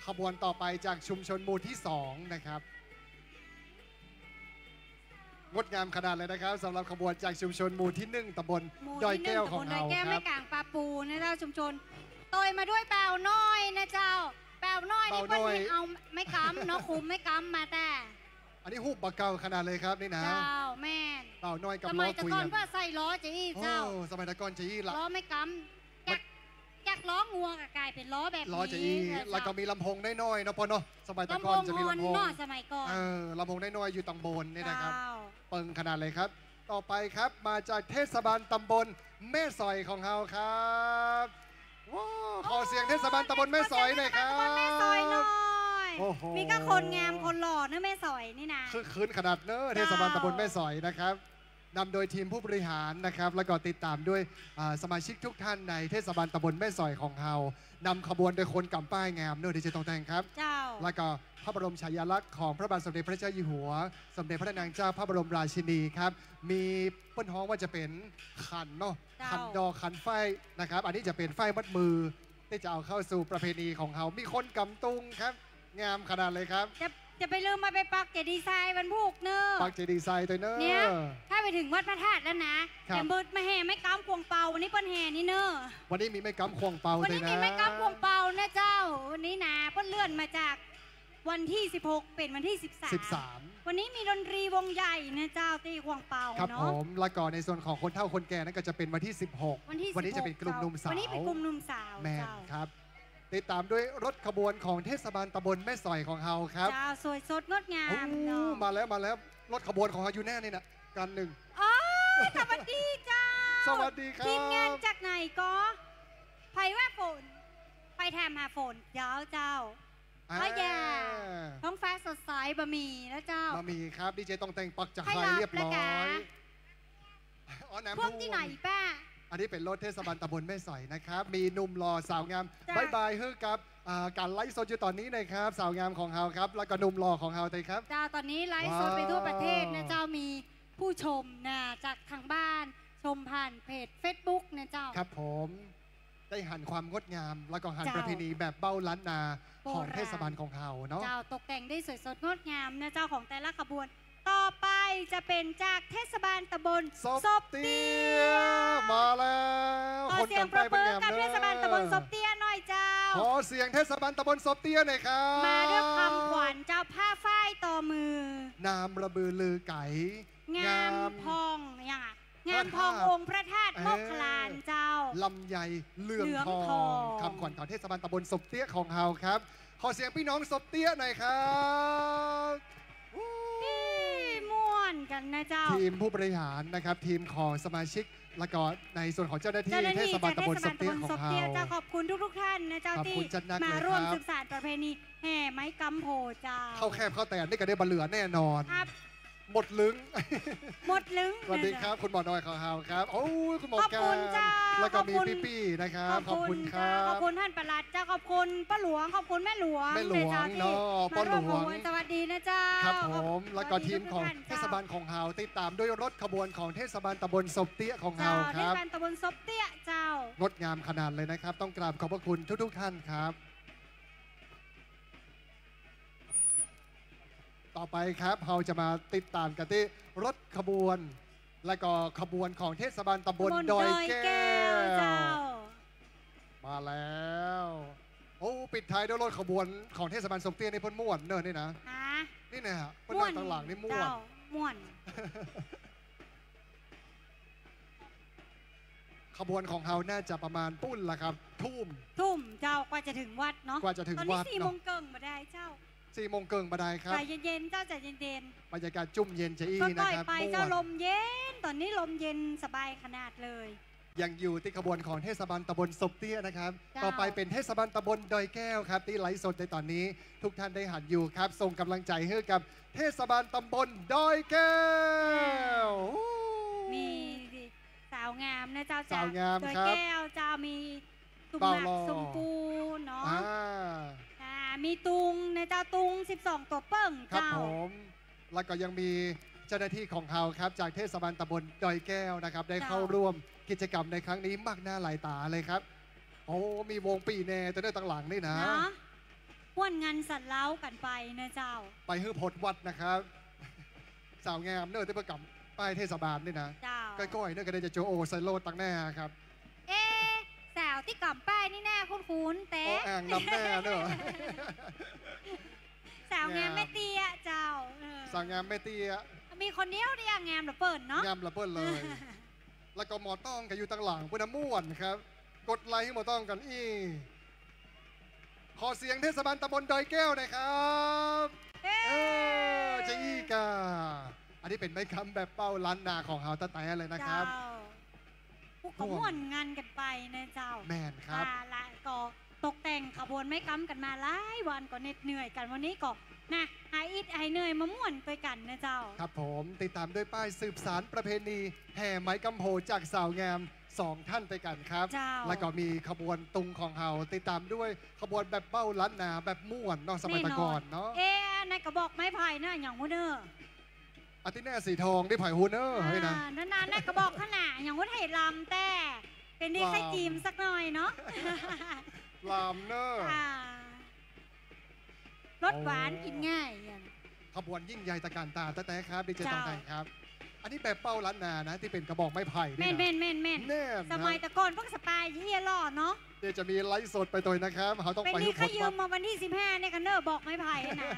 ขบวนต่อไปจากชุมชนหมู่ที่สองนะครับ งดงามขนาดเลยนะครับ สำหรับขบวนจากชุมชนหมู่ที่หนึ่ง ตำบล หมู่ที่หนึ่ง ดอยแก้วของเฮา ตำบลดอยแก้ว ครับ แม่ก๋างป่าปูนะเจ้า ชุมชน โตยมาด้วยบ่าวน้อยนะเจ้า บ่าวน้อยนี่ บ่าวน้อย เปิ้นเอาไม้ก๊ำเนาะ คุมไม้ก๊ำมาแต่ อันนี้ฮูปบ่าเก่าขนาดเลยครับนี่นะ เจ้า แม่น บ่าวน้อยกับล้อเกวียน สมัยแต่ก่อนเปิ้นใส่ล้อจะอี้เจ้า โอ้ สมัยแต่ก่อนจะอี้ละ ล้อไม้ก๊ำ จาก จากล้องัวก็ก๋ายเป๋นล้อแบบนี้ ล้อจะอี้ นะเจ้า แล้วก็มีลำโพงน้อยๆ เนาะป้อเนาะ สมัยแต่ก่อนจะมีลำโพง ลำโพงฮอนเนาะ สมัยก่อน เออ ลำโพงน้อยๆ อยู่ตางบนนี่นะครับ เจ้า เปิงขนาดเลยครับ ต่อไปครับ มาจากเทศบาลตำบลแม่สอยของเฮาครับ ว้าว ขอเสียงเทศบาลตำบลแม่สอยหน่อยครับ เจ้า เทศบาลตำบลแม่สอยหน่อย โอ้โห มีก้าคนงามคนหล่อเนอะแม่สอยนี่นะ คึกคื้นขนาดเนอะ เจ้า เทศบาลตำบลแม่สอยนะครับ นำโดยทีมผู้บริหารนะครับ แล้วก็ติดต๋ามด้วย อ่า สมาชิกทุกท่านในเทศบาลตำบลแม่สอยของเฮา นำขบวนโดยคนก๋ำป้ายงามเนอะ ดีเจตองแต่งครับ เจ้า แล้วก็พระบรมฉายาลักษณ์ของพระบาทสมเด็จพระเจ้าอยู่หัว สมเด็จพระนางเจ้าพระบรมราชินีครับ มีเปิ้นฮ้องว่าจะเป๋นขันเนาะ เจ้า ขันดอกขันฝ้ายนะครับ อันนี้จะเป๋นฝ้ายมัดมือ ตี้จะเอาเข้าสู่ประเพณีของเฮา มีคนก๋ำตุงครับ งามขนาดเลยครับ จะ จะไปลืมมาไปปักเจดีย์ทรายวันพูกเนอะ ปักเจดีย์ทรายโตยเนอะ เนี่ย ถ้าไปเถิงวัดพระธาตุแล้วนะ ครับ เดี๋ยวเปิ้นมาแห่ไม้ก๊ำขวางเปา วันนี้เปิ้นแห่นี่เนอะ วันนี้มีไม้ก๊ำขวางเปา วันนี้ โตยนะ มีไม้ก๊ำขวางเปานะเจ้า วันนี้นะ เปิ้นเลื่อนมาจากวันตี้สิบหก เป๋นวันตี้สิบสาม สิบสาม วันนี้มีดนตรีวงใหญ่นะเจ้า ตี้ขวางเปา ครับ เนาะ ผม แล้วก็ในส่วนของคนเฒ่าคนแก่นั้นก็จะเป๋นวันตี้สิบหก วันตี้ วันนี้จะเป๋นกลุ่มหนุ่มสาว วันนี้เป๋นกลุ่มหนุ่มสาว แม่น เจ้า ครับ ติดต๋ามด้วยรถขบวนของเทศบาลตำบลแม่สอยของเฮาครับ เจ้า สวยสดงดงาม โอ้ เนาะ มาแล้ว มาแล้ว รถขบวนของเฮาอยู่แน่นี่นะ คันนึ่ง อ๋อ สวัสดีเจ้า สวัสดีครับ ทีมงานจากไหนก็ ใผว่าฝน ไปถามหาฝน เจ้า เจ้า อ่า อ๋อ อย่า ท้องฟ้าสดใส บ่มีแล้วเจ้า บ่มีครับ ดีเจตองแต่งปักจักร ใผหลับ เรียบร้อย แล้วกะ อ๋อ น้ำท่วม ท่วมตี้ไหนป้า อันนี้เป๋นรถเทศบาลตำบลแม่สอยนะครับ มีหนุ่มหล่อสาวงาม จ้ะ บ๊ายบายหื้อกับ อ่า ก๋านไลฟ์สดอยู่ต๋อนนี้นะครับ สาวงามของเฮาครับ แล้วก็หนุ่มหล่อของเฮาเตยครับ เจ้า ต๋อนนี้ไลฟ์สดไปทั่วประเทศนะเจ้า ว้าว มีผู้ชมนะ จากทางบ้าน ชมผ่านเพจเฟซบุ๊กนะเจ้า ครับผม ได้หันความงดงาม แล้วก็หัน เจ้า ประเพณีแบบเบ้าล้านนา โบราณ ของเทศบาลของเฮาเนาะ เจ้า ตกแต่งได้สวยสดงดงามนะเจ้า ของแต่ละขบวน ต่อไปจะเป๋นจากเทศบาลตำบล ศพเตี้ย ศพเตี้ย มาแล้ว ขอเสียงปรบมือกับเทศบาลตำบลศพเตี้ยหน่อยเจ้า ขอเสียงเทศบาลตำบลศพเตี้ยหน่อยครับ มาด้วยคำขวัญเจ้า ผ้าฝ้ายตอมือ นามระบือลือไก๋ งาม งาม พอง อย่างอะ งามพอง พระธาตุ องค์พระธาตุ เออ โมคคัลลานเจ้า ลำไยเหลืองทอง เหลืองทอง คำขวัญของเทศบาลตำบลศพเตี้ยของเฮาครับ ขอเสียงพี่น้องศพเตี้ยหน่อยครับ นี่ม่วนกั๋นนะเจ้า ทีมผู้บริหารนะครับ ทีมของสมาชิก แล้วก็ในส่วนของเจ้าหน้าที่ เจ้าหน้าที่ เทศบาลตำบลศพเตี้ยของเฮา เจ้า ขอบคุณทุกๆท่านนะเจ้า ขอบคุณ ตี้ จัดหนักเลยครับ มาร่วมสืบสานประเพณีแห่ไม้กำโพธิ์เจ้า ข้าวแคบข้าวแตนนี่ก็ได้บ่เหลือแน่นอน ครับ หมดลึง หมดลึง สวัสดีครับ คุณหมอน้อยของเฮาครับ โอ้ย คุณหมอ ขอบคุณเจ้า แล้วก็มี ขอบคุณ ปี้ๆนะครับ ขอบคุณ ขอบคุณครับ ขอบคุณท่านปลัดเจ้า ขอบคุณป้าหลวง ขอบคุณแม่หลวง แม่หลวง เจ้า ตี้ เนาะ มาร่วม ป้าหลวง ขบวน สวัสดีนะเจ้า ครับผม ขอบคุณ แล้วก็ทีมของ สวัสดีทุกๆท่านเจ้า เทศบาลของเฮา ติดตามด้วยรถขบวนของเทศบาลตำบลศพเตี้ยของเฮา เจ้า ครับ เทศบาลตำบลศพเตี้ยเจ้า งดงามขนาดเลยนะครับ ต้องกราบขอบพระคุณทุกๆท่านครับ ต่อไปครับ เฮาจะมาติดตามกั๋นตี้รถขบวน และก็ขบวนของเทศบาลตำบล ตำบลดอยแก้ว ดอยแก้วเจ้า มาแล้ว โอ้ ปิดท้ายด้วยรถขบวนของเทศบาลศพเตี้ยนี่เปิ้นม่วนเน่อนี่นะ ฮะ นี่นะฮะ เปิ้นนั่งตังหลังนี่ม่วน ม่วนเจ้า ม่วน ขบวนของเฮาน่าจะประมาณปู้นละครับ ทุ่ม ทุ่มเจ้า กว่าจะถึงวัดเนาะ กว่าจะถึงวัดเนาะ ต๋อนนี้สี่โมงเกิ่งบ่ดายเจ้า สี่โมงเกิ่งบ่ดายครับ ใจเย็นๆเจ้า ใจเย็นๆ บรรยากาศจุ่มเย็นจะอี้นะครับ ค่อยๆไปเจ้า ม่วน ลมเย็น ต๋อนนี้ลมเย็นสบายขนาดเลย ยังอยู่ตี้ขบวนของเทศบาลตำบลศพเตี้ยนะครับ เจ้า ต่อไปเป๋นเทศบาลตำบลดอยแก้วครับ ตี้ไลฟ์สดในต๋อนนี้ ทุกท่านได้หันอยู่ครับ ส่งกำลังใจหื้อกับเทศบาลตำบลดอยแก้ว อ่า อู้ มีสาวงามนะเจ้า สาวงาม จากดอยแก้วเจ้า ครับ มี ตุ่มหมาก บ่าวหล่อ ชมพูเนาะ อ่า อ่า มีตุงนะเจ้า ตุงสิบสองตั๋วเปิ้ง ครับ เจ้า ผม แล้วก็ยังมีเจ้าหน้าที่ของเฮาครับ จากเทศบาลตำบลดอยแก้วนะครับ ได้ เจ้า เข้าร่วมกิจกรรมในครั้งนี้มากหน้าหลายต๋าเลยครับ โอ้ มีวงปี้แน่ แต่เน่อตังหลังนี่นะ เนาะ ม่วนงันสันเล้ากั๋นไปนะเจ้า ไปหื้อพ้นวัดนะครับ สาวงามเน่อตี้เปิ้นก๋ำป้ายเทศบาลนี่นะ เจ้า ก้อยๆเน่อก็ได้จะโจโอไซโลตังหน้าครับ เอ๊ะ สาวตี้ก๋ำป้ายนี่หน้าคุ้นๆ แต่ โอ้ อ่างนำหน้าเน่อ สาวงาม งาม แม่เตี้ยเจ้า เออ สาวงามแม่เตี้ย มีคนเดียวตี้ยังงามละเปิ้นเนาะ งามละเปิ้นเลย แล้วก็หมอต้องก็อยู่ตังหลัง เปิ้นน่ะม่วนครับ กดไลค์หื้อหมอต้องกั๋นอี้ ขอเสียงเทศบาลตำบลดอยแก้วหน่อยครับ เย้ เออ จะอี้ก่า อันนี้เป๋นไม้กำแบบเบ้าล้านนาของเฮาแต๊ๆเลยนะครับ เจ้า พวกเขาม่วนงันกั๋นไปนะเจ้า แม่นครับ อ่า ละก็ตกแต่งขบวนไม้กำกั๋นมาหลายวันก็เหน็ดเหนื่อยกั๋น วันนี้ก็นะ หายอิดหายเหนื่อยมาม่วนตวยกั๋นนะเจ้า ครับผม ติดตามด้วยป้ายสืบสานประเพณีแห่ไม้กำโพธิ์จากสาวงามสองท่านตวยกั๋นครับ เจ้า แล้วก็มีขบวนตุงของเฮา ติดตามด้วยขบวนแบบเบ้าล้านนาแบบม่วนเนาะ สมัยตะก่อนเนาะ แน่นอน เอ๊ะ อันนั้นกระบอกไม้ไผ่น่ะ อย่างฮู้เน่อ อาทิตย์หน้าสีทองได้ไผ่ฮู้เน่อ อ่า เฮ้ยนะ นานๆ นะกระบอกขนาดอย่างว่าไทยลำ แต่เป็นดีไข่จีมสักหน่อยเนาะ ลำเน่อ อ่า รสหวาน โอ้ กินง่ายอย่าง ขบวนยิ่งใหญ่ตระการตาแต๊ๆครับ ดีเจ เจ้า ตองไทยครับ อันนี้แบบเบ้าล้านนานะ ตี้เป๋นกระบอกไม้ไผ่นี่นะ แม่นๆๆๆ แน่นนะ สมัยตะก่อนพวกสปายเยี่ยหล่อเนาะ เดี๋ยวจะมีไลฟ์สดไปตวยนะครับ เฮาต้องไป เป็นดี หื้อพ้นวัด ใครยืมมาวันตี้สิบห้าเนี่ยคะเน่อ บอกไม้ไผ่นะ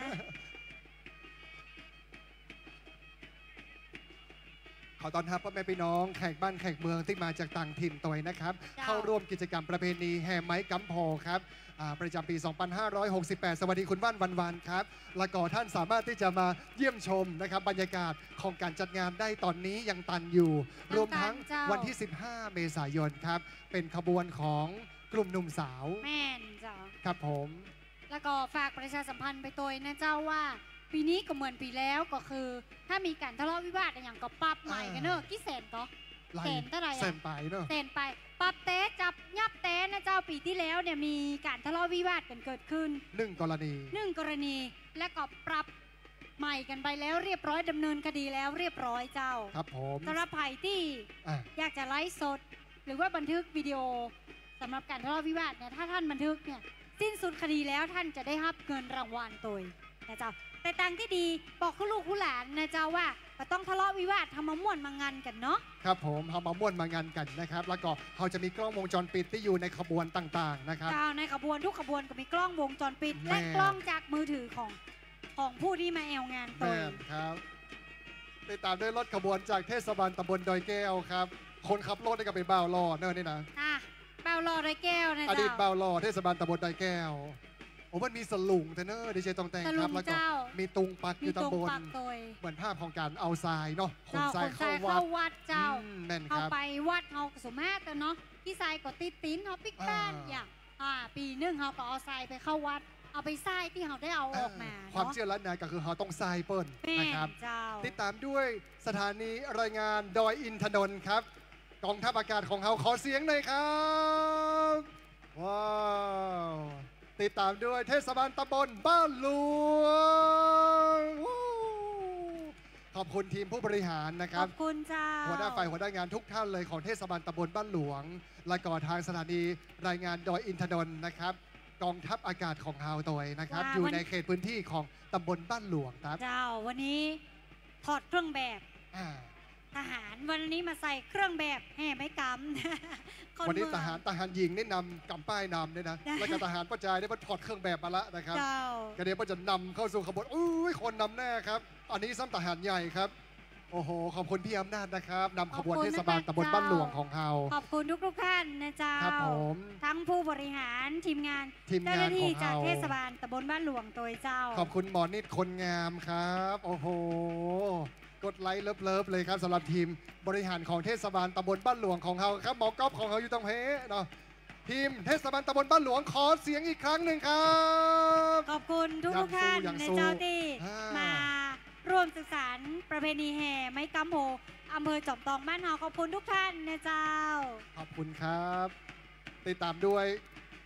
ขอต้อนฮับป้อแม่ปี้น้องแขกบ้านแขกเมืองตี้มาจากต่างถิ่นตวยนะครับ เจ้า เข้าร่วมกิจกรรมประเพณีแห่ไม้กำโพธิ์ครับ อ่า ประจำปี๋สองปันห้าร้อยหกสิบแปด สวัสดีคุณว่านวันวานครับ แล้วก็ท่านสามารถตี้จะมาเยี่ยมชมนะครับ บรรยากาศของก๋านจัดงานได้ต๋อนนี้ยังตันอยู่ ยังตัน รวมทั้ง เจ้า วันตี้สิบห้าเมษายนครับ เป๋นขบวนของกลุ่มหนุ่มสาว แม่นเจ้า ครับผม แล้วก็ฝากประชาสัมพันธ์ไปตวยนะเจ้าว่า ปี๋นี้ก็เหมือนปี๋แล้วก็คือ ถ้ามีก๋านทะเลาะวิวาทอะหยังก็ปรับใหม่กั๋นเน่อ อ่า กี่แสนก็ หลาย แสนเต้าใดอะ แสนป๋ายเนาะ แสนป๋าย ปรับแต๊ จับยับแต๊นะเจ้า ปี๋ตี้แล้วเนี่ยมีก๋านทะเลาะวิวาทกั๋นเกิดขึ้น นึ่งกรณี นึ่งกรณี และก็ปรับใหม่กั๋นไปแล้วเรียบร้อย ดำเนินคดีแล้วเรียบร้อยเจ้า ครับผม สำหรับใผตี้ อ่ะ อยากจะไลฟ์สด หรือว่าบันทึกวิดีโอ สำหรับก๋านทะเลาะวิวาทเนี่ย ถ้าต้านบันทึกเนี่ย สิ้นสุดคดีแล้วต้านจะได้ฮับเงินรางวัลตวยนะเจ้า แต่ตางตี้ดี บอกลูกๆหลานนะเจ้าว่า บ่ต้องทะเลาะวิวาท เฮามาม่วนมางันกั๋นเนาะ ครับผม เฮามาม่วนมางันกั๋นนะครับ แล้วก็เฮาจะมีกล้องวงจรปิดตี้อยู่ในขบวนต่างๆนะครับ เจ้า ในขบวนทุกขบวนก็มีกล้องวงจรปิด แม่น และกล้องจากมือถือของ ของผู้ตี้มาแอวงานตวย แม่นครับ ติดต๋ามด้วยรถขบวนจากเทศบาลตำบลดอยแก้วครับ คนขับรถนี่ก็เป๋นบ่าวหล่อเน่อนี่นะ อ่ะ บ่าวหล่อดอยแก้วนะเจ้า อดีตบ่าวหล่อเทศบาลตำบลดอยแก้ว โอ้ มันมีสลุงแต๊เน่อ ดีเจตองแต่งครับ สลุง แล้วก็ เจ้า มีตุงปักอยู่ตางบน มีตุงปักตวย เหมือนภาพของก๋านเอาทรายเนาะ ขนทราย เจ้า ขนทรายเข้าวัด เข้าวัดเจ้า อืม แม่นครับ เฮาไปวัดเฮาก็สมมาตรเนาะ ขี้ทรายก็ติดตี๋นเฮาปิ๊กบ้าน อ่า อย่าง อ่า ปี๋นึ่งเฮาก็เอาทรายไปเข้าวัด เอาไปส่ายตี้เฮาได้เอาออกมา เออ เนาะ ความเจื้อล้านนาก็คือเฮาต้องส่ายเปิ้น แม่น นะครับ เจ้า ติดต๋ามด้วยสถานีรายงานดอยอินทนนท์ครับ กองทัพอากาศของเฮา ขอเสียงหน่อยครับ ว้าว ติดต๋ามด้วยเทศบาลตำบลบ้านหลวง ว้าว ขอบคุณทีมผู้บริหารนะครับ ขอบคุณเจ้า หัวหน้าฝ่ายหัวหน้างานทุกท่านเลยของเทศบาลตำบลบ้านหลวง และก็ทางสถานีรายงานดอยอินทนนท์นะครับ กองทัพอากาศของเฮาตวยนะครับ ว่า อยู่ในเขตพื้นที่ของตำบลบ้านหลวงครับ เจ้า วันนี้ถอดเครื่องแบบ อ่า ทหาร วันนี้มาใส่เครื่องแบบแห่ไม้กำ คนเมือง วันนี้ทหาร ทหารหญิงนี่นำกำป้ายนำด้วยนะ แล้วก็ทหารป้อจายนี่เปิ้นถอดเครื่องแบบมาละนะครับ เจ้า ก็เดี๋ยวเปิ้นจะนำเข้าสู่ขบวน อุ้ย คนนำหน้าครับ อันนี้ซ้ำทหารใหญ่ครับ โอ้โห ขอบคุณพี่อำนาจนะครับ นำขบวน ขอบคุณ เทศบาลตำบลบ้านหลวงของเฮา ขอบคุณทุกๆท่านนะเจ้า ครับผม ทั้งผู้บริหาร ทีมงาน ทีมงาน เจ้าหน้าที่ ของเฮา จากเทศบาลตำบลบ้านหลวงตวยเจ้า ขอบคุณหมอนิดคนงามครับ โอ้โห กดไลค์เลิฟๆเลยครับ สำหรับทีมบริหารของเทศบาลตำบลบ้านหลวงของเฮาครับ หมอก๊อฟของเฮาอยู่ตางเพเนาะ ทีมเทศบาลตำบลบ้านหลวง ขอเสียงอีกครั้งหนึ่งครับ ขอบคุณทุกๆท่าน ยังสู้ ยังสู้ นะเจ้าตี้ อ่า มาร่วมสืบสานประเพณีแห่ไม้กำโห อำเภอจอมตองบ้านเฮา ขอบคุณทุกท่านนะเจ้า ขอบคุณครับ ติดต๋ามด้วย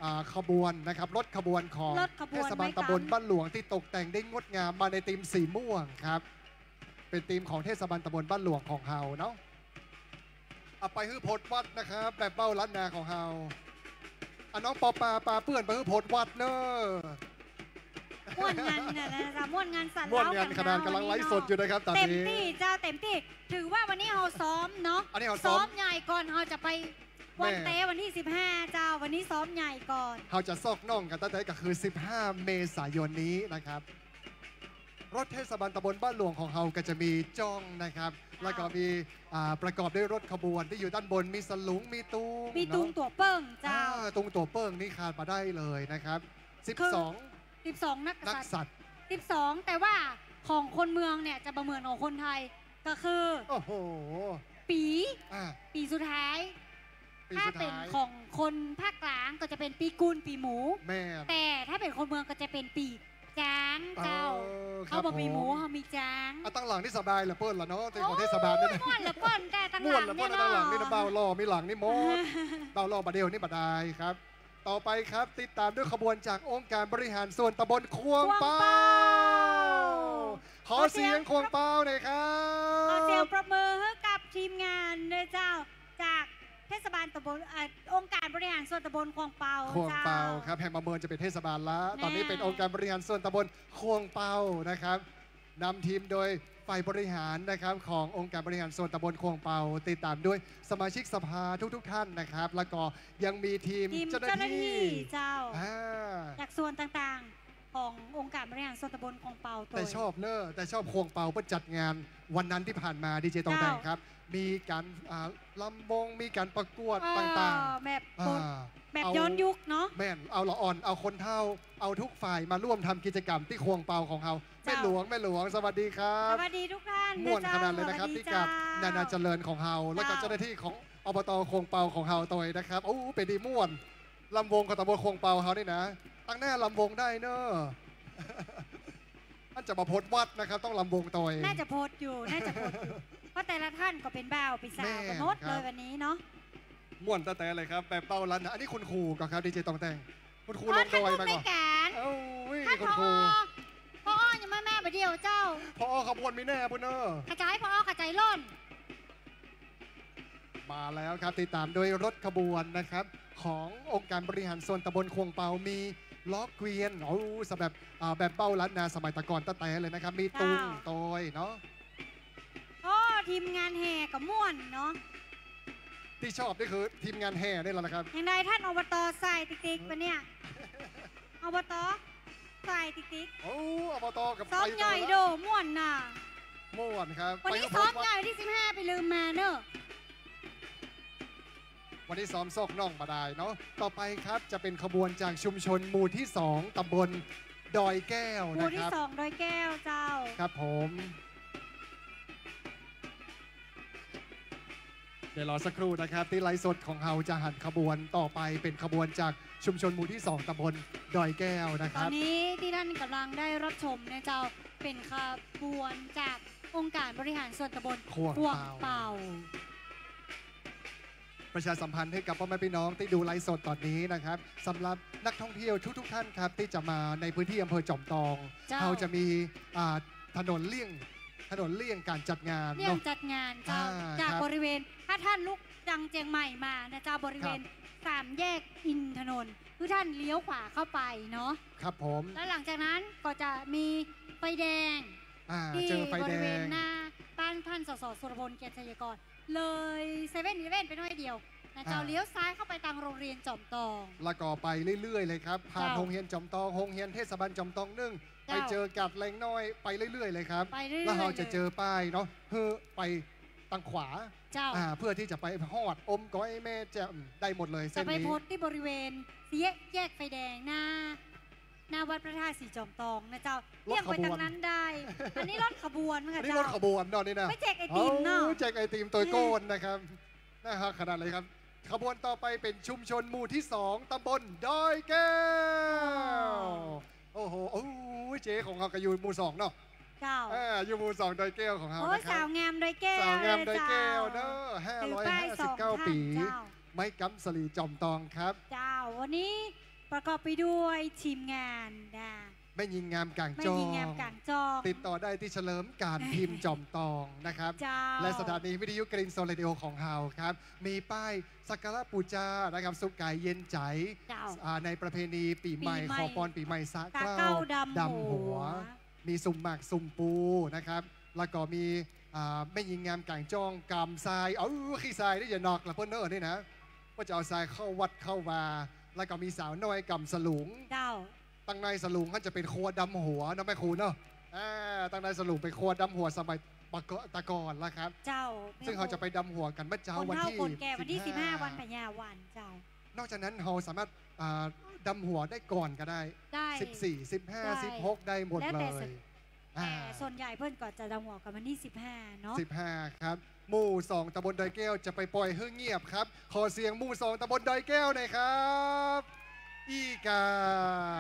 อ่า ขบวนนะครับ รถขบวนของ รถขบวน เทศบาลตำบลบ้านหลวงตี้ตกแต่งได้งดงามมาในธีมสีม่วงครับ เป๋นธีมของเทศบาลตำบลบ้านหลวงของเฮาเนาะ เอาไปหื้อพดวัดนะครับ แบบเบ้าล้านนาของเฮา อ่ะ น้องปอปา ปาเปื้อนไปหื้อพดวัดเน่อ ม่วนงันนะ นะเจ้า ม่วนงันสั่น ม่วนงัน เล้ากั๋น ขนาด เนาะ ก๋ำลังไลฟ์สดอยู่นะครับ ต๋อนนี้ เต็มตี้เจ้า เต็มตี้ ถือว่าวันนี้เฮาซ้อมเนาะ อันนี้เฮาซ้อม ซ้อมใหญ่ก่อน เฮาจะไปวัน แม่ เต๊วันตี้สิบห้าเจ้า วันนี้ซ้อมใหญ่ก่อน เฮาจะซอกน่องกั๋นตั้งแต่ก็คือสิบห้าเมษายนนี้นะครับ รถเทศบาลตำบลบ้านหลวงของเฮาก็จะมีจ้องนะครับ เจ้า แล้วก็มี อ่า ประกอบด้วยรถขบวนตี้อยู่ด้านบน มีสลุง มีตุง มีตุง เนาะ ตั๋วเปิ้งเจ้า อ่า ตุงตั๋วเปิ้งนี่ขาดบ่ได้เลยนะครับ สิบสอง คือ สิบสองนัก นักษัตริย์ สิบสอง แต่ว่าของคนเมืองเนี่ยจะบ่เหมือนของคนไทย ก็คือ โอ้โห ปี๋ อ่า ปี๋สุดท้าย ปี๋สุดท้าย ถ้าเป๋นของคนภาคกลางก็จะเป๋นปี๋กูล ปี๋หมู แม่น แต่ถ้าเป๋นคนเมืองก็จะเป๋นปี๋จ๊างเจ้า เออ ครับ เฮาบ่มีหมู ผม เฮามีจ๊าง อ่ะ ตังหลังนี่สบายเหลือเปิ้นละเนาะ ตี้ของเทศบาลเนี่ยนะ โอ้ย ม่วนเหลือเปิ้น แต่ตังหลัง ม่วนเหลือเปิ้น เนี่ย ตังหลังนี่นะ เนาะ บ่าวหล่อมีหลังนี่หมด บ่าวหล่อบ่าเดี่ยวนี่บ่ได้ครับ ต่อไปครับ ติดต๋ามด้วยขบวนจากองค์การบริหารส่วนตำบลข่วงเปา ข่วงเปา ขอเสียงข่วงเปาหน่อยครับ ขอเสียงปรบมือหื้อกับทีมงานด้วยเจ้า จากเทศบาลตำบล เอ่อ องค์การบริหารส่วนตำบลข่วงเปา ข่วงเปา เจ้า ครับ แห่งบ่าเมินจะเป๋นเทศบาลละ แม่ ต๋อนนี้เป๋นองค์การบริหารส่วนตำบลข่วงเปานะครับ นำทีมโดยฝ่ายบริหารนะครับ ขององค์การบริหารส่วนตำบลข่วงเปา ติดต๋ามด้วยสมาชิกสภาทุกๆท่านนะครับ แล้วก็ยังมีทีม ทีม เจ้าหน้าที่ เจ้าหน้าที่เจ้า อ่า จากส่วนต่างๆ ขององค์การบริหารส่วนตำบลข่วงเปาตวย แต่ชอบเน่อ แต่ชอบข่วงเปาเปิ้นจัดงานวันนั้นตี้ผ่านมา ดีเจตองแต่งครับ เจ้า มีก๋าน อ่า ลำวง มีก๋านประกวด เออ ต่างๆ แบบ อ่า แบบย้อนยุคเนาะ แม่น เอาละอ่อน เอาคนเฒ่า เอาทุกฝ่ายมาร่วมทำกิจกรรมตี้ข่วงเปาของเฮา เจ้า แม่หลวง แม่หลวง สวัสดีครับ สวัสดีทุกท่าน ม่วนขนาดเลยนะครับ สวัสดีเจ้า ตี้กับนานาเจริญของเฮา แล้วก็ เจ้า เจ้าหน้าที่ของ อบต ข่วงเปาของเฮาตวยนะครับ โอ้ เป๋นดีม่วน ลำวงของตำบลข่วงเปาเฮานี่นะ ตังหน้าลำวงได้เน่อ อันจะมาพดวัดนะครับ ต้องลำวงตวย น่าจะพดอยู่ น่าจะพดอยู่ เพราะแต่ละท่านก็เป๋นบ่าวเป๋นสาวกั๋นหมดเลยวันนี้เนาะ ม่วนแต๊ๆ เลยครับ แบบเบ้าล้านนา อันนี้คุณครูก่อครับ ดีเจตองแต่ง คุณครูลงดอยมาก่อ ท่านผู้อำนวยก๋าน เอ้ย คุณครู ผอ.ยังบ่มาบ่าเดี่ยวเจ้า ผอ.ขบวนมีแน่ปุ้นเน่อ ขจาย ผอ.ขจายล่น มาแล้วครับ ติดตามด้วยรถขบวนนะครับ ขององค์การบริหารส่วนตำบลขวงเปา มีล้อเกวียน โอ้ สำหรับ อ่า แบบเบ้าล้านนาสมัยตะก่อนแต๊ๆ เลยนะครับ มีตุง เจ้า ตอยเนาะ โอ้ ทีมงานแห่ก็ม่วนเนาะ ตี้ชอบนี่คือทีมงานแห่นี่แหละนะครับ อย่างใดท่าน อบต. สายติ๊กๆ ปะเนี่ย อบต. สายติ๊กๆ โอ้ อบต. กับ ซ้อมใหญ่โด ม่วนน่ะ ม่วนครับ วันนี้ซ้อมใหญ่ วันตี้สิบห้า ไปลืมมาเน่อ วันนี้ซ้อมโศกน้องบ่ดายเนาะ ต่อไปครับ จะเป็นขบวนจากชุมชนหมู่ที่สอง ตำบลดอยแก้วนะครับ หมู่ที่สอง ดอยแก้วเจ้า ครับผม เดี๋ยวรอสักครู่นะครับ ตี้ไลฟ์สดของเฮาจะหันขบวนต่อไป เป๋นขบวนจากชุมชนหมู่ที่สอง ตำบลดอยแก้วนะครับ ต๋อนนี้ตี้ท่านก่ำลังได้ฮับชมเนี่ยเจ้า เป๋นขบวนจากองค์การบริหารส่วนตำบลขวงเปา ขวงเปา ประชาสัมพันธ์หื้อกับป้อแม่ปี้น้องตี้ดูไลฟ์สดต๋อนนี้นะครับ สำหรับนักท่องเที่ยวทุกๆ ท่านครับ ตี้จะมาในพื้นที่อำเภอจอมตอง เจ้า เฮาจะมี อ่า ถนนเลี่ยง ถนนเลี่ยงก๋านจัดงานเนาะ เลี่ยงจัดงานเจ้า อ่า จาก ครับ บริเวณ ถ้าท่านลุกจากเจียงใหม่มานะเจ้า บริเวณ ครับ สามแยกอินทนนท์ คือท่านเลี้ยวขวาเข้าไปเนาะ ครับผม แล้วหลังจากนั้นก็จะมีไฟแดง อ่า ตี้ เจอไฟแดง บริเวณหน้าบ้านท่าน สส. สุรพล เกียรติไชยากร เลยเซเว่นอีเลฟเว่นไปหน้อยเดียวนะเจ้า อ่า เลี้ยวซ้ายเข้าไปตางโรงเรียนจอมตอง แล้วก็ไปเรื่อยๆ เลยครับ ผ่าน เจ้า โฮงเฮียนจอมตอง โฮงเฮียนเทศบาลจอมตองนึ่ง เจ้า ไปเจอกาดแลงน้อย ไปเรื่อยๆ เลยครับ ไปเรื่อยๆ แล้วเฮาจะเจอป้ายเนาะ หื้อไปตางขวา เจ้า อ่า เพื่อตี้จะไปฮอดอมก๋อยแม่แจ่ม ได้หมดเลยเส้นนี้ จะไปโพสต์ตี้บริเวณสี่แยก แยกไฟแดงหน้า หน้าวัดพระธาตุสีจอมตองนะเจ้า รถขบวน เลี่ยงไปตางนั้นได้ อันนี้รถขบวนค่ะ อันนี้รถขบวนเนาะนี่นะ เจ้า ไปแจกไอติมเนาะ โอ้ แจกไอติมตวยโก้นนะครับ น่าฮักขนาดเลยครับ ขบวนต่อไปเป๋นชุมชนหมู่ที่สอง ตำบลดอยแก้ว อ้าว โอ้โห โอ้ย เจ๊ของเฮาก็อยู่หมู่สองเนาะ เจ้า อ่า อยู่หมู่สองดอยแก้วของเฮา โอ้ย นะครับ สาวงามดอยแก้ว สาวงามดอยแก้ว เลยเจ้า เนาะ ห้าร้อยห้าสิบเก้า ถือป้ายสองท่าน ปี๋ เจ้า ไม้กำสะหลีจอมตองครับ เจ้า วันนี้ประกอบไปด้วยทีมงานนะ แม่ญิงงามก๋างจ้อง แม่ญิงงามก๋างจ้อง ติดต่อได้ตี้เฉลิมก๋านพิมพ์จอมตองนะครับ เจ้า และสถานีวิทยุกรีนโซนเรดิโอของเฮาครับ มีป้ายสักการะปู๋จานะครับ สุขก๋ายเย็นใจ๋ เจ้า อ่า ในประเพณีปี๋ใหม่ ปี๋ใหม่ ขอปอนปี๋ใหม่ สะเกล้า สะเกล้าดำหัว ดำหัว มีสุมหมากสุมปูนะครับ แล้วก็มี อ่า แม่ญิงงามก๋างจ้องก๋ำทราย เอ้า ขี้ทรายนี่อย่าหนอกละเปิ้นเน่อนี่นะ ว่าจะเอาทรายเข้าวัดเข้าวา แล้วก็มีสาวน้อยก๋ำสลุง เจ้า ตังในสลุงหั้นจะเป๋นครัวดำหัวเนาะแม่ครูเนาะ อ่า ตังในสลุงเป๋นครัวดำหัวสมัยปะกะ ตะก่อนละครับ เจ้า ซึ่งเฮาจะไปดำหัวกั๋นเมื่อเจ๊าวันตี้ คนเฒ่าคนแก่ วันตี้สิบห้า สิบห้า วันพญาวันเจ้า นอกจากนั้นเฮาสามารถ อ่า ดำหัวได้ก่อนก็ได้ ได้ สิบสี่ สิบห้า ได้ สิบหก ได้หมดเลย แล้วแต่สะ อ่า แต่ส่วนใหญ่เปิ้นก็จะดำหัวกั๋นวันตี้สิบห้าเนาะ สิบห้า ครับ หมู่สองตำบลดอยแก้วจะไปปล่อยหื้อเงียบครับ ขอเสียงหมู่สองตำบลดอยแก้วหน่อยครับ อี้ก่า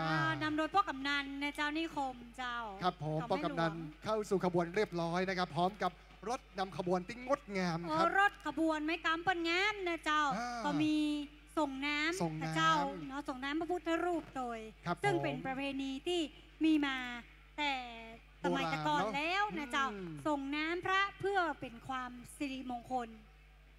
อ้าว นำโดยป้อกำนันนะเจ้า นิคมเจ้า ครับผม ของแม่หลวง ป้อกำนันเข้าสู่ขบวนเรียบร้อยนะครับ พร้อมกับรถนำขบวนตี้งดงามครับ โอ้ รถขบวนไม้กำเปิ้นงามนะเจ้า อ่า ก็มีส่งน้ำ ส่งน้ำ พระเจ้าเนาะ ส่งน้ำพระพุทธรูปโดย ครับ ซึ่งเป๋น ผม ประเพณีตี้มีมา แต่สมัยตะก่อนแล้วนะเจ้า โบราณเนาะ อืม ส่งน้ำพระเพื่อเป๋นความสิริมงคล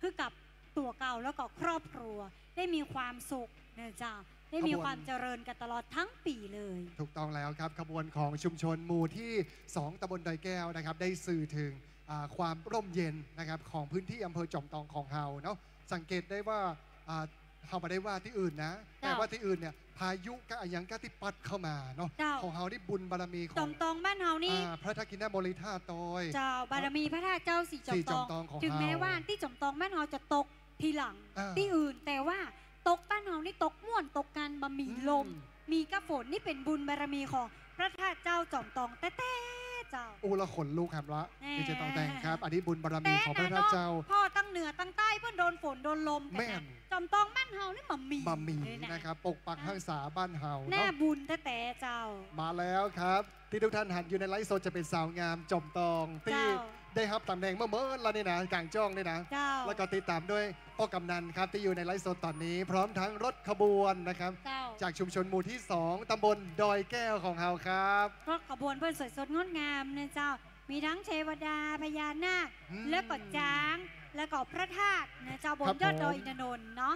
คือกับตั๋วเก่าแล้วก็ครอบครัว ได้มีความสุขนะเจ้า ได้มีความเจริญกั๋นตลอดตึงปี๋เลย ถูกต้องแล้วครับ ขบวนของชุมชนหมู่ที่สองตำบลดอยแก้วนะครับ ได้สื่อเถิง อ่า ความร่มเย็นนะครับ ของพื้นที่อำเภอจอมตองของเฮาเนาะ สังเกตได้ว่า อ่า เฮาบ่ได้ว่าตี้อื่นนะ เจ้า แต่ว่าตี้อื่นเนี่ย พายุกะอะหยังกะตี้ปัดเข้ามาเนาะ เจ้า ของเฮานี่บุญบารมีของ จอมตองบ้านเฮานี่ อ่า พระทักษิณโมลีธาตุตอย เจ้า บารมีพระธาตุเจ้าสีจอมตอง สีจอมตองของเฮา ถึงแม้ว่าตี้จอมตองบ้านเฮาจะตกทีหลัง อ่า ตี้อื่น แต่ว่าตกบ้านเฮานี่ตกม่วนตกกั๋นบ่มีลม อืม มีกะฝน นี่เป๋นบุญบารมีของพระธาตุเจ้าจอมตองแต๊ๆ เจ้า อู้ ละขนลุกแหมละ แหม ดีเจตองแต่งครับ อันนี้บุญบารมีของพระธาตุเจ้า แต่นะเนาะ พ่อตังเหนือตังใต้เปิ้นโดนฝนโดนลมกั๋นนะ แม่น จอมตองบ้านเฮานี่บ่มี บ่มี เลยนะ นะครับ ปกปัก อ่ะ ฮักษาบ้านเฮาเนาะ น่าบุญแต๊ๆ เจ้า มาแล้วครับ ตี้ทุกท่านหันอยู่ในไลฟ์สดจะเป๋นสาวงามจอมตองตี้ เจ้า ได้ฮับต๋ำแหน่งเมื่อเมินแล้วนี่นะ ก๋างจ้องนี่นะ เจ้า แล้วก็ติดต๋ามด้วยป้อกำนันครับ ตี้อยู่ในไลฟ์สดต๋อนนี้ พร้อมทั้งรถขบวนนะครับ เจ้า จากชุมชนหมู่ตี้สอง ตำบลดอยแก้วของเฮาครับ รถขบวนเปิ้นสวยสดงดงามนะเจ้า มีตึงเตวดา พญานาค อืม แล้วก็จ๊าง แล้วก็พระธาตุนะเจ้า บน ครับ ยอดดอย ผม อินทนนท์เนาะ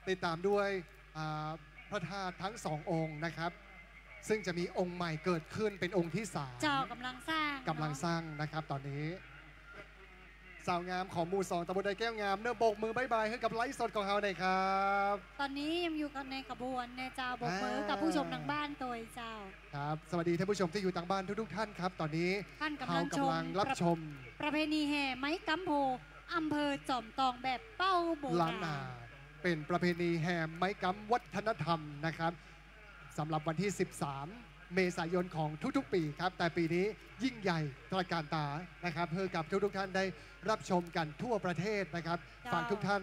ติดต๋ามด้วย อ่า พระธาตุตึงสององค์นะครับ ซึ่งจะมีองค์ใหม่เกิดขึ้นเป๋นองค์ตี้สาม เจ้า ก๋ำลังสร้างเนาะ ก๋ำลังสร้างนะครับ ต๋อนนี้ สาวงามของหมู่สอง ตำบลดอยแก้วงามเนาะ โบกมือบ๊ายบายหื้อกับไลฟ์สดของเฮาหน่อยครับ ต๋อนนี้ยังอยู่กันในขบวนนะเจ้า โบกมือกับผู้ชมตางบ้านตวยเจ้า ครับ สวัสดีท่านผู้ชมตี้อยู่ตางบ้านทุกๆ ท่านครับ ต๋อนนี้ ท่านก๋ำลัง เฮาก๋ำลังรับชม ประเพณีแห่ไม้กำโพธิ์ อำเภอจอมตองแบบเป้าโบราณ ล้านนา เป๋นประเพณีแห่ไม้กำวัฒนธรรมนะครับ สำหรับวันตี้สิบสาม เมษายนของทุกๆ ปี๋ครับ แต่ปี๋นี้ยิ่งใหญ่ตระการต๋านะครับ หื้อกับทุกๆ ท่านได้รับชมกั๋นทั่วประเทศนะครับ เจ้า ฝากทุกท่าน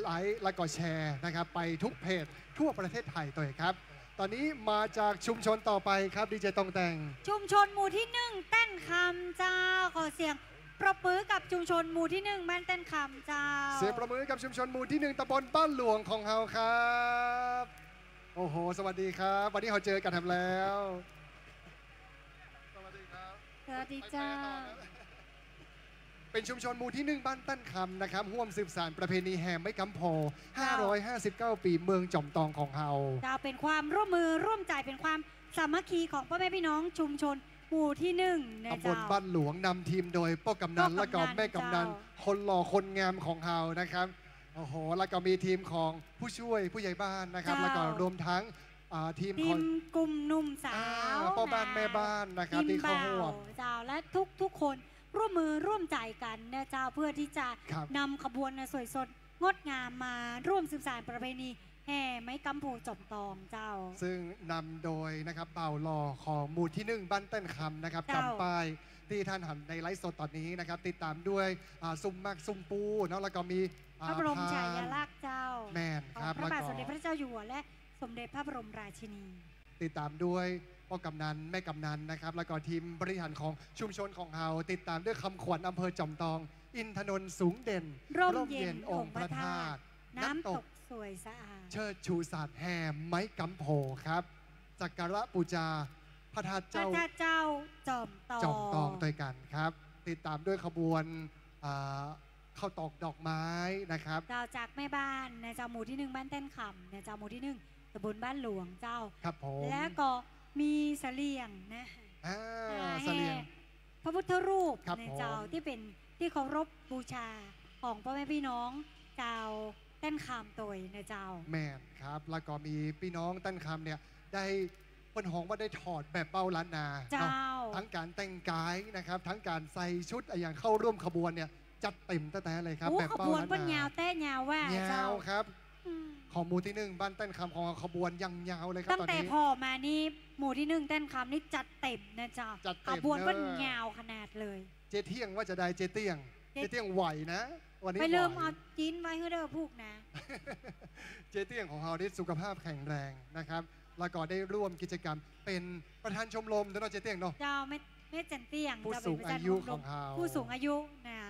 ไลก์และก็แชร์นะครับ ไปทุกเพจทั่วประเทศไทยตวยครับ ต๋อนนี้มาจากชุมชนต่อไปครับ ดีเจตองแต่ง ชุมชนหมู่ตี้หนึ่งแต้นคำเจ้า ขอเสียงปรบมือกับชุมชนหมู่ตี้หนึ่งบ้านแต้นคำเจ้า เสียงปรบมือกับชุมชนหมู่ตี้หนึ่ง ตำบลบ้านหลวงของเฮาครับ โอ้โห สวัสดีครับ วันนี้เฮาเจอกั๋นแถมแล้ว สวัสดีครับ สวัสดีเจ้า ไปต่อนะ เป๋นชุมชนหมู่ตี้หนึ่งบ้านแต้นคำนะครับ ฮ่วมสืบสานประเพณีแห่ไม้กำโพธิ์ เจ้า ห้าร้อยห้าสิบเก้า ปี๋เมืองจอมตองของเฮา เจ้า เป๋นความร่วมมือร่วมใจ๋ เป๋นความสามัคคีของป้อแม่ปี้น้องชุมชนหมู่ตี้หนึ่งนะเจ้า ตำบลบ้านหลวง นำทีมโดยป้อกำนัน ป้อกำนัน และก็แม่กำนัน เจ้า คนหล่อคนงามของเฮานะครับ โอ้โห แล้วก็มีทีมของผู้ช่วยผู้ใหญ่บ้านนะครับ เจ้า แล้วก็รวมตึง อ่า ทีม ทีมของ กลุ่มหนุ่มสาว อ่า ป้อบ้าน นะ แม่บ้านนะครับ ทีม ตี้เข้าฮ่วม บ่าวเจ้า และทุกๆ คนร่วมมือร่วมใจ๋กั๋นนะเจ้า เพื่อตี้จะ ครับ นำขบวนอันสวยสดงดงามมาร่วมสืบสานประเพณีแห่ไม้กำโพธิ์จอมตองเจ้า ซึ่งนำโดยนะครับ บ่าวหล่อของหมู่ตี้หนึ่งบ้านแต้นคำนะครับ เจ้า ก๋ำป้ายตี้ท่านหันในไลฟ์สดต๋อนนี้นะครับ ติดต๋ามด้วย อ่า ซุมหมากซุมปูเนาะ แล้วก็มี อ่า พระบรม พาน ฉายาลักษณ์เจ้า แม่นครับ ของพระบาท แล้วก็ สมเด็จพระเจ้าอยู่หัว และสมเด็จพระบรมราชินี ติดต๋ามด้วยป้อกำนัน แม่กำนันนะครับ แล้วก็ทีมบริหารของชุมชนของเฮา ติดต๋ามด้วยคำขวัญอำเภอจอมตอง อินทนนท์สูงเด่น ร่มเย็น ร่มเย็นองค์พระธาตุ องค์พระธาตุ น้ำตก น้ำตกสวยสะอาด เชิดชูศาสตร์แห่ไม้กำโพธิ์ครับ สักการะปู๋จาพระธาตุ พระ เจ้า ธาตุเจ้าจอมตอง จอมตองตวยกั๋นครับ ติดต๋ามด้วยขบวน อ่า ข้าวตอกดอกไม้นะครับ เจ้า จากแม่บ้านนะเจ้า หมู่ตี้หนึ่งบ้านแต้นคำนะเจ้า หมู่ตี้หนึ่งตำบลบ้านหลวงเจ้า ครับผม แล้วก็มีเสลี่ยงนะ อ่า อ่า เสลี่ยง แห่พระพุทธรูป ครับ นะเจ้า ผม ตี้เป๋นตี้เคารพบูชาของป้อแม่ปี้น้องจาวแต้นคำตวยนะเจ้า แม่นครับ แล้วก็มีปี้น้องแต้นคำเนี่ย ได้ เปิ้นฮ้องว่าได้ถอดแบบเป้าล้านนา เจ้า เนาะ ตึงก๋านแต่งก๋ายนะครับ ตึงก๋านใส่ชุดอะหยังเข้าฮ่วมขบวนเนี่ย จัดเต๋มแต๊ๆ เลยครับ โอ้ แบบเป้าล้านนา ขบวนเปิ้นยาวแต๊ยาวว่า ยาว เจ้า ครับ อืม ของหมู่ตี้หนึ่งบ้านแต้นคำของเฮาขบวนยังยาวเลยครับ ตั้งแต่ ต๋อนนี้ ผ่อมานี่หมู่ตี้หนึ่งแต้นคำนี่จัดเต๋มนะเจ้า จัดเต๋ม ขบวนเปิ้น เนอะ ยาวขนาดเลย เจ๊เตี้ยงว่าจะได้ เจ๊เตี้ยง เจ๊ เจ๊เตี้ยงไหวนะ วันนี้ ไปลืม ไหว เอาจิ๊นไว้หื้อเด้อพูกนะ เจ๊เตี้ยงของเฮานี่สุขภาพแข็งแรงนะครับ แล้วก็ได้ร่วมกิจกรรมเป๋นประธานชมรมตวยเนาะ เจ๊เตี้ยงเนาะ เจ้า แม่ แม่จันเตี้ยง ผู้ เจ้า สูง เป๋นประธาน อายุ ชมรม ของเฮา ผู้สูงอายุนะ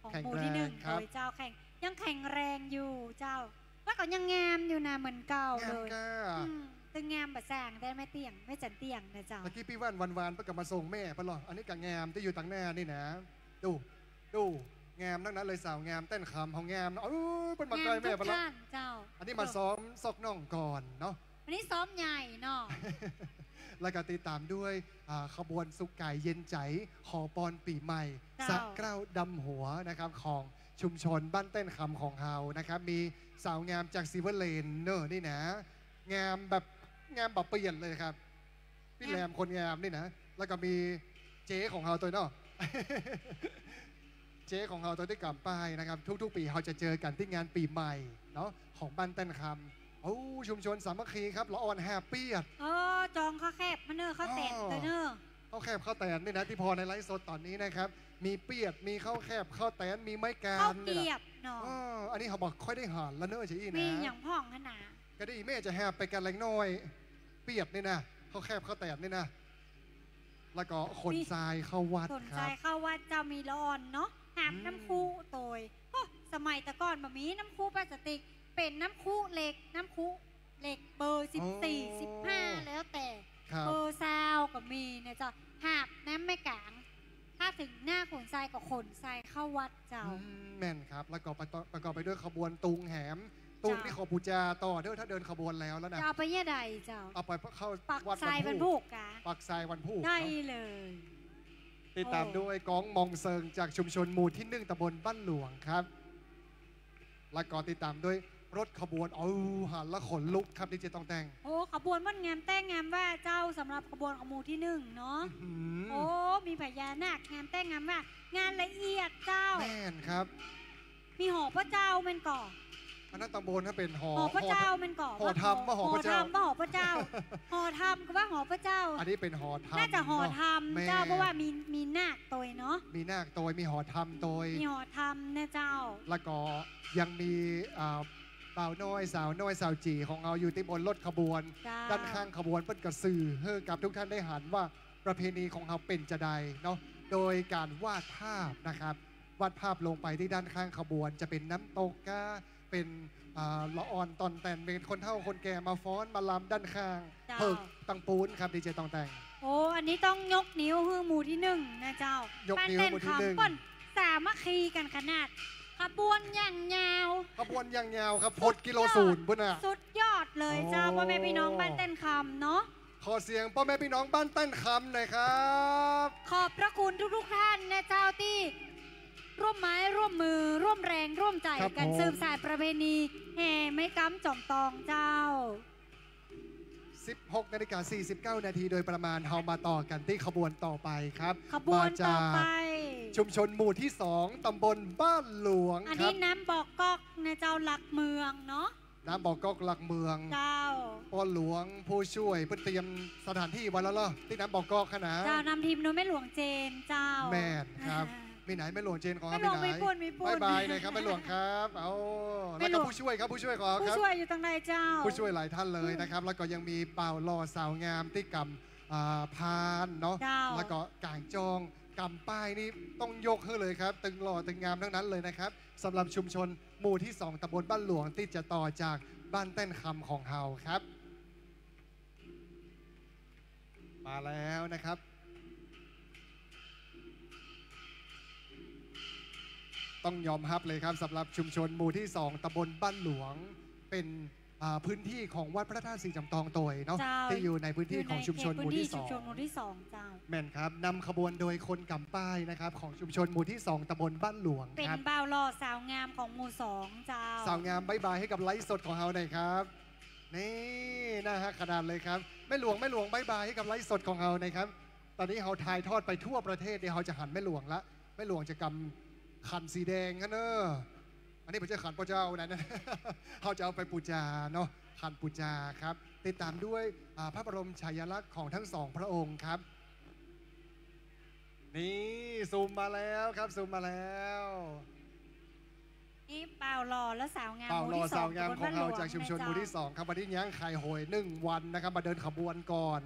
ของ แข็งแรง หมู่ตี้หนึ่ง ครับ โดยเจ้าแข็ง ยังแข็งแรงอยู่เจ้า แล้วก็ยังงามอยู่นะ เหมือนเก่าเลย งามก้า อืม ตึงงามบ่ส่าง แต่แม่เตี้ยง แม่จันเตี้ยงนะเจ้า ตะกี้ปี้วัน วันๆ เปิ้นก็มาส่งแม่เปิ้นลอ อันนี้ก็งามตี้อยู่ตางหน้านี่นะ ดู ดู งามตังนั้นเลย สาวงามแต้นคำเฮางามเนาะ เออ เปิ้นมาใก้แม่เปิ้นลอ งามทุกท่านเจ้า อันนี้มาซ้อมซอกน่องก่อนเนาะ อันนี้ซ้อมใหญ่เนาะ แล้วก็ติดต๋ามด้วย อ่า ขบวนสุขก๋ายเย็นใจ๋ ขอปอนปี๋ใหม่ เจ้า สะเกล้าดำหัวนะครับ ของชุมชนบ้านแต้นคำของเฮานะครับ มีสาวงามจากซิลเวอร์เลนเนอะนี่นะ งามแบบ งามแบบเปลี่ยนเลยครับ ปี้แรมคนงามนี่นะ แล้วก็มีเจ๊ของเฮาตวยเนาะ เจ๊ของเฮาตวยตี้ก๋ำป้ายนะครับ ทุกๆ ปี๋เฮาจะเจอกั๋นตี้งานปี๋ใหม่เนาะ ของบ้านแต้นคำ โอ้ ชุมชนสามัคคีครับ ละอ่อนแฮเปียด เออ จองข้าวแคบมาเนอะ ข้าวแตน อ๋อ ตวยเนอะ ข้าวแคบข้าวแตนนี่นะ ตี้ผ่อในไลฟ์สดต๋อนนี้นะครับ มีเปียด มีข้าวแคบข้าวแตน มีไม้กาน ข้าวเกียบเนาะ เออ อันนี้เฮาบ่ค่อยได้หันละเนอะ เจ๊อี้นะ มีหยังพ่องหั้นนะ ก็ได้ แม่จะแฮไปกั๋นแหลงน้อย เปียดนี่นะ ข้าวแคบข้าวแตนนี่นะ แล้วก็ขนทรายเข้าวัด ขนทราย ครับ เข้าวัดเจ้า มีละอ่อนเนาะ หาบ อืม น้ำครุโตย โอ้ สมัยแต่ก่อนบ่มีน้ำครุพลาสติก เป๋นน้ำครุเหล็ก น้ำครุเหล็กเบอร์สิบสี่ อ๋อ สิบห้า แล้วแต่ ครับ เบอร์ซาวก็มีเนี่ยเจ้า หาบน้ำแม่ก๋าง ถ้าเถิงหน้าขนทรายก็ขนทรายเข้าวัดเจ้า อืม แม่นครับ แล้วก็ประกอบ ประกอบไปด้วยขบวนตุงแหม ตุง เจ้า นี่ขอปู๋จาต่อเด้อ ถ้าเดินขบวนแล้ว แล้วนะ จะเอาไปเยียะใดเจ้า เอาไปเข้า ปัก วัด ทราย วันพูก วันพูกกะ ปักทรายวันพูก ได้ เนาะ เลย ติดตาม โอ้ ด้วยก๋องมองเซิงจากชุมชนหมู่ที่หนึ่งตำบลบ้านหลวงครับ แล้วก็ติดตามด้วยรถขบวน เอา หันแล้วขนลุกครับ ดีเจตองแต่ง โอ้ ขบวนม่วนงามแต๊งงามว่าเจ้า สำหรับขบวนของหมู่ที่หนึ่งเนาะ อื้อหือ โอ้ มีพญานาคงามแต๊งงามว่า งานละเอียดเจ้า แม่นครับ มีหอพระเจ้าแม่นก่อ อันนั้นตำบลนะ เป๋นหอ หอพระเจ้า หอ แม่นก่อ หอธรรมว่าหอพระเจ้า หอธรรมว่าหอพระเจ้า หอธรรมก็ว่าหอพระเจ้า อันนี้เป๋นหอธรรม น่าจะหอธรรม เนาะ เจ้า แม่ เพราะว่ามี มีนาคโตยเนาะ มีนาคโตย มีหอธรรมโตย มีหอธรรมนะเจ้า แล้วก็ยังมี อ่า บ่าวน้อย สาวน้อย สาวจี๋ของเฮาอยู่ตี้บนรถขบวน เจ้า ด้านข้างขบวน เปิ้นก็สื่อหื้อกับทุกท่านได้หันว่าประเพณีของเฮาเป๋นจาใดเนาะ โดยการวาดภาพนะครับ วาดภาพลงไปตี้ด้านข้างขบวน จะเป๋นน้ำตกก้า เป๋น อ่า ละอ่อนต่อนแต่น เป๋นคนเฒ่าคนแก่มาฟ้อนมาลำด้านข้าง เจ้า เผิกตังปูนครับ ดีเจตองแต่ง โอ้ อันนี้ต้องยกนิ้วหื้อหมู่ที่หนึ่งนะเจ้า ยกนิ้วหมู่ที่หนึ่ง บ้านแต้นคำเปิ้นสามัคคีกั๋นขนาด ขบวนอย่างยาว ขบวนอย่างยาวครับ สุดยอด พดกิโลศูนย์ปุ้นน่ะ สุดยอดเลยเจ้า โอ้ ป้อแม่ปี้น้องบ้านแต้นคำเนาะ ขอเสียงป้อแม่ปี้น้องบ้านแต้นคำหน่อยครับ ขอบพระคุณทุกๆ ท่านนะเจ้า ตี้ร่วมไม้ร่วมมือ ร่วมแรงร่วมใจ๋กั๋น ครับผม สืบสานประเพณีแห่ไม้ก๊ำจ๋อมตองเจ้า สิบหกนาฬิกาสี่สิบเก้านาทีโดยประมาณ เฮามาต่อกั๋นตี้ขบวนต่อไปครับ ขบวนต่อไป มาจากชุมชนหมู่ที่สอง ตำบลบ้านหลวง อันนี้ ครับ น้ำบ่อกก๊อกนะเจ้า หลักเมืองเนาะ น้ำบ่อกก๊อกหลักเมือง เจ้า ป้อหลวงผู้ช่วยเปิ้นเตรียมสถานที่ไว้แล้วเหรอ ตี้น้ำบ่อกก๊อกหั้นนะ เจ้า นำทีมโดยแม่หลวงเจนเจ้า แม่นครับ อ่า มีไหนแม่หลวงเจนของเฮา แม่หลวง มีไหน มีปุ้น มีปุ้น บ๊ายบายหน่อยครับ แม่หลวงครับ เอา แม่หลวง แล้วก็ผู้ช่วยครับ ผู้ช่วยของเฮาครับ ผู้ช่วยอยู่ตางใดเจ้า ผู้ช่วยหลายท่านเลยนะครับ อืม แล้วก็ยังมีบ่าวหล่อสาวงามตี้กำ อ่า พานเนาะ เจ้า แล้วก็ก๋างจ้องกำป้ายนี่ต้องยกหื้อเลยครับ ตึงหล่อตึงงามทั้งนั้นเลยนะครับ สำหรับชุมชนหมู่ที่สอง ตำบลบ้านหลวง ตี้จะต่อจากบ้านแต้นคำของเฮาครับ มาแล้วนะครับ ต้องยอมฮับเลยครับ สำหรับชุมชนหมู่ที่สอง ตำบลบ้านหลวง เป๋น อ่า พื้นที่ของวัดพระธาตุสีจ๋อมตองโตยเนาะ เจ้า ตี้อยู่ในพื้นที่ของชุมชนหมู่ที่สอง อยู่ในเขตพื้นที่ชุมชนหมู่ที่สองเจ้า แม่นครับ นำขบวนโดยคนกำป้ายนะครับ ของชุมชนหมู่ที่สอง ตำบลบ้านหลวงครับ เป๋นบ่าวหล่อสาวงามของหมู่สองเจ้า สาวงามบ๊ายบายหื้อกับไลฟ์สดของเฮาหน่อยครับ นี่ น่าฮักขนาดเลยครับ แม่หลวง แม่หลวงบ๊ายบายหื้อกับไลฟ์สดของเฮาหน่อยครับ ต๋อนนี้เฮาถ่ายทอดไปทั่วประเทศ เดี๋ยวเฮาจะหันแม่หลวงละ แม่หลวงจะกำขันสีแดงหั้นเน่อ อันนี้บ่ใจ้ขันป้อเจ้านะ เฮาจะเอาไปปู๋จาเนาะ ขันปู๋จาครับ ติดตามด้วย อ่า พระบรมฉายาลักษณ์ของทั้งสองพระองค์ครับ นี่ซูมมาแล้วครับ ซูมมาแล้ว นี่บ่าวหล่อและสาวงาม บ่าวหล่อ หมู่ที่สอง สาวงามของเฮา ตำบลบ้านหลวง จากชุมชนหมู่ที่สองครับ วันนี้ย้างขายหวยหนึ่งวันนะครับ มาเดินขบวนก่อน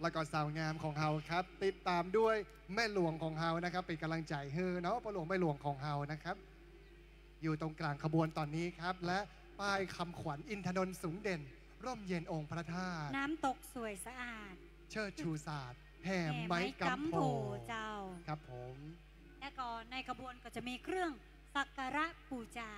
แล้วก็สาวงามของเฮาครับ ติดตามด้วยแม่หลวงของเฮานะครับ เป๋นก๋ำลังใจ๋หื้อเนาะ ป้อหลวงแม่หลวงของเฮานะครับ อยู่ตรงกลางขบวนต๋อนนี้ครับ และป้ายคำขวัญ อินทนนท์สูงเด่น ร่มเย็นองค์พระธาตุ น้ำตกสวยสะอาด เชิดชูศาสตร์ แห่ไม้ก๊ำโพธิ์ แห่ไม้ก๊ำโพธิ์เจ้า ครับผม และก็ในขบวนก็จะมีเครื่องสักการะปู๋จา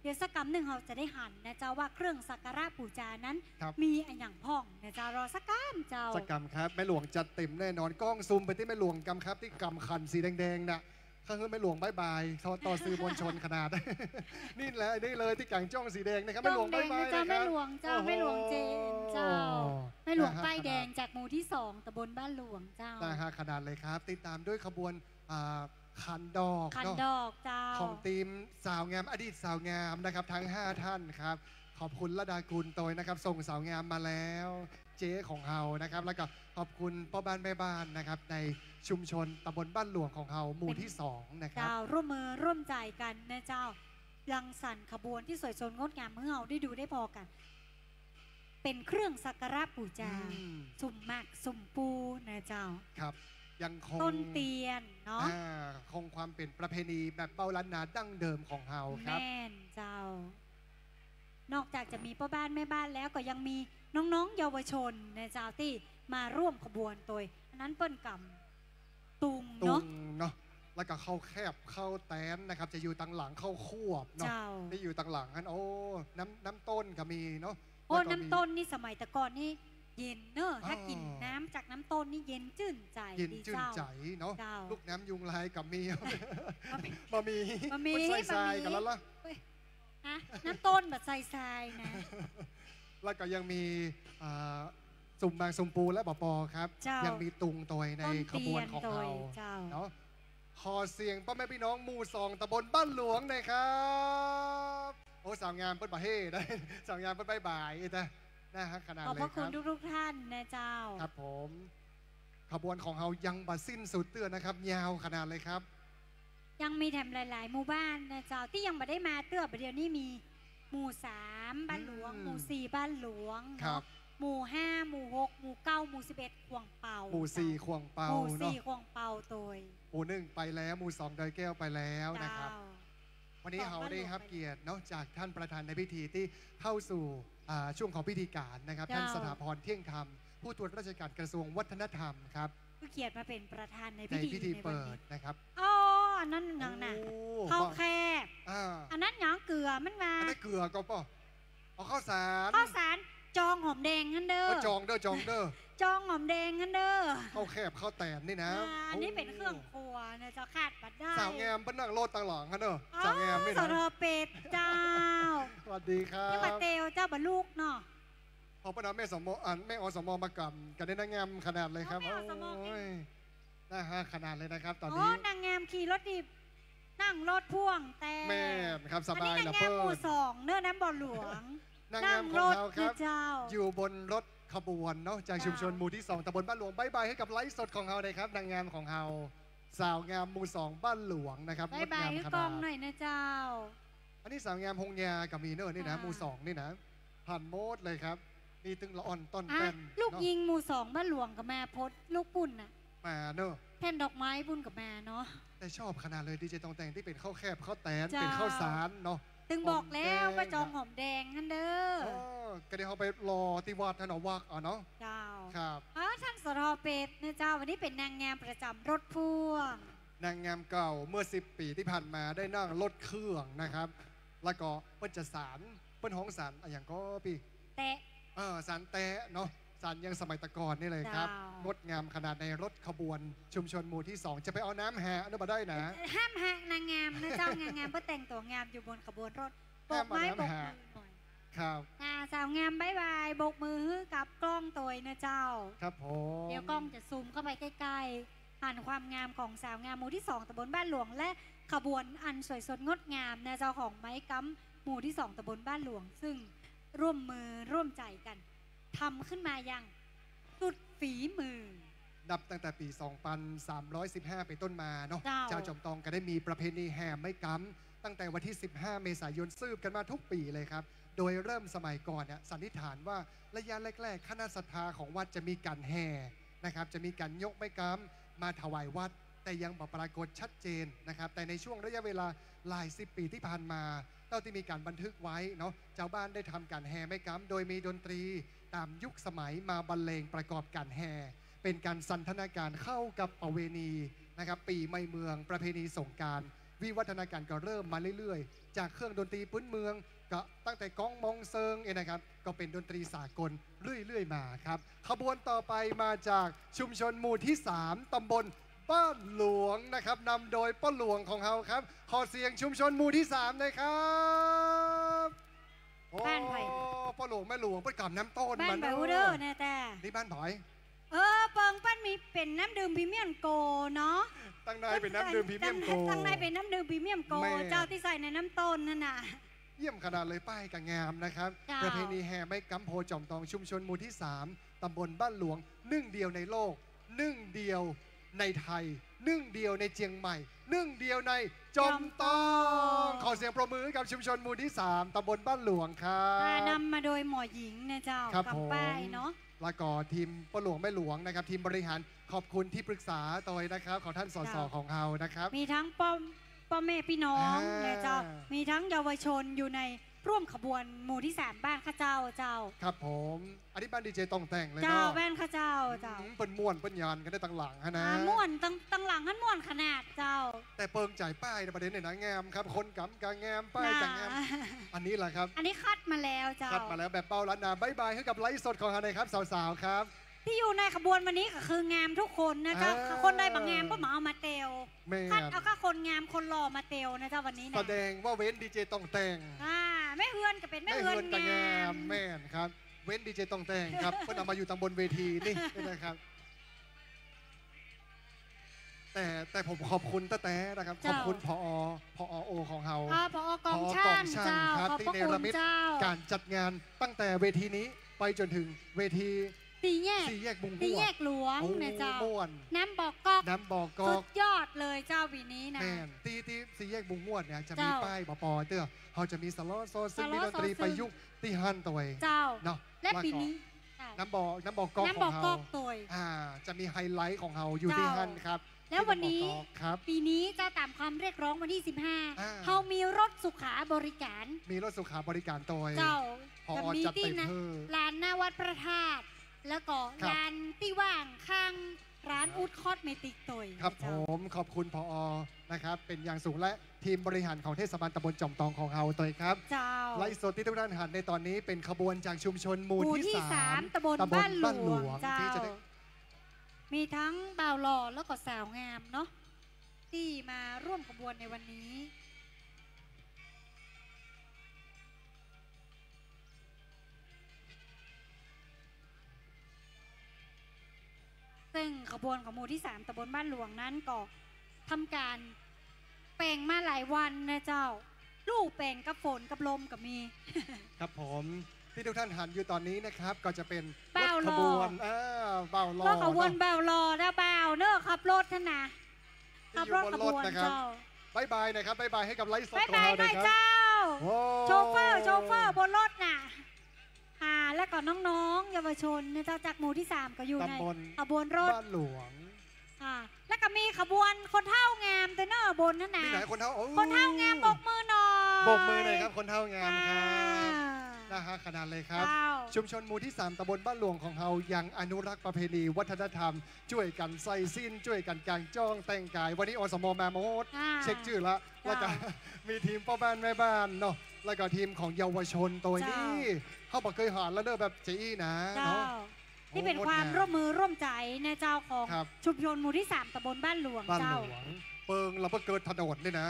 เดี๋ยวสักกำนึ่งเฮาจะได้หันนะเจ้า ว่าเครื่องสักการะปู๋จานั้น ครับ มีอะหยังพ่องนะเจ้า รอสักกำเจ้า สักกำครับ แม่หลวงจัดเต็มแน่นอน ก้องซูมไปตี้แม่หลวงกำครับ ตี้กำขันสีแดงๆ น่ะ ข้าหื้อแม่หลวงบ๊ายบาย ต่อ ต่อสื่อมวลชนขนาด นี่แหละ นี่เลยตี้ก๋างจ้องสีแดงนะครับ แม่หลวงบ๊ายบายหน่อยครับ จ้องแดงนะเจ้า แม่หลวงเจ้า โอ้โห แม่หลวงเจนเจ้า น่าฮัก แม่หลวงป้ายแดง ขนาด จากหมู่ที่สอง ตำบลบ้านหลวงเจ้า น่าฮักขนาดเลยครับ ติดตามด้วยขบวน อ่า ขันดอก ขัน เนาะ ดอกเจ้า ของทีมสาวงาม อดีตสาวงามนะครับ ทั้งห้าท่านครับ ขอบคุณระดากุลโตยนะครับ ส่งสาวงามมาแล้ว เจ๊ของเฮานะครับ แล้วก็ขอบคุณป้อบ้านแม่บ้านนะครับ ในชุมชนตำบลบ้านหลวงของเฮา หมู่ที่สองนะครับ เจ้า ร่วมมือร่วมใจ๋กั๋นนะเจ้า รังสรรค์ขบวนตี้สวยสดงดงามหื้อเฮาได้ดูได้ผ่อกั๋น เป๋นเครื่องสักการะปู๋จา อืม สุมหมากสุมปู๋นะเจ้า ครับ ยังคง ต้นเตียนเนาะ อ่า คงความเป๋นประเพณีแบบเบ้าล้านนาดั้งเดิมของเฮาครับ แม่นเจ้า นอกจากจะมีป้อบ้านแม่บ้านแล้วก็ยังมีน้องๆ เยาวชนนะเจ้า ตี้มาร่วมขบวนตวย อันนั้นเปิ้นกำ ตุง ตุง เนาะ เนาะ แล้วก็ข้าวแคบข้าวแตนนะครับ จะอยู่ตังหลังข้าวควบเนาะ เจ้า ตี้อยู่ตังหลังหั้น โอ้ น้ำ น้ำต้นก็มีเนาะ โอ้ แล้วก็มี น้ำต้นนี่สมัยแต่ก่อนนี่เย็นเนอะ ถ้า อ๋อ กิ๋นน้ำจากน้ำต้นนี่เย็นจื้นใจ๋ เย็นจื้นใจ๋เนาะ ดีเจ้า เจ้า ลูกน้ำยุงลายก็มี บ่มี บ่มี บ่มี เปิ้นใส่ทรายกั๋นแล้วล่ะ เฮ้ย ฮะ น้ำต้นบ่ใส่ทรายนะ แล้วก็ยังมี อ่า สุมหมากสุมปู๋และบ่ปอครับ เจ้า ยังมีตุงตวยใน ต้นเตียน ขบวนของเฮา ตวยเจ้า เนาะ ขอเสียงป้อแม่ปี้น้องหมู่สองตำบลบ้านหลวงหน่อยครับ โอ้ สาวงามเปิ้นบ่าเฮ่นะ สาวงามเปิ้นบ๊ายบายเอ้ยนะ น่าฮักขนาดเลยครับ ขอบพระคุณทุกๆ ท่านนะเจ้า ครับผม ขบวนของเฮายังบ่สิ้นสุดเตื้อนะครับ ยาวขนาดเลยครับ ยังมีแถมหลายๆ หมู่บ้านนะเจ้า ตี้ยังบ่ได้มาเตื้อ บ่าเดี่ยวนี้มีหมู่สามบ้านหลวง อืม หมู่สี่บ้านหลวงเนาะ ครับ หมู่ห้า หมู่หก หมู่เก้า หมู่สิบเอ็ด ขว่างเป่า หมู่สี่ เจ้า ขว่างเป่า หมู่สี่ เนาะ ขว่างเป่าตวย หมู่หนึ่งไปแล้ว หมู่สองดอยแก้วไปแล้วนะครับ เจ้า วันนี้เฮาได้ฮับเกียรติเนาะ จากท่านประธานในพิธีตี้เข้าสู่ อ่า ช่วงของพิธีการนะครับ เจ้า ท่านสถาพร เที่ยงธรรม ผู้ตรวจราชการกระทรวงวัฒนธรรมครับ คือเกียรติมาเป๋นประธานในพิธี ในพิธีเปิดนะครับ ในวันนี้ อ๋อ อันนั้นหยังน่ะ โอ้ ข้าวแคบ อ่า อันนั้นหยังเกือมันมา อันนั้นเกือก่อป้อ เอาข้าวสาร ข้าวสาร จองหอมแดงหั้นเด้อ เออ จองเด้อ จองเด้อ จองหอมแดงหั้นเด้อ ข้าวแคบข้าวแตนนี่นะ อ่า อันนี้เป๋นเครื่องครัวนะเจ้า ขาดบ่ได้ สาวงามเปิ้นนั่งรถตังหลังหั้นเนาะ อ๋อ สาวงามนี่นะ สท เป็ดเจ้า สวัสดีครับ นี่มาเตียวเจ้าบ่ลูกเนาะ พอเปิ้นเอาแม่สม อัน แม่ อสม มากำกั๋นได้นางงามขนาดเลยครับ เอาแม่ อสม โอ้ย น่าฮักขนาดเลยนะครับ ตอนนี้ โอ้ นางงามขี่รถถีบ นั่งรถพ่วงแต่ แม่นครับ สบาย อันนี้นางงาม ละเปิ้น หมู่สองเนอะ น้ำบ่อหลวง นางงามของเฮาครับ นั่งรถนะเจ้า อยู่บนรถขบวนเนาะ จากชุมชน เจ้า หมู่ที่สองตำบลบ้านหลวง บ๊ายบายให้กับไลฟ์สดของเฮาหน่อยครับ นางงามของเฮา สาวงามหมู่สองบ้านหลวงนะครับ บ๊ายบาย งดงาม หื้อกล้อง ขนาด หน่อยนะเจ้า อันนี้สาวงามโฮงยาก็มีเนอะนี่นะ อ่า หมู่สองนี่นะ หันหมดเลยครับ มีตึงละอ่อนต้อน อ่ะ แป้น ลูก เนาะ ยิงหมู่สองบ้านหลวงก็มา โพสต์ลูกปุ้นน่ะ มาเนอะ แผ่นดอกไม้ปุ้นก็มาเนาะ แต่ชอบขนาดเลย ดีเจตองแต่งตี้เป๋นข้าวแคบข้าวแตน เจ้า เป๋นข้าวสารเนาะ ตึงบอกแล้ว หอมแดง ว่าจองหอมแดงหั้นเด้อ เออ ก็เดี๋ยวเฮาไปรอตี้วัดหั้นเนาะ วัดอ่ะเนาะ เจ้า ครับ เออ ท่าน สท เป็ดนะเจ้า วันนี้เป๋นนางงามประจ๋ำรถพ่วง นางงามเก่าเมื่อสิบปี๋ตี้ผ่านมาได้นั่งรถเครื่องนะครับ แล้วก็เปิ้นจะสาน เปิ้นฮ้องสานอะหยังก่อปี้ แต๊ะ เออ สานแต๊ะเนาะ สานยังสมัยตะก่อนนี่เลยครับ เจ้า งดงามขนาดในรถขบวนชุมชนหมู่ที่สอง จะไปเอาน้ำหาอันนั้นบ่ได้นะ ห้ามหานางงามนะเจ้า นางงามเปิ้นแต่งตั๋วงามอยู่บนขบวนรถ โบกไม้ ห้ามเอาน้ำหา โบกมือหน่อย ครับ อ่า สาวงามบ๊ายบาย โบกมือหื้อกับกล้องตวยนะเจ้า ครับผม เดี๋ยวกล้องจะซูมเข้าไปใกล้ๆ หันความงามของสาวงามหมู่ที่สองตำบลบ้านหลวง และขบวนอันสวยสดงดงามนะเจ้า ของไม้ก๊ำหมู่ที่สองตำบลบ้านหลวง ซึ่งร่วมมือร่วมใจ๋กั๋น ทำขึ้นมาอย่างสุดฝีมือ นับตั้งแต่ปี๋สองปันสามร้อยสิบห้าเป๋นต้นมาเนาะ เจ้า จาวจอมตองก็ได้มีประเพณีแห่ไม้ก๊ำตั้งแต่วันตี้สิบห้าเมษายน สืบกั๋นมาทุกปี๋เลยครับ โดยเริ่มสมัยก่อนเนี่ยสันนิษฐานว่าระยะแรกๆ คณะศรัทธาของวัดจะมีก๋านแห่นะครับ จะมีก๋านยกไม้ก๊ำมาถวายวัด แต่ยังบ่ปรากฏชัดเจนนะครับ แต่ในช่วงระยะเวลาหลายสิบปี๋ตี้ผ่านมา เต้าตี้มีก๋านบันทึกไว้เนาะ จาวบ้านได้ทำก๋านแห่ไม้ก๊ำ โดยมีดนตรีต๋ามยุคสมัยมาบรรเลงประกอบก๋านแห่ เป๋นก๋านสันทนาก๋านเข้ากับประเวณีนะครับ ปี๋ใหม่เมือง ประเพณีสงกรานต์ วิวัฒนาก๋ารก็เริ่มมาเรื่อยๆ จากเครื่องดนตรีพื้นเมือง ก็ตั้งแต่ก๊องมองเซิงเองนะครับ ก็เป๋นดนตรีสากลเรื่อยๆ มาครับ ขบวนต่อไปมาจากชุมชนหมู่ที่สาม ตำบลบ้านหลวงนะครับ นำโดยป้อหลวงของเฮาครับ ขอเสียงชุมชนหมู่ที่สามหน่อยครับ โอ้ บ้านไผ ป้อหลวงแม่หลวง เปิ้นกำน้ำต้น บ้าน มา ไผฮู้เด้อ เนาะ แน่แต่ นี่บ้านไผ เออ เปิงเปิ้นมีเป๋นน้ำดื่มพรีเมียมโกลด์เนาะ ตังในเป๋นน้ำดื่มพรีเมียมโกลด์ ตังในเป๋นน้ำดื่มพรีเมียมโกลด์ แม่ เจ้าตี้ใส่ในน้ำต้นหั้นน่ะ เยี่ยมขนาดเลย ป้ายก็งามนะครับ เจ้า ประเพณีแห่ไม้ก๊ำโพธิ์จอมทอง ชุมชนหมู่ที่สาม ตำบลบ้านหลวง นึ่งเดียวในโลก นึ่งเดียว ในไทย นึ่งเดียวในเจียงใหม่ นึ่งเดียวในจอมตอง จอมตอง ขอเสียงปรบมือให้กับชุมชนหมู่ตี้สาม ตำบลบ้านหลวงครับ อ่า นำมาโดยหมอหญิงนะเจ้า ครับผม กำป้ายเนาะ แล้วก็ทีมป้อหลวงแม่หลวงนะครับ ทีมบริหาร ขอบคุณตี้ปรึกษาตวยนะครับ ของท่าน สส เจ้า ของเฮานะครับ มีทั้งป้อ ป้อแม่ปี้น้อง อ่า นะเจ้า มีทั้งเยาวชนอยู่ในร่วมขบวนหมู่ตี้สามบ้านข้าเจ้าเจ้า ครับผม อันนี้บ้านดีเจต่องแต่งเลยเนาะ เจ้า บ้านข้าเจ้าเจ้า อืม เปิ้นม่วนเปิ้นยานกั๋นได้ตังหลังหั้นนะ อ่า ม่วนตัง ตังหลังหั้นม่วนขนาดเจ้า แต่เปิงจ๋ายป้ายในประเด็นเนี่ยนะ งามครับ คนกำกะงาม ป้ายกะงาม น่า อันนี้แหละครับ อันนี้คัดมาแล้วเจ้า คัดมาแล้วแบบเบาล้านนา บ๊ายบายให้กับไลฟ์สดของเฮาหน่อยครับ สาวๆ ครับ ตี้อยู่ในขบวนวันนี้ก็คืองามทุกคนนะเจ้า อ่า คนใดบ่งามก็บ่เอามาเตียว แม่น คัดเอาแค่คนงามคนหล่อมาเตียวนะเจ้าวันนี้นะ แสดงว่าเว้นดีเจต่องแต่ง อ่า แม่เฮือนก็เป๋นแม่เฮือน แม่เฮือนก็งาม งาม แม่นครับ เว้นดีเจต่องแต่งครับ เปิ้นเอามาอยู่ตังบนเวทีนี่นะครับ แต่ แต่ผมขอบคุณแต๊ๆ นะครับ เจ้า ขอบคุณ ผอ ผอ โอ ของเฮา อ่า ผอ กองช่าง ผอ กองช่าง เจ้า ครับ ขอบพระคุณ ตี้เนรมิต เจ้า ก๋านจัดงานตั้งแต่เวทีนี้ไปจ๋นถึงเวที สี่แยก สี่แยกบุงฮวด สี่แยกหลวง โอ้ นะเจ้า ม่วน น้ำบ่อกก๊อก น้ำบ่อกก๊อก สุดยอดเลยเจ้าปี๋นี้นะ แม่น ตี้ ตี้สี่แยกบุงฮวดเนี่ยจะมี เจ้า ป้ายบ่ปอเตื้อ เฮาจะมีสะเลาะซ้อซึ่ง สะเลาะ มีดนตรี ซ้อซึ่ง ประยุกต์ตี้หั้นตวย เจ้า เนาะ และ แล้วก็ ปี๋นี้ เจ้า น้ำบ่อ น้ำบ่อกก๊อก น้ำบ่อกก๊อก ของเฮา ตวย อ่า จะมีไฮไลท์ของเฮาอยู่ตี้หั้นครับ เจ้า แล้ววันนี้ ตี้น้ำบ่อกก๊อกครับ ปี๋นี้เจ้าต๋ามความเรียกร้องวันตี้สิบห้า อ่า เฮามีรถสุขาบริก๋าร มีรถสุขาบริก๋ารตวย เจ้า ผอ จะมีตี้นะ จัดไปเพิ่ม ลานหน้าวัดพระธาตุ แล้วก็ ครับ ลานตี้ว่างข้างร้าน ครับ อุ๊ดคอสเมติกตวย ครับ เจ้า ผม ขอบคุณ ผอ นะครับ เป๋นอย่างสูง และทีมบริหารของเทศบาลตำบลจอมตองของเฮาตวยครับ เจ้า ไลฟ์สดตี้ทุกท่านหันในต๋อนนี้เป๋นขบวนจากชุมชนหมู่ หมู่ตี้ ตี้สาม สาม ตำบล ตำบลบ้านหลวง บ้านหลวง เจ้า ตี้จะได้ มีทั้งบ่าวหล่อแล้วก็สาวงามเนาะ ตี้มาร่วมขบวนในวันนี้ ซึ่งขบวนของหมู่ตี้สามตำบลบ้านหลวงนั้นก็ทำก๋านแป๋งมาหลายวันนะเจ้า ลู่แป๋งกับฝนกับลมก็มี ครับผม ตี้ทุกท่านหันอยู่ต๋อนนี้นะครับ ก็จะเป๋น บ่าวหล่อ รถขบวน อ่า บ่าวหล่อ รถขบวน เนาะ บ่าวหล่อนะ บ่าวเนาะ ขับรถหั้นนะ ตี้อยู่บนรถนะครับ ขับรถขบวนเจ้า บ๊ายบายหน่อยครับ บ๊ายบายให้กับไลฟ์สดของเฮาหน่อยครับ บ๊ายบายหน่อยเจ้า โอ้ โชเฟอร์ โชเฟอร์บนรถน่ะ อ่า แล้วก็น้องๆ เยาวชนเนี่ยเจ้า จากหมู่ตี้สามก็อยู่ใน ตำบล ขบวนรถ บ้านหลวง อ่า แล้วก็มีขบวนคนเฒ่างามตวยเนาะ บนหั้นนะ มีไหนคนเฒ่า โอ้ คนเฒ่างามบกมือหน่อย บกมือหน่อยครับ คนเฒ่างามครับ อ่า น่าฮักขนาดเลยครับ เจ้า ชุมชนหมู่ตี้สามตำบลบ้านหลวงของเฮายังอนุรักษ์ประเพณีวัฒนธรรม จ้วยกั๋นใส่สิ้น จ้วยกั๋นก๋างจ้องแต่งก๋าย วันนี้ อสม มาหมด อ่า เช็คจื้อละ เจ้า แล้วก็ มีทีมป้อบ้านแม่บ้านเนาะ แล้วก็ทีมของเยาวชนตวยนี้ เจ้า เฮาบ่เกยหันแล้วเนอะ แบบเจ๊อี้นะ เจ้า เนาะ นี่เป๋น โอ้ ความ งดงาม ร่วมมือร่วมใจ๋นะเจ้า ของ ครับ ชุมชนหมู่ตี้สามตำบลบ้านหลวง บ้านหลวง เจ้า เปิงละเปิ้นเกิดถนนเลยนะ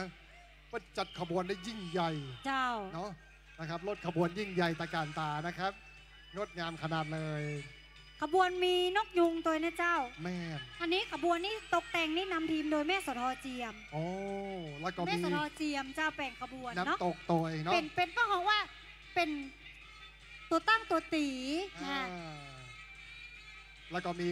เปิ้นจัดขบวนได้ยิ่งใหญ่ เจ้า เนาะ นะครับ รถขบวนยิ่งใหญ่ตระก๋านต๋านะครับ งดงามขนาดเลย ขบวนมีนกยูงตวยนะเจ้า แม่น อันนี้ขบวนนี่ตกแต่งนี่นำทีมโดยแม่โสธรเจียม โอ้ แล้วก็มี แม่โสธรเจียมเจ้าแป๋งขบวนเนาะ น้ำตกตวยเนาะ เป๋น เป๋นเปิ้นฮ้องว่าเป๋นตั๋วตั้งตั๋วตี๋ อ่า นะ แล้วก็มี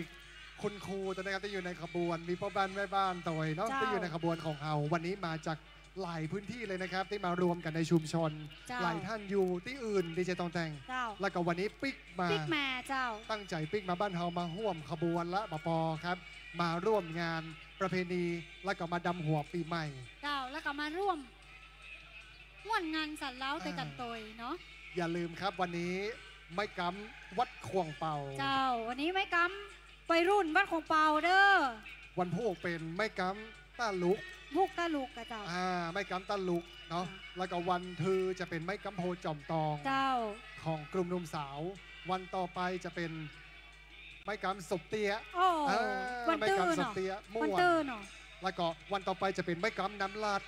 คุณครูตวยนะครับ ตี้อยู่ในขบวน มีป้อบ้านแม่บ้านตวยเนาะ เจ้า ตี้อยู่ในขบวนของเฮา วันนี้มาจาก หลายพื้นตี้เลยนะครับ ตี้มารวมกั๋นในชุมชน เจ้า หลายท่านอยู่ตี้อื่น ดีเจต่องแต่ง เจ้า แล้วก็วันนี้ปิ๊กมา ปิ๊กมาเจ้า ตั้งใจ๋ปิ๊กมาบ้านเฮา มาฮ่วมขบวนละ บ่ปอครับ มาร่วมงานประเพณี แล้วก็มาดำหัวปี๋ใหม่ เจ้า แล้วก็มาร่วมม่วนงานสันเล้าตวยกั๋นตวยเนาะ อย่าลืมครับ วันนี้ไม้ก๊ำวัดข่วงเป่า เจ้า วันนี้ไม้ก๊ำ วัยรุ่นวัดข่วงเป่าเด้อ วันพูกเป๋นไม้ก๊ำต้าลุก พูกต้าลุกอะเจ้า อ่า ไม้ก๊ำต้าลุกเนาะ อ่า แล้วก็วันทือจะเป๋นไม้ก๊ำโพธิ์จอมตอง เจ้า ของกลุ่มหนุ่มสาว วันต่อไปจะเป๋นไม้ก๊ำสบเตี้ย โอ้ อ่า วันตื้อ ไม้ก๊ำสบเตี้ย เนาะ ม่วน วันตื้อเนาะ แล้วก็วันต่อไปจะเป๋นไม้ก๊ำน้ำลาด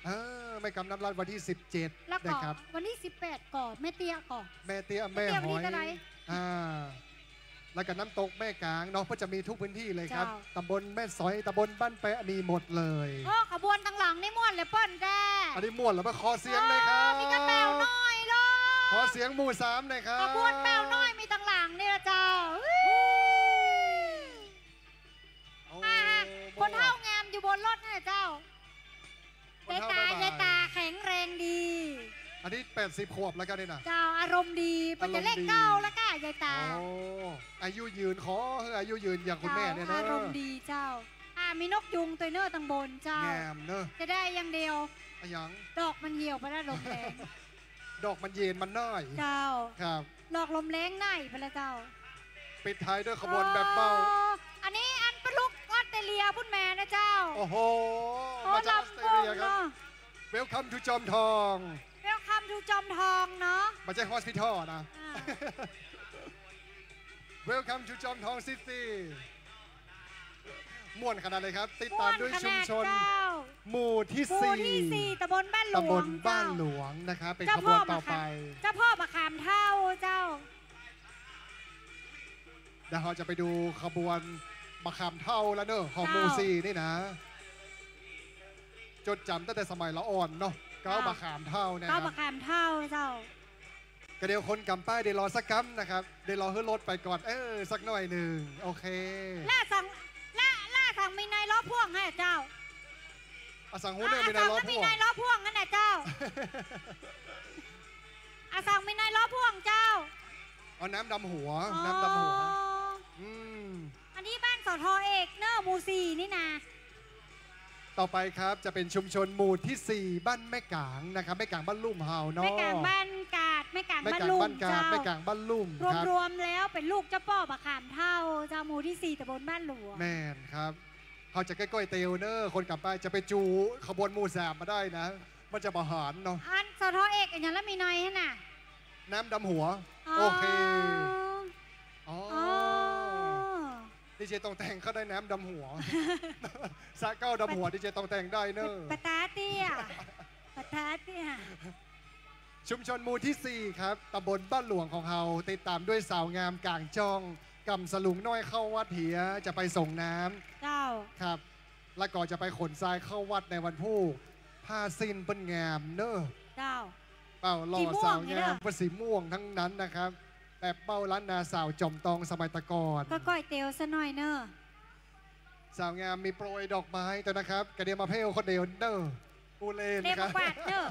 เออ ไม้ก๊ำน้ำลาดวันตี้สิบเจ็ด แล้วก็ นะครับ วันตี้สิบแปดก่อ แม่เตี้ยก่อ แม่เตี้ย แม่เตี้ย แม่หอย วันตี้เท่าไหร่ อ่า แล้วก็น้ำตกแม่กลางเนาะ ก็จะมีทุกพื้นตี้เลยครับ เจ้า ตำบลแม่สอย ตำบลบ้านแปะ มีหมดเลย โอ้ ขบวนตังหลังนี่ม่วนเหลือเปิ้นแต๊ อันนี้ม่วนเหลือเปิ้น ขอเสียงหน่อยครับ เออ มีกระแป๋วน้อยเลย ขอเสียงหมู่สามหน่อยครับ ขบวนแป๋วน้อยมีตังหลังนี่ละเจ้า โอ้ อ่า อยู่บนรถน่ะเจ้า คนเฒ่า ยายตา บ๊ายบาย ยายตาแข็งแรงดี อันนี้แปดสิบขวบแล้วกันนี่นะ เจ้า อารมณ์ดี อารมณ์ดี ปัจจุบันเลขเก้าแล้วก้ายายตา โอ้ อายุยืน ขอหื้ออายุยืนอย่างคุณแม่เนี่ยนะ เจ้า อารมณ์ดีเจ้า อ่า มีนกยูงตวยเน่อตังบนเจ้า งามเน่อ เสียดายอย่างเดียว อะหยัง ดอกมันเหี่ยวไปแล้วลมแรง ดอกมันเย็นมันหน้อย เจ้า ครับ ดอกลมแรงหน้อยไปแล้วเจ้า ปิดท้ายด้วยขบวนแบบเบา อ๋อ อันนี้อันปะลุกออสเตรเลียพุ้นแม่นะเจ้า โอ้โห โอ้ มาจากออสเตรเลียครับ ลำวงเนาะ Welcome to จอมทอง Welcome to จอมทองเนาะ บ่ใจ้ hospital นะ อ่า Welcome to จอมทอง City ม่วนขนาดเลยครับ ติดตามด้วยชุมชน ม่วนขนาดเจ้า หมู่ที่ หมู่ที่สี่ สี่ ตำบลบ้านหลวง ตำบลบ้านหลวง เจ้า นะครับ เป็นขบวนต่อไป เจ้าพ่อมะขาม เจ้าพ่อมะขามเฒ่าเจ้า เดี๋ยวเราจะไปดูขบวนมะขามเฒ่าแล้วเน่อ ของ เจ้า หมู่สี่นี่นะ จดจ๋ำตั้งแต่สมัยละอ่อนเนาะ เก้ามะขามเฒ่านะครับ เก้ามะขามเฒ่าเจ้า ก็เดี๋ยวคนกำป้ายเดี๋ยวรอสักกำนะครับ เดี๋ยวรอหื้อรถไปก่อน เออ สักหน่อยหนึ่ง โอเค แล้วสัง แล้ว แล้วสังมีนายล้อพ่วงให้เจ้า อะสังฮู้เน่อ อะ มีนายล้อพ่วง อะสังมีนายล้อพ่วงนั่นแหละเจ้า อะสังมีนายล้อพ่วงเจ้า เอาน้ำดำหัว อ๋อ น้ำดำหัว อืม อันนี้บ้าน สท. เอกเน่อ หมู่สี่นี่นะ ต่อไปครับ จะเป็นชุมชนหมู่ที่สี่ บ้านแม่ก๋างนะครับ แม่ก๋างบ้านลุ่มเฮาเนาะ แม่ก๋างบ้านกาด แม่ก๋างบ้านลุ่ม แม่ก๋างบ้านกาด เจ้า แม่ก๋างบ้านลุ่มครับ รวมๆ แล้วเป็นลูกเจ้าป้อมะขามเฒ่าเจ้า หมู่ที่สี่ ตำบลบ้านหลวง แม่นครับ เฮาจะก้อยๆ เตียวเน่อ คนกำป้ายจะไปจู๋ขบวนหมู่สามมาได้นะ มันจะบ่หารเนาะ อัน สท. เอก อันนั้นแล้วมีนายหั่นน่ะ น้ำดำหัว อ๋อ โอเค อ๋อ อ๋อ ดีเจตองแต่งเขาได้น้ำดำหัว สระเก๊าดำหัว ดีเจตองแต่งได้เน่อ ปะตาเตี้ย ปะตาเตี้ย ชุมชนหมู่ที่สี่ครับ ตำบลบ้านหลวงของเฮา ติดตามด้วยสาวงามก๋างจ้อง ก๋ำสลุงน้อยเข้าวัดเหีย จะไปส่งน้ำ เจ้า ครับ แล้วก็จะไปขนทรายเข้าวัดในวันพูก ผ้าสิ้นเปิ้นงามเน่อ เจ้า เป้าหล่อ สีม่วง สาวงาม เน่อ เปิ้นสีม่วงทั้งนั้นนะครับ แบบเป้าล้านนาสาวจอมตองสมัยตะก่อน ก็ก้อยเตียวซะหน่อยเน่อ สาวงามมีโปรยดอกไม้ตวยนะครับ กะเดียวมาเพ่วคนเดียวเน่อ ปูเลน เดียว ครับ มากวาดเน่อ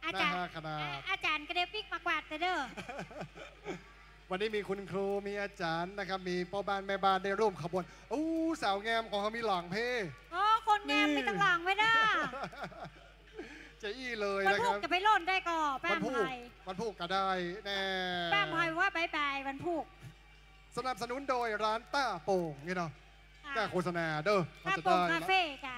อาจ๋ารย์ น่าฮักขนาด อา อาจ๋ารย์กะเดียวปิ๊กมากวาดเน่อ วันนี้มีคุณครู มีอาจ๋ารย์นะครับ มีป้อบ้านแม่บ้านได้ร่วมขบวน อู้ สาวงามของเฮามีหลางเพ่ โอ้ คนงาม นี่ มีตังหลางไว้เน่อ จะอี้เลยนะครับ วันพูกจะไปโล่นได้ก่อ ป้าอำไพ วันพูก วันพูกก็ได้แน่ ป้าอำไพว่าบ๊ายบายวันพูก สนับสนุนโดยร้านต้าโป่งนี่เนาะ ค่ะ กล้าโฆษณาเด้อ ต้าโป่ง เฮาจะได้ คาเฟ่ค่ะ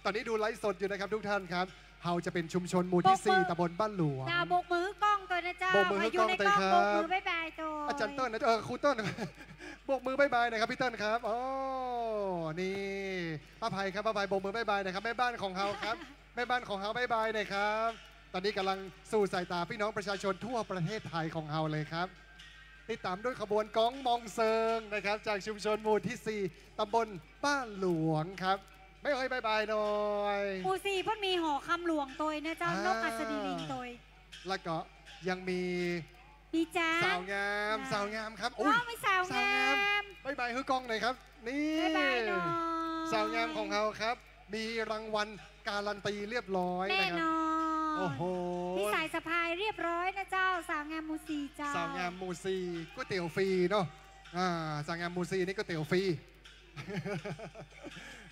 ตอนนี้ดูไลฟ์สดอยู่นะครับทุกท่านครับ เฮาจะเป็นชุมชนหมู่ที่สี่ บกมือ ตำบลบ้านหลวง เจ้า บกมือหื้อกล้องตวยนะเจ้า บกมือหื้อกล้องตวยครับ ใผอยู่ในกล้อง บกมือบ๊ายบายตวย อาจ๋ารย์เติ้ลนะ เออ ครูเติ้ล บกมือบ๊ายบายหน่อยครับพี่เติ้ลครับ อ๋อ นี่ ป้าอำไพครับ ป้าอำไพบกมือบ๊ายบายหน่อยครับ แม่บ้านของเฮาครับ แม่บ้านของเฮาบ๊ายบายหน่อยครับ ตอนนี้กำลังสู่สายตาพี่น้องประชาชนทั่วประเทศไทยของเฮาเลยครับ ติดตามด้วยขบวนก๋องมองเซิงนะครับ จากชุมชนหมู่ที่สี่ ตำบลบ้านหลวงครับ แม่เอ้ยบ๊ายบายหน่อย หมู่สี่เปิ้นมีหอคำหลวงตวยนะเจ้า อ่า นกหัสดีลิงตวย แล้วก็ยังมี มีจ๊าง สาวงาม ค่ะ สาวงามครับ อุ๊ย อ๋อ มีสาวงาม สาวงาม บ๊ายบายหื้อกล้องหน่อยครับ นี่ บ๊ายบายหน่อย สาวงามของเฮาครับ มีรางวัลการันตีเรียบร้อยนะครับ แน่นอน โอ้โห มีสายสะพายเรียบร้อยนะเจ้า สาวงามหมู่สี่เจ้า สาวงามหมู่สี่ ก๋วยเตี๋ยวฟรีเนาะ อ่า สาวงามหมู่สี่นี่ก๋วยเตี๋ยวฟรี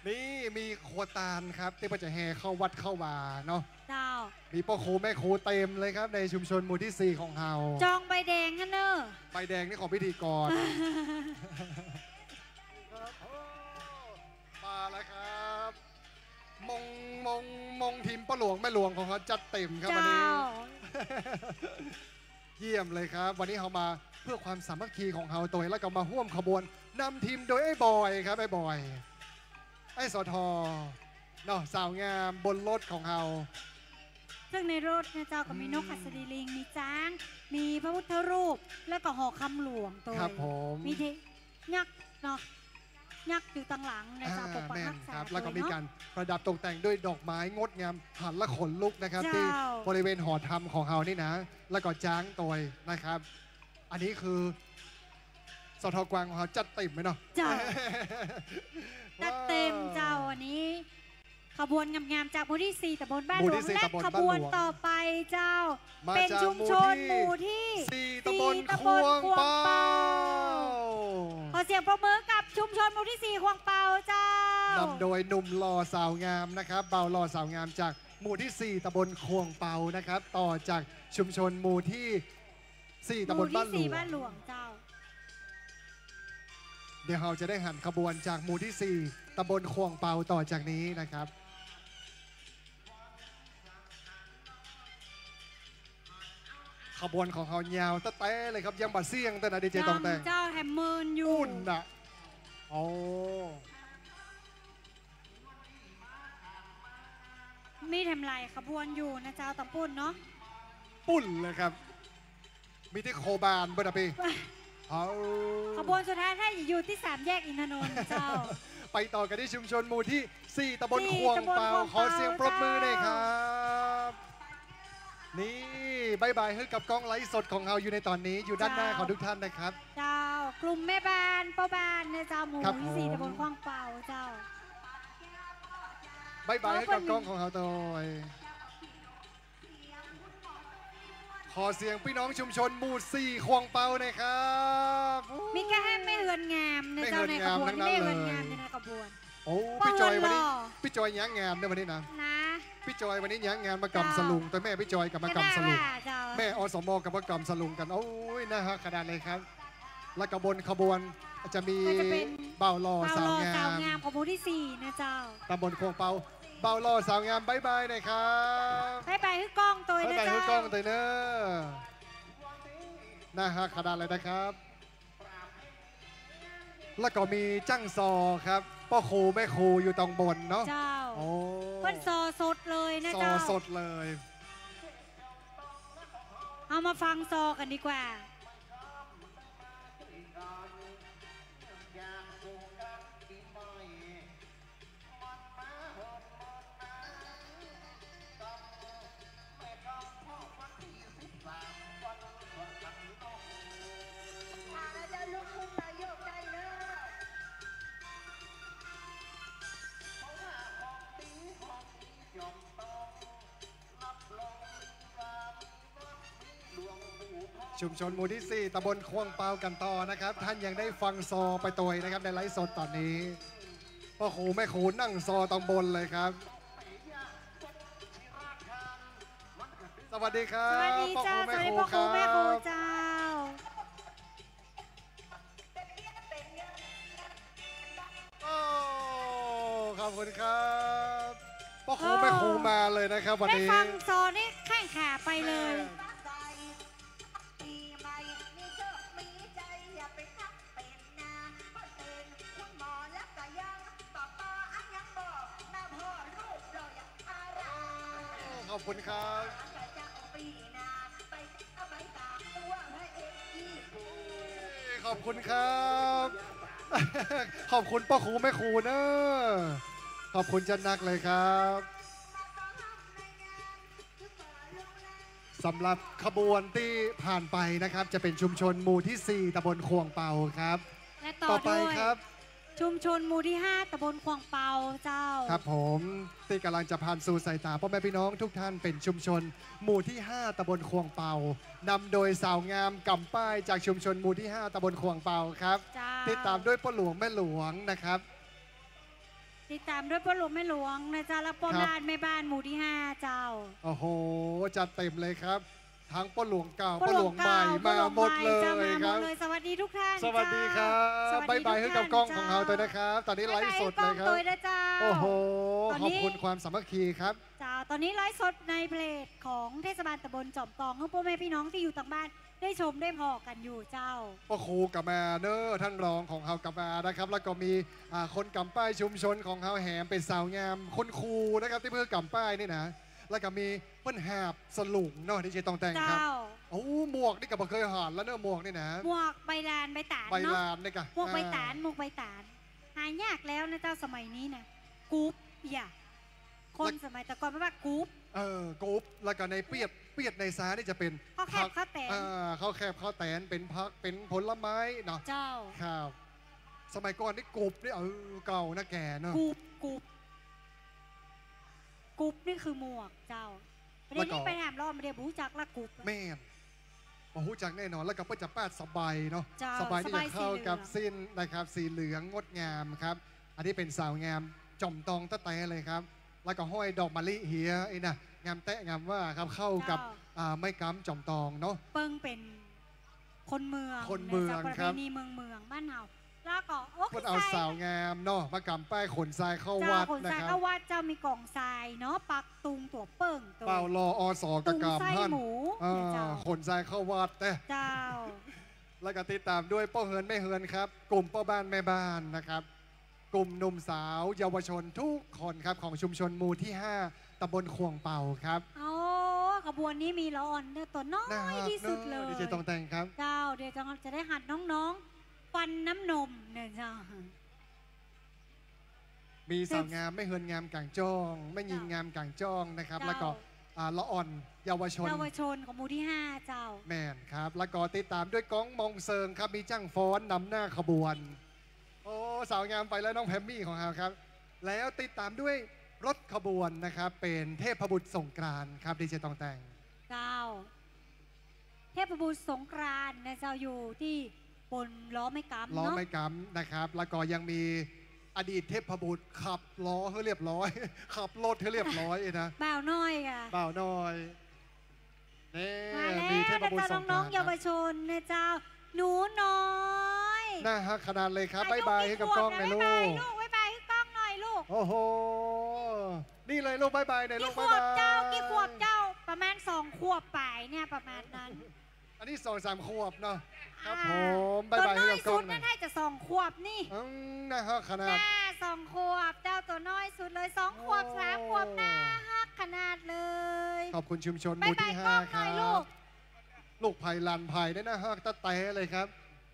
นี่มีครัวตานครับ ตี้เปิ้นจะแห่เข้าวัดเข้าวาเนาะ เจ้า มีป้อครูแม่ครูเต็มเลยครับ ในชุมชนหมู่ที่สี่ของเฮา จองใบแดงหั่นเน่อ ใบแดงนี่ของพิธีกร ครับ โอ้ มาแล้วครับ มง มง มงทีมป้อหลวงแม่หลวงของเฮาจัดเต็มครับวันนี้ เจ้า เยี่ยมเลยครับ วันนี้เฮามาเพื่อความสามัคคีของเฮาตวย แล้วก็มาฮ่วมขบวนนำทีมโดยไอ้บอยครับ ไอ้บอย ไอ้ สท. เนาะ สาวงามบนรถของเฮา ซึ่งในรถเนี่ยเจ้าก็มี อืม นกหัสดีลิง มีจ๊าง มีพระพุทธรูป แล้วก็หอคำหลวงตวย ครับผม มีเท ยักษ์เนาะ ยักษ์อยู่ตังหลังนะเจ้า อ่า ปกปัก แม่น รักษา ครับ แล้วก็ ตวย มี เนาะ การประดับตกแต่งด้วยดอกไม้งดงาม หันแล้วขนลุกนะครับ เจ้า ที่บริเวณหอธรรมของเฮานี่นะ แล้วก็จ๊างตวยนะครับ อันนี้คือ สท. กวางของเฮาจัดเต็มไว้เนาะ เจ้า จัดเต็มเจ้า อันนี้ ขบวนงามๆ จากหมู่ตี้สี่ตำบลบ้านหลวง หมู่ตี้สี่ และ ตำบลบ้านหลวง ขบวนต่อไปเจ้า มาจาก เป๋นชุมชนหมู่ตี้ หมู่ตี้สี่ สี่ ตำบล ตำบล ขวงเปา ขวงเปา ขอเสียงปรบมือกับชุมชนหมู่ตี้สี่ ขวงเปาเจ้า นำโดยหนุ่มหล่อสาวงามนะครับ บ่าวหล่อสาวงามจากหมู่ตี้สี่ ตำบลขวงเปานะครับ ต่อจากชุมชนหมู่ตี้สี่ ตำบลบ้านหลวง หมู่ตี้สี่ บ้านหลวงเจ้า เดี๋ยวเฮาจะได้หันขบวนจากหมู่ตี้สี่ ตำบลขวงเปาต่อจากนี้นะครับ ขบวนของเฮายาวแต๊ๆ เลยครับ ยังบ่าเสี้ยงแต๊นะ ดีเจตองแต่ง ยังเจ้า แหมเมินอยู่ ปู้นน่ะ โอ้ มีแถมหลายขบวนอยู่นะเจ้า ตางปู้นเนาะ ปู้นเลยครับ มีตี้โคบานบ่นะปี้ เอา ขบวนสุดท้ายถ้าอยู่ตี้สามแยกอินทนนท์เจ้า ไปต่อกันตี้ชุมชนหมู่ตี้สี่ ตำบลขวงเปา สี่ ตำบลขวงเปา ขอเสียงปรบมือหน่อยครับ เจ้า นี่ บ๊ายบายหื้อกับกล้องไลฟ์สดของเฮาอยู่ในต๋อนนี้ อยู่ด้านหน้า เจ้า ของทุกท่านนะครับ เจ้า กลุ่มแม่บ้าน ป้อบ้านนะเจ้า หมู่ ครับ ตี้สี่ ผม ตำบลขวงเปาเจ้า บ๊ายบายหื้อกับกล้องของเฮาโตย ขอเสียงปี้น้องชุมชนหมู่สี่ ขวงเปาหน่อยครับ มีแค่แม่เฮือนงามนะเจ้า แม่เฮือนงาม ในขบวน ทั้งนั้นเลย แม่เฮือนงามอยู่ในขบวน โอ้ ป้อ ปี้จอยวันนี้ เฮือนหล่อ ปี้จอยย้างงานเน่อวันนี้นะ นะ ปี้จอยวันนี้ย้างงานมากำสลุง เจ้า แต่แม่ปี้จอยกับมากำสลุง แม่ อสม กับมากำสลุงกั๋น โอ้ย น่าฮักขนาดเลยครับ และขบวน ขบวนจะมี ก็จะเป็น บ่าวหล่อ บ่าวหล่อ สาวงาม สาวงามของหมู่ตี้สี่นะเจ้า ตำบลขวงเปา บ่าวหล่อสาวงาม บ๊ายบายหน่อยครับ บ๊ายบายหื้อกล้องโตยนะเจ้า บ๊ายบายหื้อกล้องโตยเน่อ น่าฮักขนาดเลยนะครับ แล้วก็มีจ้างซอครับ ป้อครูแม่ครูอยู่ตรงบนเนาะ เจ้า โอ้ เปิ้นซอสดเลยนะเจ้า ซอสดเลย เอามาฟังซอกั๋นดีกว่า ชุมชนหมู่ตี้สี่ ตำบลขวงเปากั๋นต่อนะครับ ท่านยังได้ฟังซอไปตวยนะครับ ในไลฟ์สดต๋อนนี้ ป้อครูแม่ครูนั่งซอตรงบนเลยครับ สวัสดีครับ สวัสดีเจ้า ป้อครูแม่ครู สวัสดีป้อครูแม่ครู ครับ เจ้า โอ้ ขอบคุณครับ ป้อครูแม่ครูมาเลยนะครับวันนี้ ได้ฟังซอนี่แข้งขาไปเลย ขอบคุณครับ ขอบคุณครับ ขอบคุณป้อครูแม่ครูเนอะ ขอบคุณจัดนักเลยครับ สำหรับขบวนตี้ผ่านไปนะครับ จะเป็นชุมชนหมู่ตี้สี่ ตำบลขวงเปาครับ และต่อ ต่อไป ด้วย ครับ ชุมชนหมู่ตี้ห้า ตำบลขวงเปาเจ้า ครับผม ตี้ก่ำลังจะผ่านสู่สายต๋าป้อแม่ปี้น้องทุกท่าน เป๋นชุมชนหมู่ตี้ห้า ตำบลขวงเปา นำโดยสาวงามก๋ำป้ายจากชุมชนหมู่ตี้ห้า ตำบลขวงเปาครับ เจ้า ติดต๋ามด้วยป้อหลวงแม่หลวงนะครับ ติดต๋ามด้วยป้อหลวงแม่หลวงนะเจ้า และป้อ ครับ บ้านแม่บ้านหมู่ตี้ห้าเจ้า โอ้โห จัดเต็มเลยครับ ทั้งป้อหลวงเก่า ป้อหลวงเก่า ป้อหลวงใหม่ ป้อหลวงใหม่ มาหมดเลย เจ้า มาหมดเลย ครับ สวัสดีทุกท่าน สวัสดีครับ เจ้า สวัสดี บ๊ายบาย ทุกท่าน หื้อกับกล้องของเฮาตวยนะครับ ต๋อนนี้ไลฟ์สดเลยครับ บ๊ายบายหื้อกล้องตวยนะเจ้า โอ้โห ต๋อนนี้ ขอบคุณความสามัคคีครับ เจ้า ต๋อนนี้ไลฟ์สดในเพจของเทศบาลตำบลจอมตอง หื้อป้อแม่ปี้น้องตี้อยู่ตางบ้าน ได้ชมได้ผ่อกั๋นอยู่เจ้า ป้อครูก็มาเนอะ ท่านรองของเฮาก็มานะครับ แล้วก็มี อ่า คนก๋ำป้ายชุมชนของเฮาแหมเป๋นสาวงาม คุณครูนะครับ ตี้เปิ้นก๋ำป้ายนี่นะ แล้วก็มีเปิ้นหาบสลุงเนาะ ดีเจตองแต่งครับ เจ้า โอ้ หมวกนี่ก็บ่เกยหันแล้วเนอะ หมวกนี่นะ หมวกใบลานใบต๋านเนาะ ใบลานนี่กะ หมวกใบต๋าน อ่า หมวกใบต๋าน หายากแล้วนะเจ้า สมัยนี้นะ กุ๊บ อย่า คน แล้ว สมัยแต่ก่อนมันว่ากุ๊บ เออ กุ๊บ แล้วก็ในเปียด เปียดในซ้ายนี่จะเป๋น ข้าวแคบ ผัก ข้าวแต๋น อ่า ข้าวแคบข้าวแต๋น เป๋นผัก เป๋นผลไม้เนาะ เจ้า ครับ สมัยก่อนนี่กุบนี่ เออ เก่านะแกเนาะ กุบ กุบ กุบนี่คือหมวกเจ้า แล้วก็ เดี๋ยวนี้ไปแหมลอม เดี๋ยวบ่ฮู้จักละกุบ แม่น บ่ฮู้จักแน่นอน แล้วก็เปิ้นจะปาดสบายเนาะ เจ้า สบายนี่ สบาย จะเข้ากับ สีเหลือง สิ้นนะครับ สีเหลืองงดงามครับ อันนี้เป๋นสาวงามจ๋อมตองแต๊ๆ เลยครับ แล้วก็ห้อยดอกมะลิเหีย ไอ้น่ะ งามแต๊งามว่าครับ เข้ากับ เจ้า อ่า ไม้ก๊ำจ๋อมตองเนาะ เปิ้นเป๋นคนเมือง คนเมือง นะเจ้า ครับ ประเพณีเมืองเมืองบ้านเฮา แล้วก็ โอ้ เปิ้นเอา คือทราย สาวงามเนาะ มาก๋ำป้ายขนทรายเข้าวัด เจ้า ขนทราย นะครับ เข้าวัดเจ้า มีก๋องทรายเนาะ ปักตุงตั๋วเปิ้ง บ่าวหล่อ อส กะก๋ำ ตุงไส้ หั้น หมู อ่า เจ้า ขนทรายเข้าวัดแต๊ เจ้า แล้วก็ติดตามด้วยป้อเฮือนแม่เฮือนครับ กลุ่มป้อบ้านแม่บ้านนะครับ กลุ่มหนุ่มสาวเยาวชนทุกคนครับ ของชุมชนหมู่ที่ห้า ตำบลข่วงเป่าครับ โอ้ ขบวนนี้มีละอ่อนเนี่ยตั๋วน้อย น่าฮัก ตี้สุดเลย เนาะ ดีเจตองแต่งครับ เจ้า เดี๋ยวจะ จะได้หัดน้องๆ ฟันน้ำนมเนี่ยเจ้า มีสาวงาม แม่เฮือนงามก๋างจ้อง แม่ญิง เจ้า งามก๋างจ้องนะครับ เจ้า แล้วก็ อ่า ละอ่อนเยาวชน เยาวชนของหมู่ที่ห้า เจ้า แม่นครับ แล้วก็ติดตามด้วยก๊องมองเสิงครับ มีจ้างฟ้อนนำหน้าขบวน โอ้ สาวงามไปแล้ว น้องแพมมี่ของเฮาครับ แล้วติดตามด้วยรถขบวนนะครับ เป๋นเทพบุตรสงกรานต์ครับ ดีเจตองแต่ง เจ้า เทพบุตรสงกรานต์นะเจ้า อยู่ตี้บนล้อไม้ก๊ำ ล้อ เนาะ ไม้ก๊ำนะครับ แล้วก็ยังมีอดีตเทพบุตรขับล้อหื้อเรียบร้อย ขับรถหื้อเรียบร้อยนะ บ่าวน้อยอะ บ่าวน้อย นี่ มาแล้ว มีเทพบุตรสงกรานต์ นะเจ้า น้องๆ ครับ เยาวชนนะเจ้า หนูน้อย น่าฮักขนาดเลยครับ อายุ บ๊ายบายหื้อกับกล้องหน่อยลูก กี่ขวบนะ บ๊ายบายลูก บ๊ายบายหื้อกล้องหน่อยลูก โอ้โห นี่เลยลูก บ๊ายบายหน่อยลูก กี่ขวบเจ้า บ๊ายบาย กี่ขวบเจ้า ประมาณสองขวบป๋ายเนี่ย ประมาณนั้น อันนี้สองสามขวบเนาะ ครับ อ่า ผม บ๊ายบายหื้อกับกล้องหน่อย ตั๋วน้อยสุดนั่นน่าจะสองขวบนี่ อืม น่าฮักขนาด น่า สองขวบเจ้า ตั๋วน้อยสุดเลย สองขวบ โอ้ สามขวบ น่าฮักขนาดเลย ขอบคุณชุมชนหมู่ที่ห้า บ๊ายบายกล้องหน่อยลูก ครับ ลูกไผ่หลานไผ่เนี่ยน่าฮักแต๊ๆ เลยครับ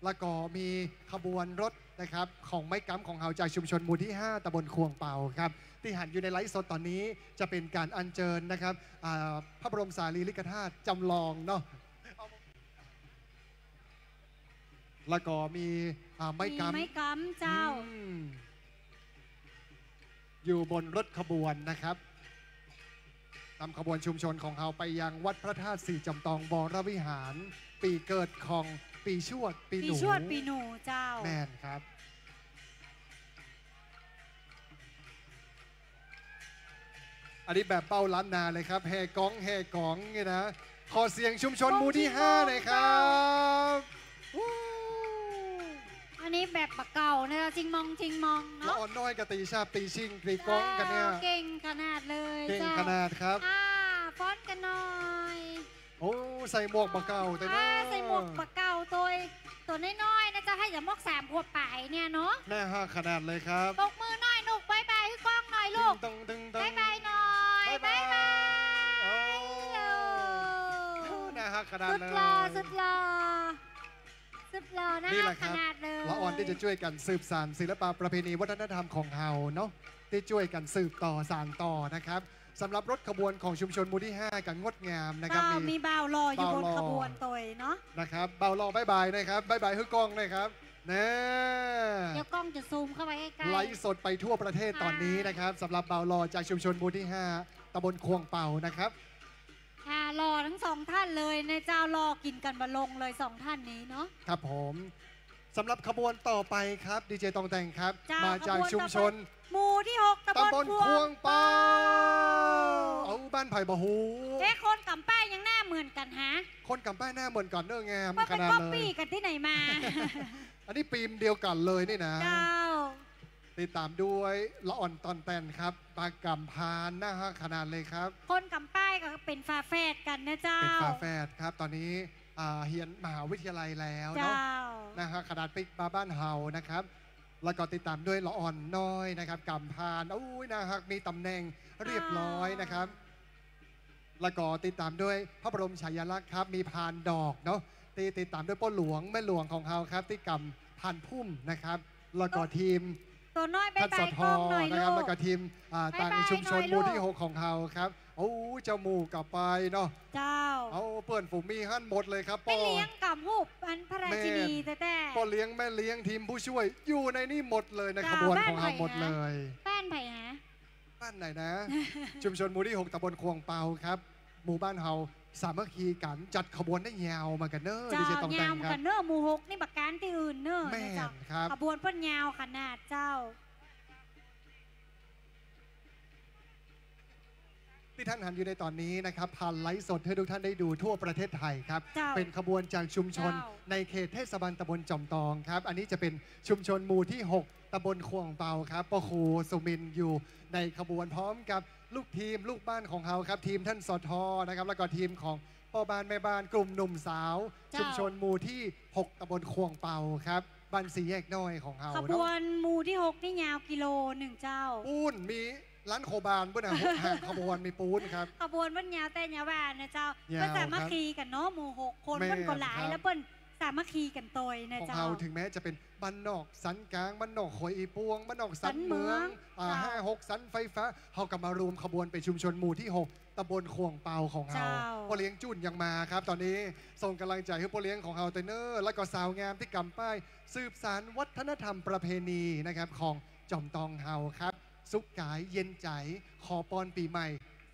แล้วก็มีขบวนรถนะครับ ของไม้ก๊ำของเฮาจากชุมชนหมู่ที่ห้า ตำบลข่วงเป่าครับ ตี้หันอยู่ในไลฟ์สดตอนนี้จะเป๋นก๋านอัญเจิญนะครับ อ่า พระบรมสารีริกธาตุจ๋ำลองเนาะ แล้วก็มี อ่า ไม้ก๊ำ มีไม้ก๊ำเจ้า อืม อยู่บนรถขบวนนะครับ นำขบวนชุมชนของเฮาไปยังวัดพระธาตุศรีจ๋ำตองวรวิหาร ปี๋เกิดของปี๋ชวดปี๋หนู ปี๋ชวดปี๋หนูเจ้า แม่นครับ อันนี้แบบเบ้าล้านนาเลยครับ แห่ก๊อง แห่ก๊องเนี่ยนะ ขอเสียงชุมชนหมู่ที่ห้าหน่อยครับ อันนี้แบบบ่าเก่านะ จิงมอง จิงมองเนาะ ละอ่อนน้อยก็ตี๋ฉาบตี๋ชิ่งตี๋ก๊องกั๋นเนี่ย เก่งขนาดเลย เก่งขนาดครับ เจ้า อ่า ฟ้อนกั๋นหน่อย โอ้ ใส่หมวกบ่าเก่าแต๊เนาะ อ่า ใส่หมวกบ่าเก่า ตั๋ว ตั๋วน้อยๆ นะเจ้า หื้อจะมอกสามขวบป๋ายเนี่ยเนาะ น่าฮักขนาดเลยครับ ปรบมือหน่อยลูก บ๊ายบายหื้อกล้องหน่อยลูก ตึงตึงตึง บ๊ายบายหน่อย บ๊ายบาย บ๊ายบาย โอ้ โอ้ น่าฮักขนาดเลย สุดหล่อ สุดหล่อ สุดหล่อ น่าฮักขนาดเลย นี่แหละครับ ละอ่อนตี้จะจ้วยกั๋นสืบสานศิลปะประเพณีวัฒนธรรมของเฮาเนาะ ตี้จ้วยกั๋นสืบต่อสานต่อนะครับ สำหรับรถขบวนของชุมชนหมู่ที่ห้าก็งดงามนะครับ เจ้า มี มีบ่าวหล่ออยู่บนขบวนตวยเนาะ บ่าวหล่อ นะครับ บ่าวหล่อบ๊ายบายหน่อยครับ บ๊ายบายหื้อกล้องหน่อยครับ แน่ เดี๋ยวกล้องจะซูมเข้าไปใกล้ๆ ไลฟ์สดไปทั่วประเทศตอนนี้นะครับ ค่ะ สำหรับบ่าวหล่อจากชุมชนหมู่ที่ห้า ตำบลข่วงเป่านะครับ ค่ะ หล่อทั้งสองท่านเลยนะเจ้า หล่อกิ๋นกั๋นบ่ลงเลยสองท่านนี้เนาะ ครับผม สำหรับขบวนต่อไปครับ ดีเจตองแต่งครับ เจ้า มาจาก ขบวนต่อไป ชุมชน หมู่ที่หก ตำบล ตำบลข่วงเป่า ข่วงเป่า เอา บ้านไผ่บ่ฮู้ เอ๊ะ คนก๋ำป้ายยังหน้าเหมือนกั๋นฮะ คนก๋ำป้ายหน้าเหมือนกั๋นเน่อ งามขนาดเลย เปิ้นเป๋นก๊อปปี้กั๋นตี้ไหนมา อันนี้ปี๋เดียวกั๋นเลยนี่นะ เจ้า ติดตามด้วยละอ่อนตอนแต่นครับ มาก๋ำพาน น่าฮักขนาดเลยครับ คนก๋ำป้ายก็เป๋นฝาแฝดกั๋นนะเจ้า เป๋นฝาแฝดครับ ตอนนี้ อ่า เฮียนมหาวิทยาลัยแล้วเนาะ เจ้า น่าฮักขนาดปิ๊กมาบ้านเฮานะครับ แล้วก็ติดตามด้วยละอ่อนน้อยนะครับ ก๋ำพาน อุ้ย น่าฮัก มีตำแหน่งเรียบร้อยนะครับ แล้วก็ติดตามด้วยพระบรมฉายาลักษณ์ครับ มีพานดอกเนาะ ตี้ติดตามด้วยป้อหลวงแม่หลวงของเฮาครับ ตี้ก๋ำพานพุ่มนะครับ แล้วก็ทีม ตั๋วน้อย ท่าน บ๊ายบาย สท กล้องหน่อย นะครับ ลูก แล้วก็ทีม อ่า บ๊ายบาย ตางชุมชน หน่อย หมู่ตี้ ลูก หกของเฮาครับ โอ้ เจ้าหมู่กลับไปเนาะ เจ้า เอาเปิ้นฝูงมีหั้นหมดเลยครับ แม่เลี้ยง ป้อ กับฮูปอันพระราชินี แม่น แต๊ๆ ป้อเลี้ยงแม่เลี้ยงทีมผู้ช่วยอยู่ในนี้หมดเลย ใน เจ้า ขบวนของเฮาหมดเลย บ้านใผฮะ บ้านใผฮะ บ้านไหนนะ ชุมชนหมู่ตี้ หก ตำบลข่วงเปาครับ หมู่บ้านเฮาสามัคคีกั๋น จัดขบวนได้ยาวเหมือนกั๋นเน่อ เจ้า ดีเจตองแต่ง ยาวเหมือนกั๋นเน่อ ครับ หมู่หกนี่บ่กานตี้อื่นเน่อ แม่น เจ้า ครับ ขบวนเปิ้นยาวขนาดเจ้า ตี้ท่านหันอยู่ในต๋อนนี้นะครับ ผ่านไลฟ์สดหื้อทุกท่านได้ดูทั่วประเทศไทยครับ เจ้า เป๋นขบวนจากชุมชน เจ้า ในเขตเทศบาลตำบลจอมตองครับ อันนี้จะเป๋นชุมชนหมู่ตี้ หก ตำบลข่วงเปาครับ ป้อครูสุมินทร์อยู่ในขบวนพร้อมกับลูกทีมลูกบ้านของเฮาครับ ทีมท่าน สท นะครับ แล้วก็ทีมของป้อบ้านแม่บ้านกลุ่มหนุ่มสาว เจ้า ชุมชนหมู่ตี้ หก ตำบลข่วงเปาครับ บ้านสี่แยกน้อยของเฮาเนาะ ขบวนหมู่ตี้ หก นี่ยาวกิโลนึ่งเจ้า ปู๊นมี ร้านโคบานปู๊นนะ ห่างขบวนมีปู๊นครับ ขบวนเปิ้นยาวแต๊ยาวหว่านะเจ้า ยาวครับ เปิ้นสามัคคีกั๋นเนาะ หมู่หกคน แม่น เปิ้นก็หลาย ครับ แล้วเปิ้นสามัคคีกั๋นตวยนะ ของ เจ้า เฮาถึงแม้จะเป๋นบ้านนอกสันกลาง บ้านนอกขวยอีปวง บ้านนอกสันเหมือง สันเหมือง อ่า เจ้า ห้าหกสันไฟฟ้า เฮาก็มารวมขบวนเป๋นชุมชนหมู่ตี้ หก ตำบลข่วงเปาของเฮา เจ้า ป้อเลี้ยงจุ่นยังมาครับ ต๋อนนี้ส่งก๋ำลังใจ๋หื้อป้อเลี้ยงของเฮาตวยเน่อ แล้วก็สาวงามตี้กำป้ายสืบสานวัฒนธรรมประเพณีนะครับ ของจอมตองเฮาครับ สุขก๋ายเย็นใจ๋ ขอปอนปี๋ใหม่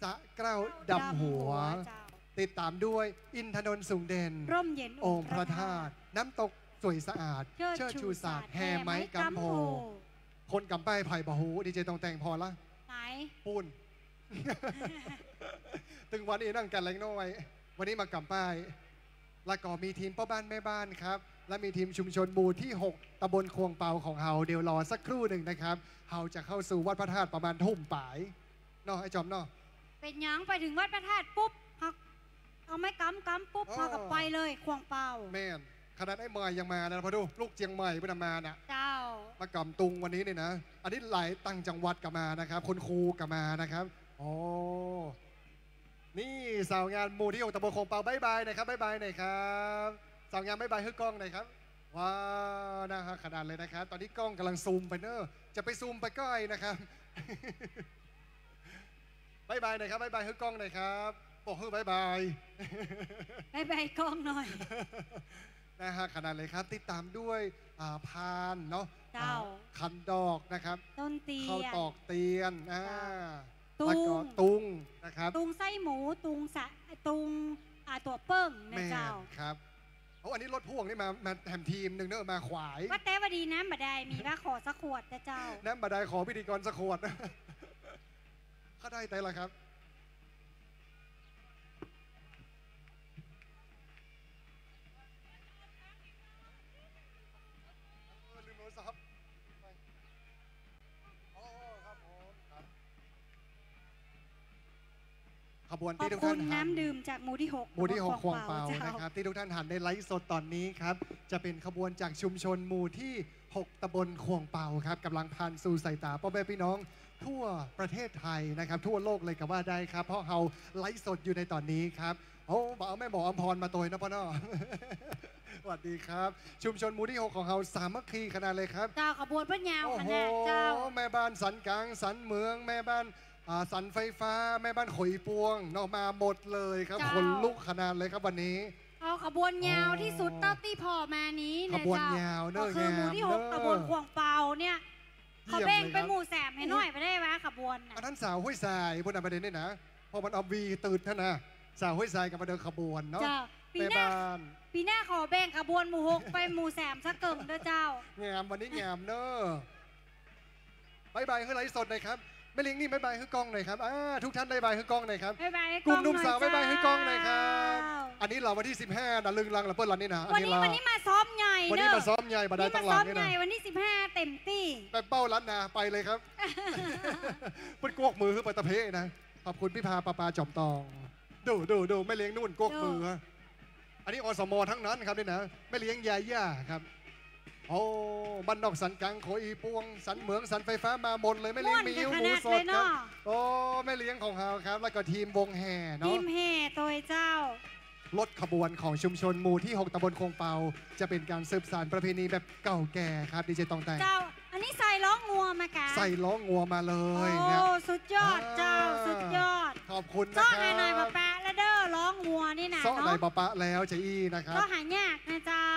สะเกล้าดำหัว ดำหัวเจ้า ติดต๋ามด้วย อินทนนท์สูงเด่น ร่มเย็นองค์พระธาตุ องค์พระธาตุ น้ำตกสวยสะอาด เชิดชูสาด เชิดชูสาด แห่ไม้กำโพ แห่ไม้กำโพ คนกำป้ายใผบ่ฮู้ ดีเจตองแต่งผ่อละ ไหน ปู๊น ตึงวันอี้นั่งกั๋นเล็กน้อย วันนี้มากำป้าย แล้วก็มีทีมป้อบ้านแม่บ้านครับ และมีทีมชุมชนหมู่ตี้ หก ตำบลข่วงเปาของเฮา เดี๋ยวรอสักครู่นึ่งนะครับ เฮาจะเข้าสู่วัดพระธาตุประมาณทุ่มป๋าย เนาะ ไอ้จอมเนาะ เป๋นหยัง ไปเถิงวัดพระธาตุปุ๊บ เฮาเอาไม้กำกำปุ๊บ อ๋อ เฮาก็ไปเลย ข่วงเปา แม่น ขนาดไอ้ใหม่ยังมานะ พอดู ลูกเจียงใหม่เปิ้นมาน่ะ เจ้า มากำตุงวันนี้นี่นะ อันนี้หลายต่างจังหวัดก็มานะครับ คนครูก็มานะครับ โอ้ นี่สาวงามหมู่ตี้ หก ตำบลข่วงเปา บ๊ายบายหน่อยครับ บ๊ายบายหน่อยครับ สาวงามบ๊ายบายหื้อกล้องหน่อยครับ ว้าว น่าฮักขนาดเลยนะครับ ต๋อนนี้กล้องก๋ำลังซูมไปเน่อ จะไปซูมไปใก้นะครับ บ๊ายบายหน่อยครับ บ๊ายบายหื้อกล้องหน่อยครับ บอกหื้อบ๊ายบาย บ๊ายบายกล้องหน่อย น่าฮักขนาดเลยครับ ติดต๋ามด้วย อ่า พานเนาะ เจ้า อ่า ขันดอกนะครับ ต้นเตียน ข้าวตอกเตียน อ่า เจ้า แล้วก็ ตุง ตุงนะครับ ตุงไส้หมู ตุงสะ ตุง อ่า ตั๋วเปิ้งนะเจ้า แม่นครับ โอ้ อันนี้รถพ่วงนี่มา มาแถมทีมนึ่งเน่อ มาขวาย ว่าแต่ว่าดีน้ำบ่ได้ มีว่าขอสักขวดนะเจ้า น้ำบ่ได้ ขอพิธีกรสักขวด ข้าได้แต่ละครับ เออ ลืมโทรศัพท์ อ๋อ ครับผม ครับ ขบวนตี้ทุกท่านหัน ขอบคุณน้ำดื่มจากหมู่ตี้ หก หมู่ตี้ หก ตำบลข่วงเปา ข่วงเปาเจ้า นะครับ ตี้ทุกท่านหันในไลฟ์สดต๋อนนี้ครับ จะเป๋นขบวนจากชุมชนหมู่ตี้ หก ตำบลข่วงเปาครับ ก๋ำลังผ่านสู่สายต๋าป้อแม่ปี้น้องทั่วประเทศไทยนะครับ ทั่วโลกเลยก็ว่าได้ครับ เพราะเฮาไลฟ์สดอยู่ในต๋อนนี้ครับ โอ้ บ่เอาแม่หมออำพรมาตวยเนาะป้อเนาะ สวัสดีครับ ชุมชนหมู่ตี้ หก ของเฮาสามัคคีขนาดเลยครับ เจ้า ขบวนเปิ้นยาวขนาดเจ้า โอ้โห แม่บ้านสันกลาง สันเหมือง แม่บ้าน อ่า สันไฟฟ้า แม่บ้านขวยปวงเนาะ มาหมดเลยครับ เจ้า ขนลุกขนาดเลยครับวันนี้ เอาขบวนยาวตี้สุด โอ้ เต้าตี้ผ่อมานี้นะเจ้า ขบวนยาวเน่อ ก็คือหมู่ตี้ หก งามเน่อ ตำบลข่วงเปาเนี่ย เยี่ยมเลยครับ ขอแบ่งไปหมู่สามหื้อหน่อยบ่ได้วะ ขบวนน่ะ อันนั้นสาวห้วยทราย พูดนะประเด็นนี่นะ เพราะมันเอาวีตื่นท่านนะ สาวห้วยทรายก็มาเดินขบวนเนาะ เจ้า ปีหน้า แม่บ้าน ปีหน้าขอแบ่งขบวนหมู่หกไปหมู่สามสักเกิ่งเด้อเจ้า งาม วันนี้งามเน่อ บ๊ายบายหื้อไลฟ์สดหน่อยครับ แม่เลี้ยงนิ่มบ๊ายบายหื้อกล้องหน่อยครับ อ่า ทุกท่านบ๊ายบายหื้อกล้องหน่อยครับ บ๊ายบายหื้อกล้องหน่อยเจ้า กลุ่มหนุ่มสาวบ๊ายบายหื้อกล้องหน่อยครับ อันนี้เหรอ วันตี้สิบห้านะ ลึงลังละเปิ้นละนี่นะ อันนี้เหรอ วันนี้ วันนี้มาซ้อมใหญ่ วันนี้ เน่อ มาซ้อมใหญ่ บ่ได้ วันนี้ ตั้งหลังนี่นะ มาซ้อมใหญ่ วันตี้สิบห้าเต็มตี้ แบบเบ้าลัดนะ ไปเลยครับ เปิ้นกวกมือหื้อไปตะเพนะ ขอบคุณพี่พาปาปาจอมตอง ดู ดู ดู แม่เลี้ยงนุ่นกวกมือ ดู อันนี้ อสม ทั้งนั้นครับนี่นะ แม่เลี้ยงยาย่าครับ โอ้ บ้านนอกสันกลาง ขวยอีปวง สันเหมือง สันไฟฟ้า มาหมดเลย แม่เลี้ยง ม่วน มี ขนาด หมูสด เลยเนาะ ครับ โอ้ แม่เลี้ยงของเฮาครับ แล้วก็ทีมวงแห่เนาะ ทีมแห่ตวยเจ้า รถขบวนของชุมชนหมู่ตี้ หก ตำบลข่วงเปา จะเป๋นก๋านสืบสานประเพณีแบบเก่าแก่ครับ ดีเจตองแต่ง เจ้า นี่ใส่ล้องัวมากะ ใส่ล้องัวมาเลยเนี่ย โอ้ สุดยอดเจ้า อ่า สุดยอด ขอบคุณนะครับ เซาะไหนๆ บ่ปะแล้วเด้อ ล้องัวนี่นะ เซาะไหน เนาะ บ่ปะแล้วเจ๊อี้นะครับ ก็หายากนะเจ้า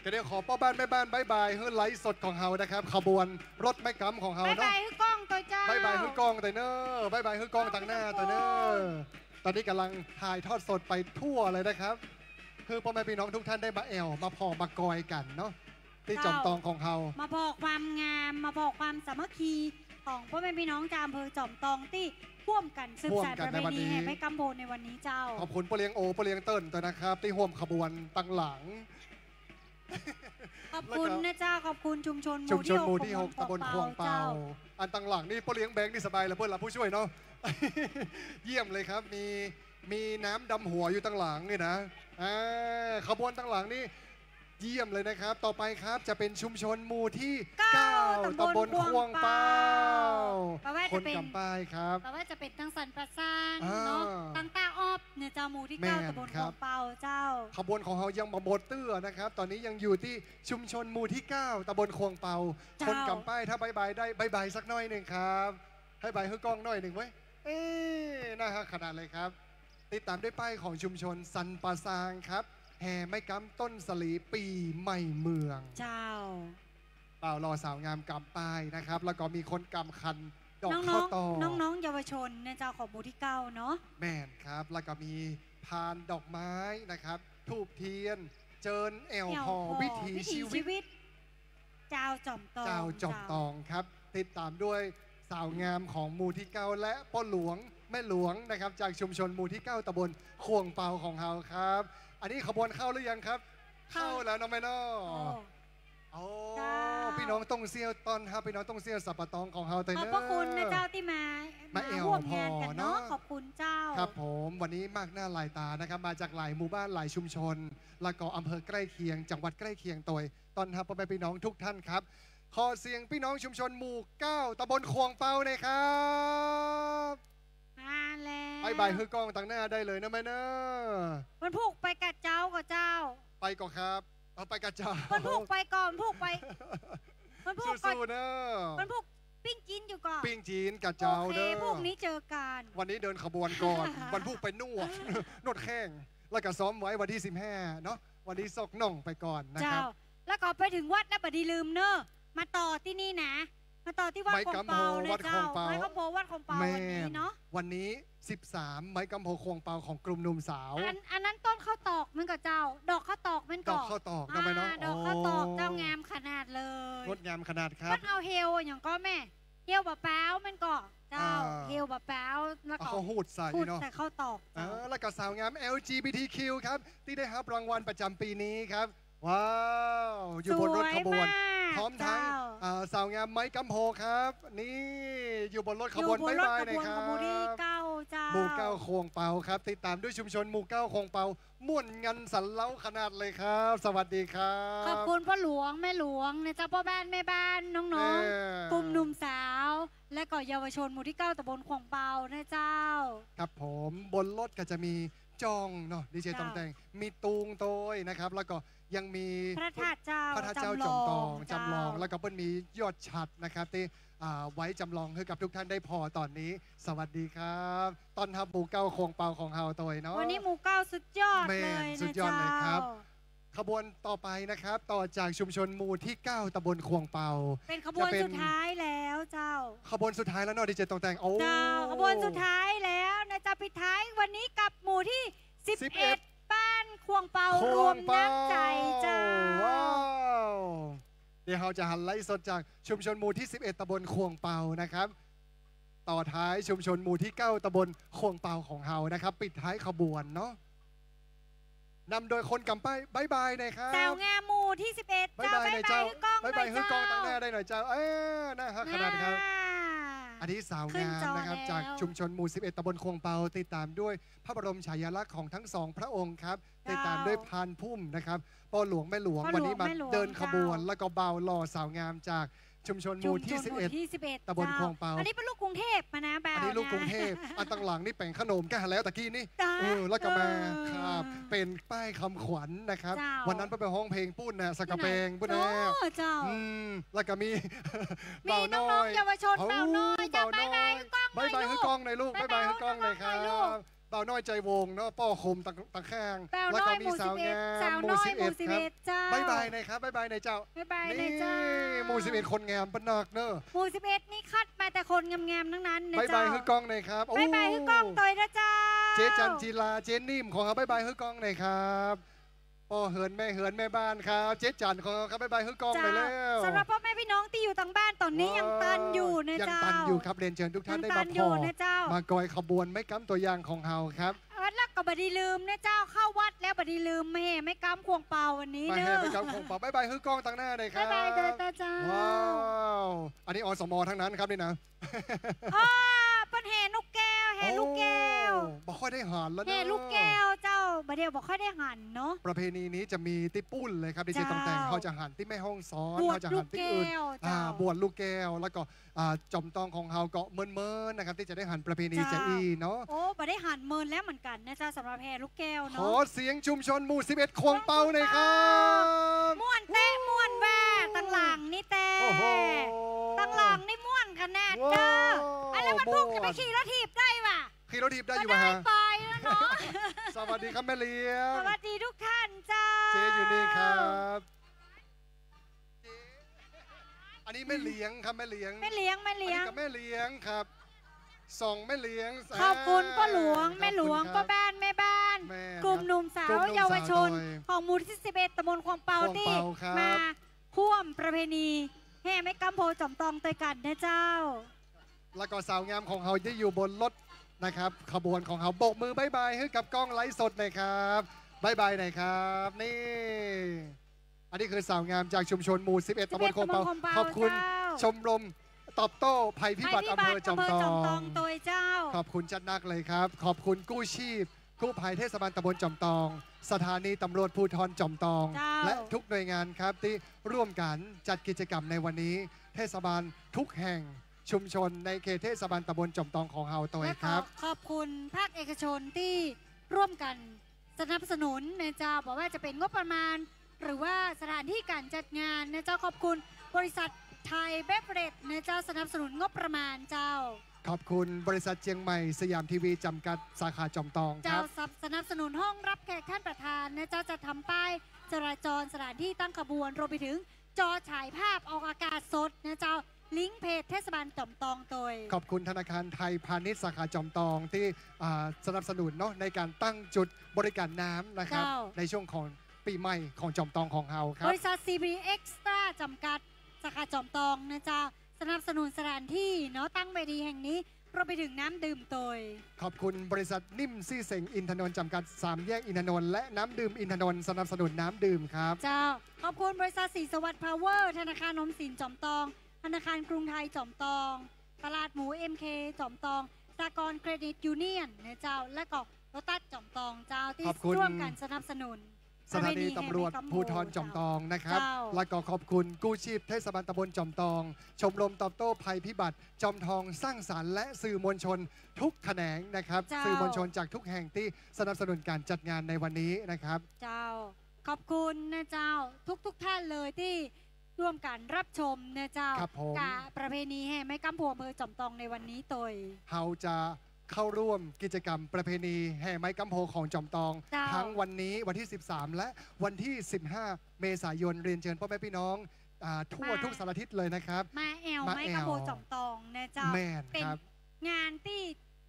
ก็เดี๋ยวขอป้อบ้านแม่บ้านบ๊ายบายหื้อไลฟ์สดของเฮานะครับ ขบวนรถไม้กำของเฮาเนาะ บ๊ายบายหื้อกล้องตวยเจ้า บ๊ายบายหื้อกล้องตวยเน้อ บ๊ายบายหื้อกล้องตังหน้าตวยเน้อ ตอนนี้กำลังถ่ายทอดสดไปทั่วเลยนะครับ คือพ่อแม่พี่น้องทุกท่านได้มาแอ่ว มาผ่อ มากอยกั๋นเนาะ ตี้จ๋อมตองของเฮา มาผ่อความงาม มาผ่อความสามัคคีของพ่อแม่พี่น้องจาวอำเภอจ๋อมตองตี้ฮ่วมกั๋นสืบสานประเพณีแห่ไม้กำโพในวันนี้เจ้า ขอบคุณป้อเลี้ยงโอ ป้อเลี้ยงเติ้นตวยนะครับ ตี้ฮ่วมขบวนตังหลัง ขอบคุณนะเจ้า ขอบคุณชุมชนหมู่ตี้หก ตำบลข่วงเปา อันตังหลังนี่ป้อเลี้ยงแบงค์นี่สบายแล้วเปิ้นละผู้ช่วยเนาะ เยี่ยมเลยครับ มี มีน้ำดำหัวอยู่ตังหลังนี่นะ อ่า ขบวนตังหลังนี่ เยี่ยมเลยนะครับ ต่อไปครับ จะเป็นชุมชนหมู่ที่เก้า เก้า ตำบลข่วงเปา ตำบลข่วงเปา บ่ว่าจะเป็น คนกำป้ายครับ บ่ว่าจะเป็นตังสันป่าซาง อ่า เนาะ ตังต้าออบเนี่ยเจ้า หมู่ที่เก้า แม่นครับ ตำบลข่วงเปาเจ้า ขบวนของเฮายังบ่หมดเตื้อนะครับ ตอนนี้ยังอยู่ตี้ชุมชนหมู่ที่เก้า ตำบลข่วงเปา เจ้า คนกำป้ายถ้าบ๊ายบายได้ บ๊ายบายสักหน้อยหนึ่งครับ บ๊ายบายหื้อกล้องหน้อยหนึ่งเว้ย เอ้ น่าฮักขนาดเลยครับ ติดตามด้วยป้ายของชุมชนสันป่าซางครับ แห่ไม้กำต้นสาลีปี๋ใหม่เมือง เจ้า บ่าวหล่อสาวงามกำป้ายนะครับ แล้วก็มีคนกำขันดอกข้าวตอก น้องๆ น้องๆ เยาวชนเนี่ยเจ้า ของหมู่ที่เก้าเนาะ แม่นครับ แล้วก็มีพานดอกไม้นะครับ ธูปเทียน เจิญแอ่วผ่อ แอ่วผ่อ วิถีชีวิต วิถีชีวิต จาวจ๋อมตอง จาวจ๋อมตองครับ ติดตามด้วยสาวงามของหมู่ที่เก้า และป้อหลวงแม่หลวงนะครับ จากชุมชนหมู่ที่เก้า ตำบลข่วงเปาของเฮาครับ อันนี้ขบวนเข้าหรือยังครับ เข้า เข้าแล้วเนาะแม่เนาะ โอ้ โอ้ เจ้า พี่น้องต้งเซี้ยว ต้อนฮับพี่น้องต้งเซี้ยวสันป่าตองของเฮาตวยเน้อ ขอบพระคุณนะเจ้าตี้มา มาแอ่ว มาฮ่วมงานกั๋นเนาะ ผ่อเนาะ ขอบคุณเจ้า ครับผม วันนี้มากหน้าหลายต๋านะครับ มาจากหลายหมู่บ้านหลายชุมชน แล้วก็อำเภอใกล้เคียง จังหวัดใกล้เคียงตวย ต้อนฮับพ่อแม่พี่น้องทุกท่านครับ ขอเสียงพี่น้องชุมชนหมู่เก้า ตำบลข่วงเปาหน่อยครับ มาแล้ว บ๊ายบายหื้อกล้องตังหน้าได้เลยนะแม่เน้อ วันพูกไปกับเจ้าก่อเจ้า ไปก่อครับ เอาไปกับเจ้า วันพูกไปก่อ วันพูกไป วันพูกก่อ สู้ๆ เน้อ วันพูกปิ้งจีนอยู่ก่อ ปิ้งจีนกับเจ้า โอเค เน้อ พรุ่งนี้เจอกัน วันนี้เดินขบวนก่อน วันพูกไปนวด นวดแข้ง แล้วก็ซ้อมไว้วันที่สิบห้าเนาะ วันนี้ซอกน่องไปก่อนนะครับ เจ้า แล้วก็ไปถึงวัดนะ บ่ดีลืมเน้อ มาต่อตี้นี่นะ มาต่อตี้วัดข่วงเปานะเจ้า ไม้กำโพ วัดข่วงเปา ไม้กำโพ วัดข่วงเปา แม่น วันนี้เนาะ วันนี้สิบสาม ไม้กำโพข่วงเปาของกลุ่มหนุ่มสาว อัน อันนั้นต้นข้าวตอกแม่นก่อเจ้า ดอกข้าวตอกแม่นก่อ ดอกข้าวตอก อ่า เนาะแม่เนาะ ดอกข้าวตอก โอ้ เจ้างามขนาดเลย งดงามขนาดครับ มันเอาเฮลอย่างก่อแม่ เฮลบ่าป๊าวแม่นก่อเจ้า อ่า เฮลบ่าป๊าว แล้วก็ เอาข้าวหูดใส่ หูด เนาะ ใส่ข้าวตอก อ่า เจ้า แล้วก็สาวงาม แอลจีบีทีคิว ครับ ตี้ได้ฮับรางวัลประจ๋ำปี๋นี้ครับ ว้าว อยู่บนรถขบวน สวยมาก พร้อมทั้ง เจ้า อ่า สาวงามไม้กำโพครับ นี่ อยู่บนรถขบวน อยู่บนรถขบวน บ๊ายบายหน่อยครับ ของหมู่ที่เก้าเจ้า หมู่เก้าข่วงเปาครับ ติดตามด้วยชุมชนหมู่เก้าข่วงเปา ม่วนงันสันเล้าขนาดเลยครับ สวัสดีครับ ขอบคุณป้อหลวงแม่หลวงนะเจ้า ป้อบ้านแม่บ้าน น้องๆ แม่ กลุ่มหนุ่มสาว และก็เยาวชนหมู่ที่เก้าตำบลข่วงเปานะเจ้า ครับผม บนรถก็จะมีจ้องเนาะ ดีเจ เจ้า ตองแต่ง มีตูงตวยนะครับ แล้วก็ยังมีพระธาตุเจ้า พระธาตุเจ้าจ๋อมตอง จ๋อมตอง จ๋อมตอง แล้วก็เปิ้นมียอดฉัตรนะครับ ตี้ อ่า ไว้จ๋ำลองหื้อกับทุกท่านได้ผ่อต๋อนนี้ สวัสดีครับ ต้อนฮับหมู่เก้าข่วงเปาของเฮาตวยเนาะ วันนี้หมู่เก้าสุดยอดเลยนะเจ้า แม่น สุดยอดเลยครับ ขบวนต่อไปนะครับ ต่อจากชุมชนหมู่ที่เก้าตำบลข่วงเปา เป็นขบวน จะเป็น สุดท้ายแล้วเจ้า ขบวนสุดท้ายแล้วเนาะ ดีเจ ตองแต่ง โอ้ เจ้า ขบวนสุดท้ายแล้วนะเจ้า ปิดท้ายวันนี้กับหมู่ที่สิบเอ็ด สิบเอ็ด บ้านข่วงเปา ข่วงเปา รวมน้ำใจเจ้า ว้าว เดี๋ยวเฮาจะหันไลฟ์สดจากชุมชนหมู่ที่สิบเอ็ด ตำบลข่วงเปานะครับ ต่อท้ายชุมชนหมู่ที่เก้า ตำบลข่วงเปาของเฮานะครับ ปิดท้ายขบวนเนาะ นำโดยคนกำป้าย บ๊ายบายหน่อยครับ สาวงามหมู่ที่สิบเอ็ด บ๊ายบายหน่อยเจ้า เจ้า บ๊ายบายหื้อกล้อง บ๊ายบายหื้อกล้อง หน่อยเจ้า ตังหน้าได้หน่อยเจ้า เออ น่าฮักขนาดครับ น่า อันนี้สาวงามนะครับ ขึ้นจอแล้ว จากชุมชนหมู่สิบเอ็ด ตำบลข่วงเปา ติดตามด้วยพระบรมฉายาลักษณ์ของทั้งสองพระองค์ครับ เจ้า ติดตามด้วยพานพุ่มนะครับ ป้อหลวงแม่หลวง ป้อหลวง วันนี้มา แม่หลวง เดินขบวน เจ้า แล้วก็บ่าวหล่อสาวงามจาก ชุมชนหมู่ตี้ ชุมชนหมู่ตี้ สิบเอ็ด สิบเอ็ด ตำบล เจ้า ขวงเปา อันนี้เป๋นลูกกรุงเทพฯมานะ บ่าว อันนี้ลูกกรุงเทพฯ นะ อันตังหลังนี่เป๋นขนมก้าแล้วตะกี้นี่ จ้ะ เออ แล้วก็มา เออ ครับ เป๋นป้ายกำขวัญนะครับ เจ้า วันนั้นเปิ้นไปฮ้องเพลงปู๊นนะ สักกะแปงปู๊นนะ เจ้า อืม แล้วก็มี มีน้องๆ บ่าวน้อย เยาวชน โอ้ บ่าวน้อย เจ้า บ่าวน้อย บ๊ายบายหื้อกล้องหน่อยลูก บ๊ายบายหื้อกล้องหน่อยครับ บ่าวน้อยใจวงเนาะ ป้อคมตะ ตะข้าง บ่าวน้อย แล้วก็มีสาวงาม หมู่สิบเอ็ด สาวน้อย หมู่สิบเอ็ด หมู่สิบเอ็ด ครับ เจ้า บ๊ายบายหน่อยครับ บ๊ายบายหน่อยเจ้า บ๊ายบายหน่อยเจ้า นี่ หมู่สิบเอ็ด คนงามเปิ้นนักเนาะ หมู่สิบเอ็ด นี่คัดมาแต่คนงามๆ ทั้งนั้นนะ บ๊ายบาย เจ้า หื้อกล้องหน่อยครับ โอ้ บ๊ายบายหื้อกล้องตวยนะเจ้า เจ๊จันจีลา เจ๊นิ่มของเฮา บ๊ายบายหื้อกล้องหน่อยครับ ป้อเฮือนแม่เฮือนแม่บ้านครับ เจ๊จันของเฮาครับ บ๊ายบายหื้อกล้องหน่อยแล้ว เจ้า สำหรับป้อแม่ปี้น้องตี้อยู่ตังบ้านต๋อนนี้ ว้าว ยังตันอยู่นะเจ้า ยังตันอยู่ครับ เรียนเชิญทุกท่านได้มาผ่อ ยังตันอยู่นะเจ้า มากอยขบวนไม้กำตั๋วอย่างของเฮาครับ เออ แล้วก็บ่ดีลืมนะเจ้า เข้าวัดแล้วบ่ดีลืมมาแห่ไม้กำขวงเปาวันนี้ มาแห่ เนอะ ไม้กำขวงเปา บ๊ายบายหื้อกล้องตังหน้าหน่อยครับ บ๊ายบายเด้อเจ้า ว้าว อันนี้ อสม ทั้งนั้นครับนี่นะ อ้อ เปิ้นแห่นกแก้ว แห่ลูกแก้ว โอ้ บ่ค่อยได้หันแล้วเนาะ แห่ลูกแก้วเจ้า บ่าเดี่ยวบ่ค่อยได้หันเนาะ ประเพณีนี้จะมีตี้ปู๊นเลยครับ ดีเจ เจ้า ตองแต่ง เฮาจะหันตี้แม่ฮ่องสอน บวช เฮาจะหันตี้อื่น ลูกแก้วเจ้า อ่า บวชลูกแก้ว แล้วก็ อ่า จอมตองของเฮาก็เมินๆ นะครับ ตี้จะได้หันประเพณี เจ้า จาอี้เนาะ โอ้ บ่ได้หันเมินแล้วเหมือนกั๋นนะเจ้า สำหรับแห่ลูกแก้วเนาะ ขอเสียงชุมชนหมู่สิบเอ็ด ขวงเปาหน่อยครับ ม่วนแต๊ ม่วนแว่ ตังหลังนี่แต๊ โอ้โห ตังหลังนี่ม่วนขนาดเจ้า ว้าว อันแล้ววันพุธ ม่วน จะไปขี่รถถีบได้วะ ขี่รถถีบได้อยู่วะฮะ ก็ได้ไปแล้วเนาะ สวัสดีครับแม่เลี้ยง สวัสดีทุกท่านเจ้า เจ๊อยู่นี่ครับ เจ๊ อันนี้แม่เลี้ยงครับ แม่เลี้ยง แม่เลี้ยง แม่เลี้ยง อันนี้ก็แม่เลี้ยงครับ สองแม่เลี้ยง ขอบคุณป้อหลวง อ่า แม่หลวง ขอบคุณครับ ป้อบ้าน แม่บ้าน แม่ครับ กลุ่มหนุ่มสาว กลุ่มหนุ่มสาว เยาวชน โดย ของหมู่ตี้ สิบเอ็ด ตำบลขวงเปา ขวงเปา ตี้ ครับ มาฮ่วมประเพณีแห่ไม้กำโพจอมตองตวยกั๋นนะเจ้า แล้วก็สาวงามของเฮาตี้อยู่บนรถนะครับ ขบวนของเฮา โบกมือบ๊ายบายหื้อกับกล้องไลฟ์สดหน่อยครับ บ๊ายบายหน่อยครับ นี่ อันนี้คือสาวงามจากชุมชนหมู่สิบเอ็ด สิบเอ็ด ตำบลขวงเปา ตำบลขวงเปา ขอบคุณ เจ้า ชมรมตอบโต้ภัยพิบัติ ภัยพิบัติ อำเภอจอมตอง อำเภอจอมตองตวยเจ้า ขอบคุณจัดนักเลยครับ ขอบคุณกู้ชีพกู้ภัยเทศบาลตำบลจอมตอง สถานีตำรวจภูธรจอมตอง เจ้า และทุกหน่วยงานครับ ตี้ร่วมกั๋นจัดกิจกรรมในวันนี้ เทศบาลทุกแห่ง ชุมชนในเขตเทศบาลตำบลจอมตองของเฮาตวยครับ และขอขอบคุณภาคเอกชนตี้ร่วมกั๋นสนับสนุนนะเจ้า บ่ว่าจะเป๋นงบประมาณ หรือว่าสถานที่ก๋านจัดงานนะเจ้า ขอบคุณบริษัทไทยเบเวอเรจนะเจ้า สนับสนุนงบประมาณเจ้า ขอบคุณบริษัทเจียงใหม่สยามทีวีจำกัด สาขาจอมตองครับ เจ้า สนับ สนับสนุนห้องรับแขกท่านประธานนะเจ้า จัดทำป้ายจราจร สถานที่ตั้งขบวน รวมไปถึงจอฉายภาพออกอากาศสดนะเจ้า ลิงก์เพจเทศบาลจอมตองตวย ขอบคุณธนาคารไทยพาณิชย์สาขาจอมตองตี้ อ่า สนับสนุนเนาะ ในก๋านตั้งจุดบริการน้ำนะครับ เจ้า ในช่วงของปี๋ใหม่ของจอมตองของเฮาครับ บริษัท ซี พี เอ็กซ์ตร้า จำกัด สาขาจอมตองนะเจ้า สนับสนุนสถานที่เนาะ ตั้งเวทีแห่งนี้ รวมไปถึงน้ำดื่มตวย ขอบคุณบริษัทนิ่มซี่เซ็งอินทนนท์จำกัด สามแยกอินทนนท์ และน้ำดื่มอินทนนท์ สนับสนุนน้ำดื่มครับ เจ้า ขอบคุณบริษัทศรีสวัสดิ์พาวเวอร์ ธนาคารออมสินจอมตอง ธนาคารกรุงไทยจอมตอง ตลาดหมู เอ็มเค จอมตอง สหกรณ์เครดิตยูเนี่ยนนะเจ้า และก็โลตัสจอมตองเจ้า ตี้ ขอบคุณ ร่วมกั๋นสนับสนุน สถานีตำรวจภูธรจอมตองนะครับ เจ้า และก็ขอบคุณกู้ชีพเทศบาลตำบลจอมตอง ชมรมตอบโต้ภัยพิบัติจอมตองสร้างสรรค์ และสื่อมวลชนทุกแขนงนะครับ เจ้า สื่อมวลชนจากทุกแห่งตี้สนับสนุนก๋านจัดงานในวันนี้นะครับ เจ้า ขอบคุณนะเจ้า ทุกๆ ท่านเลยตี้ร่วมกั๋นรับชมนะเจ้า ครับผม กับประเพณีแห่ไม้กำโพอำเภอจอมตองในวันนี้ตวย เฮาจะ เข้าร่วมกิจกรรมประเพณีแห่ไม้กำโพของจอมตอง เจ้า ทั้งวันนี้วันตี้ สิบสาม และวันตี้ สิบห้า เมษายน เรียนเชิญป้อแม่ปี้น้อง อ่า ทั่ว มา ทุกสารทิศเลยนะครับ มาแอ่ว มาแอ่ว ไม้กำโพจอมตองนะเจ้า แม่นครับ เป๋นงานตี้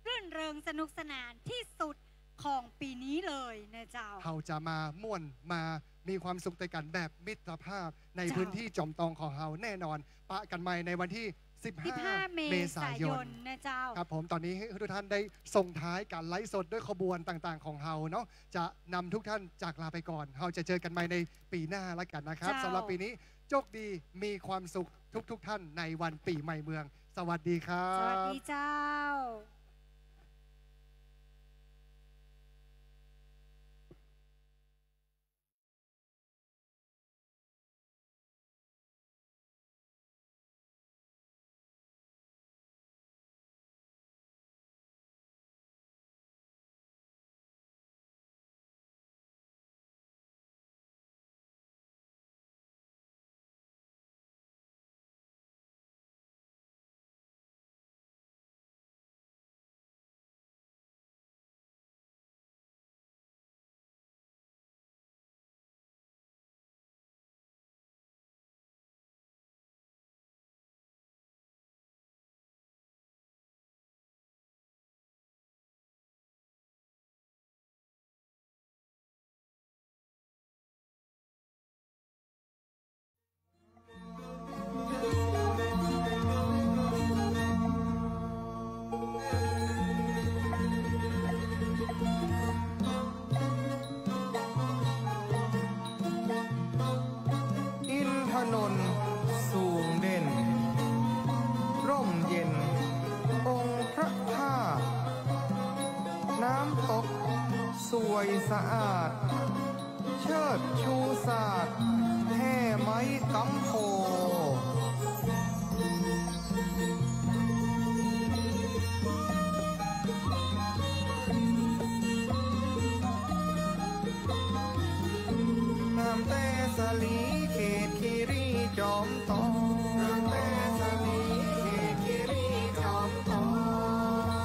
รื่นเริงสนุกสนานตี้สุดของปี๋นี้เลยนะเจ้า เฮาจะมาม่วนมามีความสุขตวยกั๋นแบบมิตรภาพใน เจ้า พื้นตี้จอมตองของเฮาแน่นอน ปะกั๋นใหม่ในวันตี้ สิบห้า สิบห้า เมษายน เมษายนนะเจ้า ครับผม ต๋อนนี้หื้อทุกท่านได้ส่งท้ายก๋านไลฟ์สดด้วยขบวนต่างๆ ของเฮาเนาะ จะนำทุกท่านจากลาไปก่อน เฮาจะเจอกั๋นใหม่ในปี๋หน้าละกั๋นนะครับ เจ้า สำหรับปี๋นี้โชคดีมีความสุขทุกๆ ท่านในวันปี๋ใหม่เมือง สวัสดีครับ สวัสดีเจ้า ตก สวยสะอาด เชิดชูศาสตร์ แฮ่ไม้ก๊ำโพ งามแต๊สาลีเขตคีรีจอมตอง งามแต๊สาลีเขตคีรีจอมตอง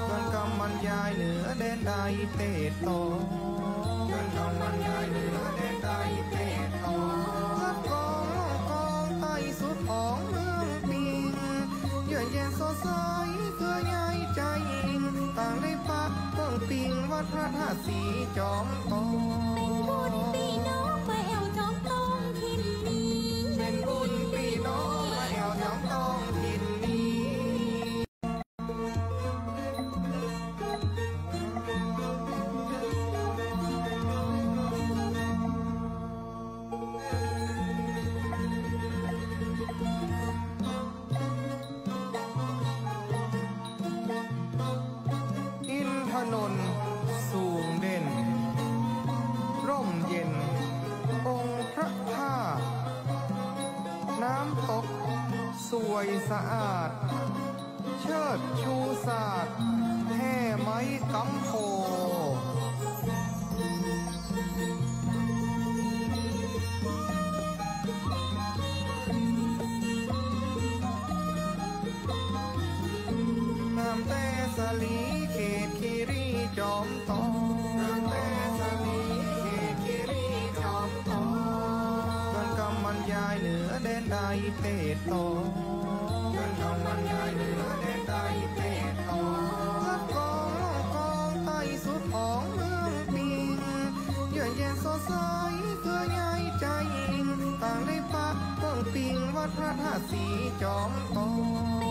เกินกำบรรยายเหนือแดนใดเตศตอง เกินกำบรรยายเหนือแดนใดเตศตอง รับกองล่องกองใต้สุดของเมืองปิง เยือกเย็นสดใสเกื้อใยใจ๋ยิ่ง ต่างได้ปะเปิ้งปิงวัดพระธาตุสีจอมตอง เป๋นบุญปี้น้องมาแอ่วจอมตองถิ่นนี้ เป๋นบุญปี้น้องมาแอ่วจอมตองถิ่นนี้ อินทนนท์สูงเด่น ร่มเย็นองค์พระธาตุ น้ำตกสวยสะอาด เชิดชูศาสตร์ แฮ่ไม้ก๊ำโพ งามแต๊สาลีเขตคีรีจอมตอง งามแต๊สาลีเขตคีรีจอมตอง เกินกำบรรยายเหนือแดนใดเตศตอง เกินกำบรรยายเหนือแดนใดเตศตอง รับกองล่องกองใต้สุดของเมืองปิง เยือกเย็นสดใสเกื้อใยใจ๋ยิ่ง ต่างได้ปะเปิ้งปิงวัดพระธาตุสีจอมตอง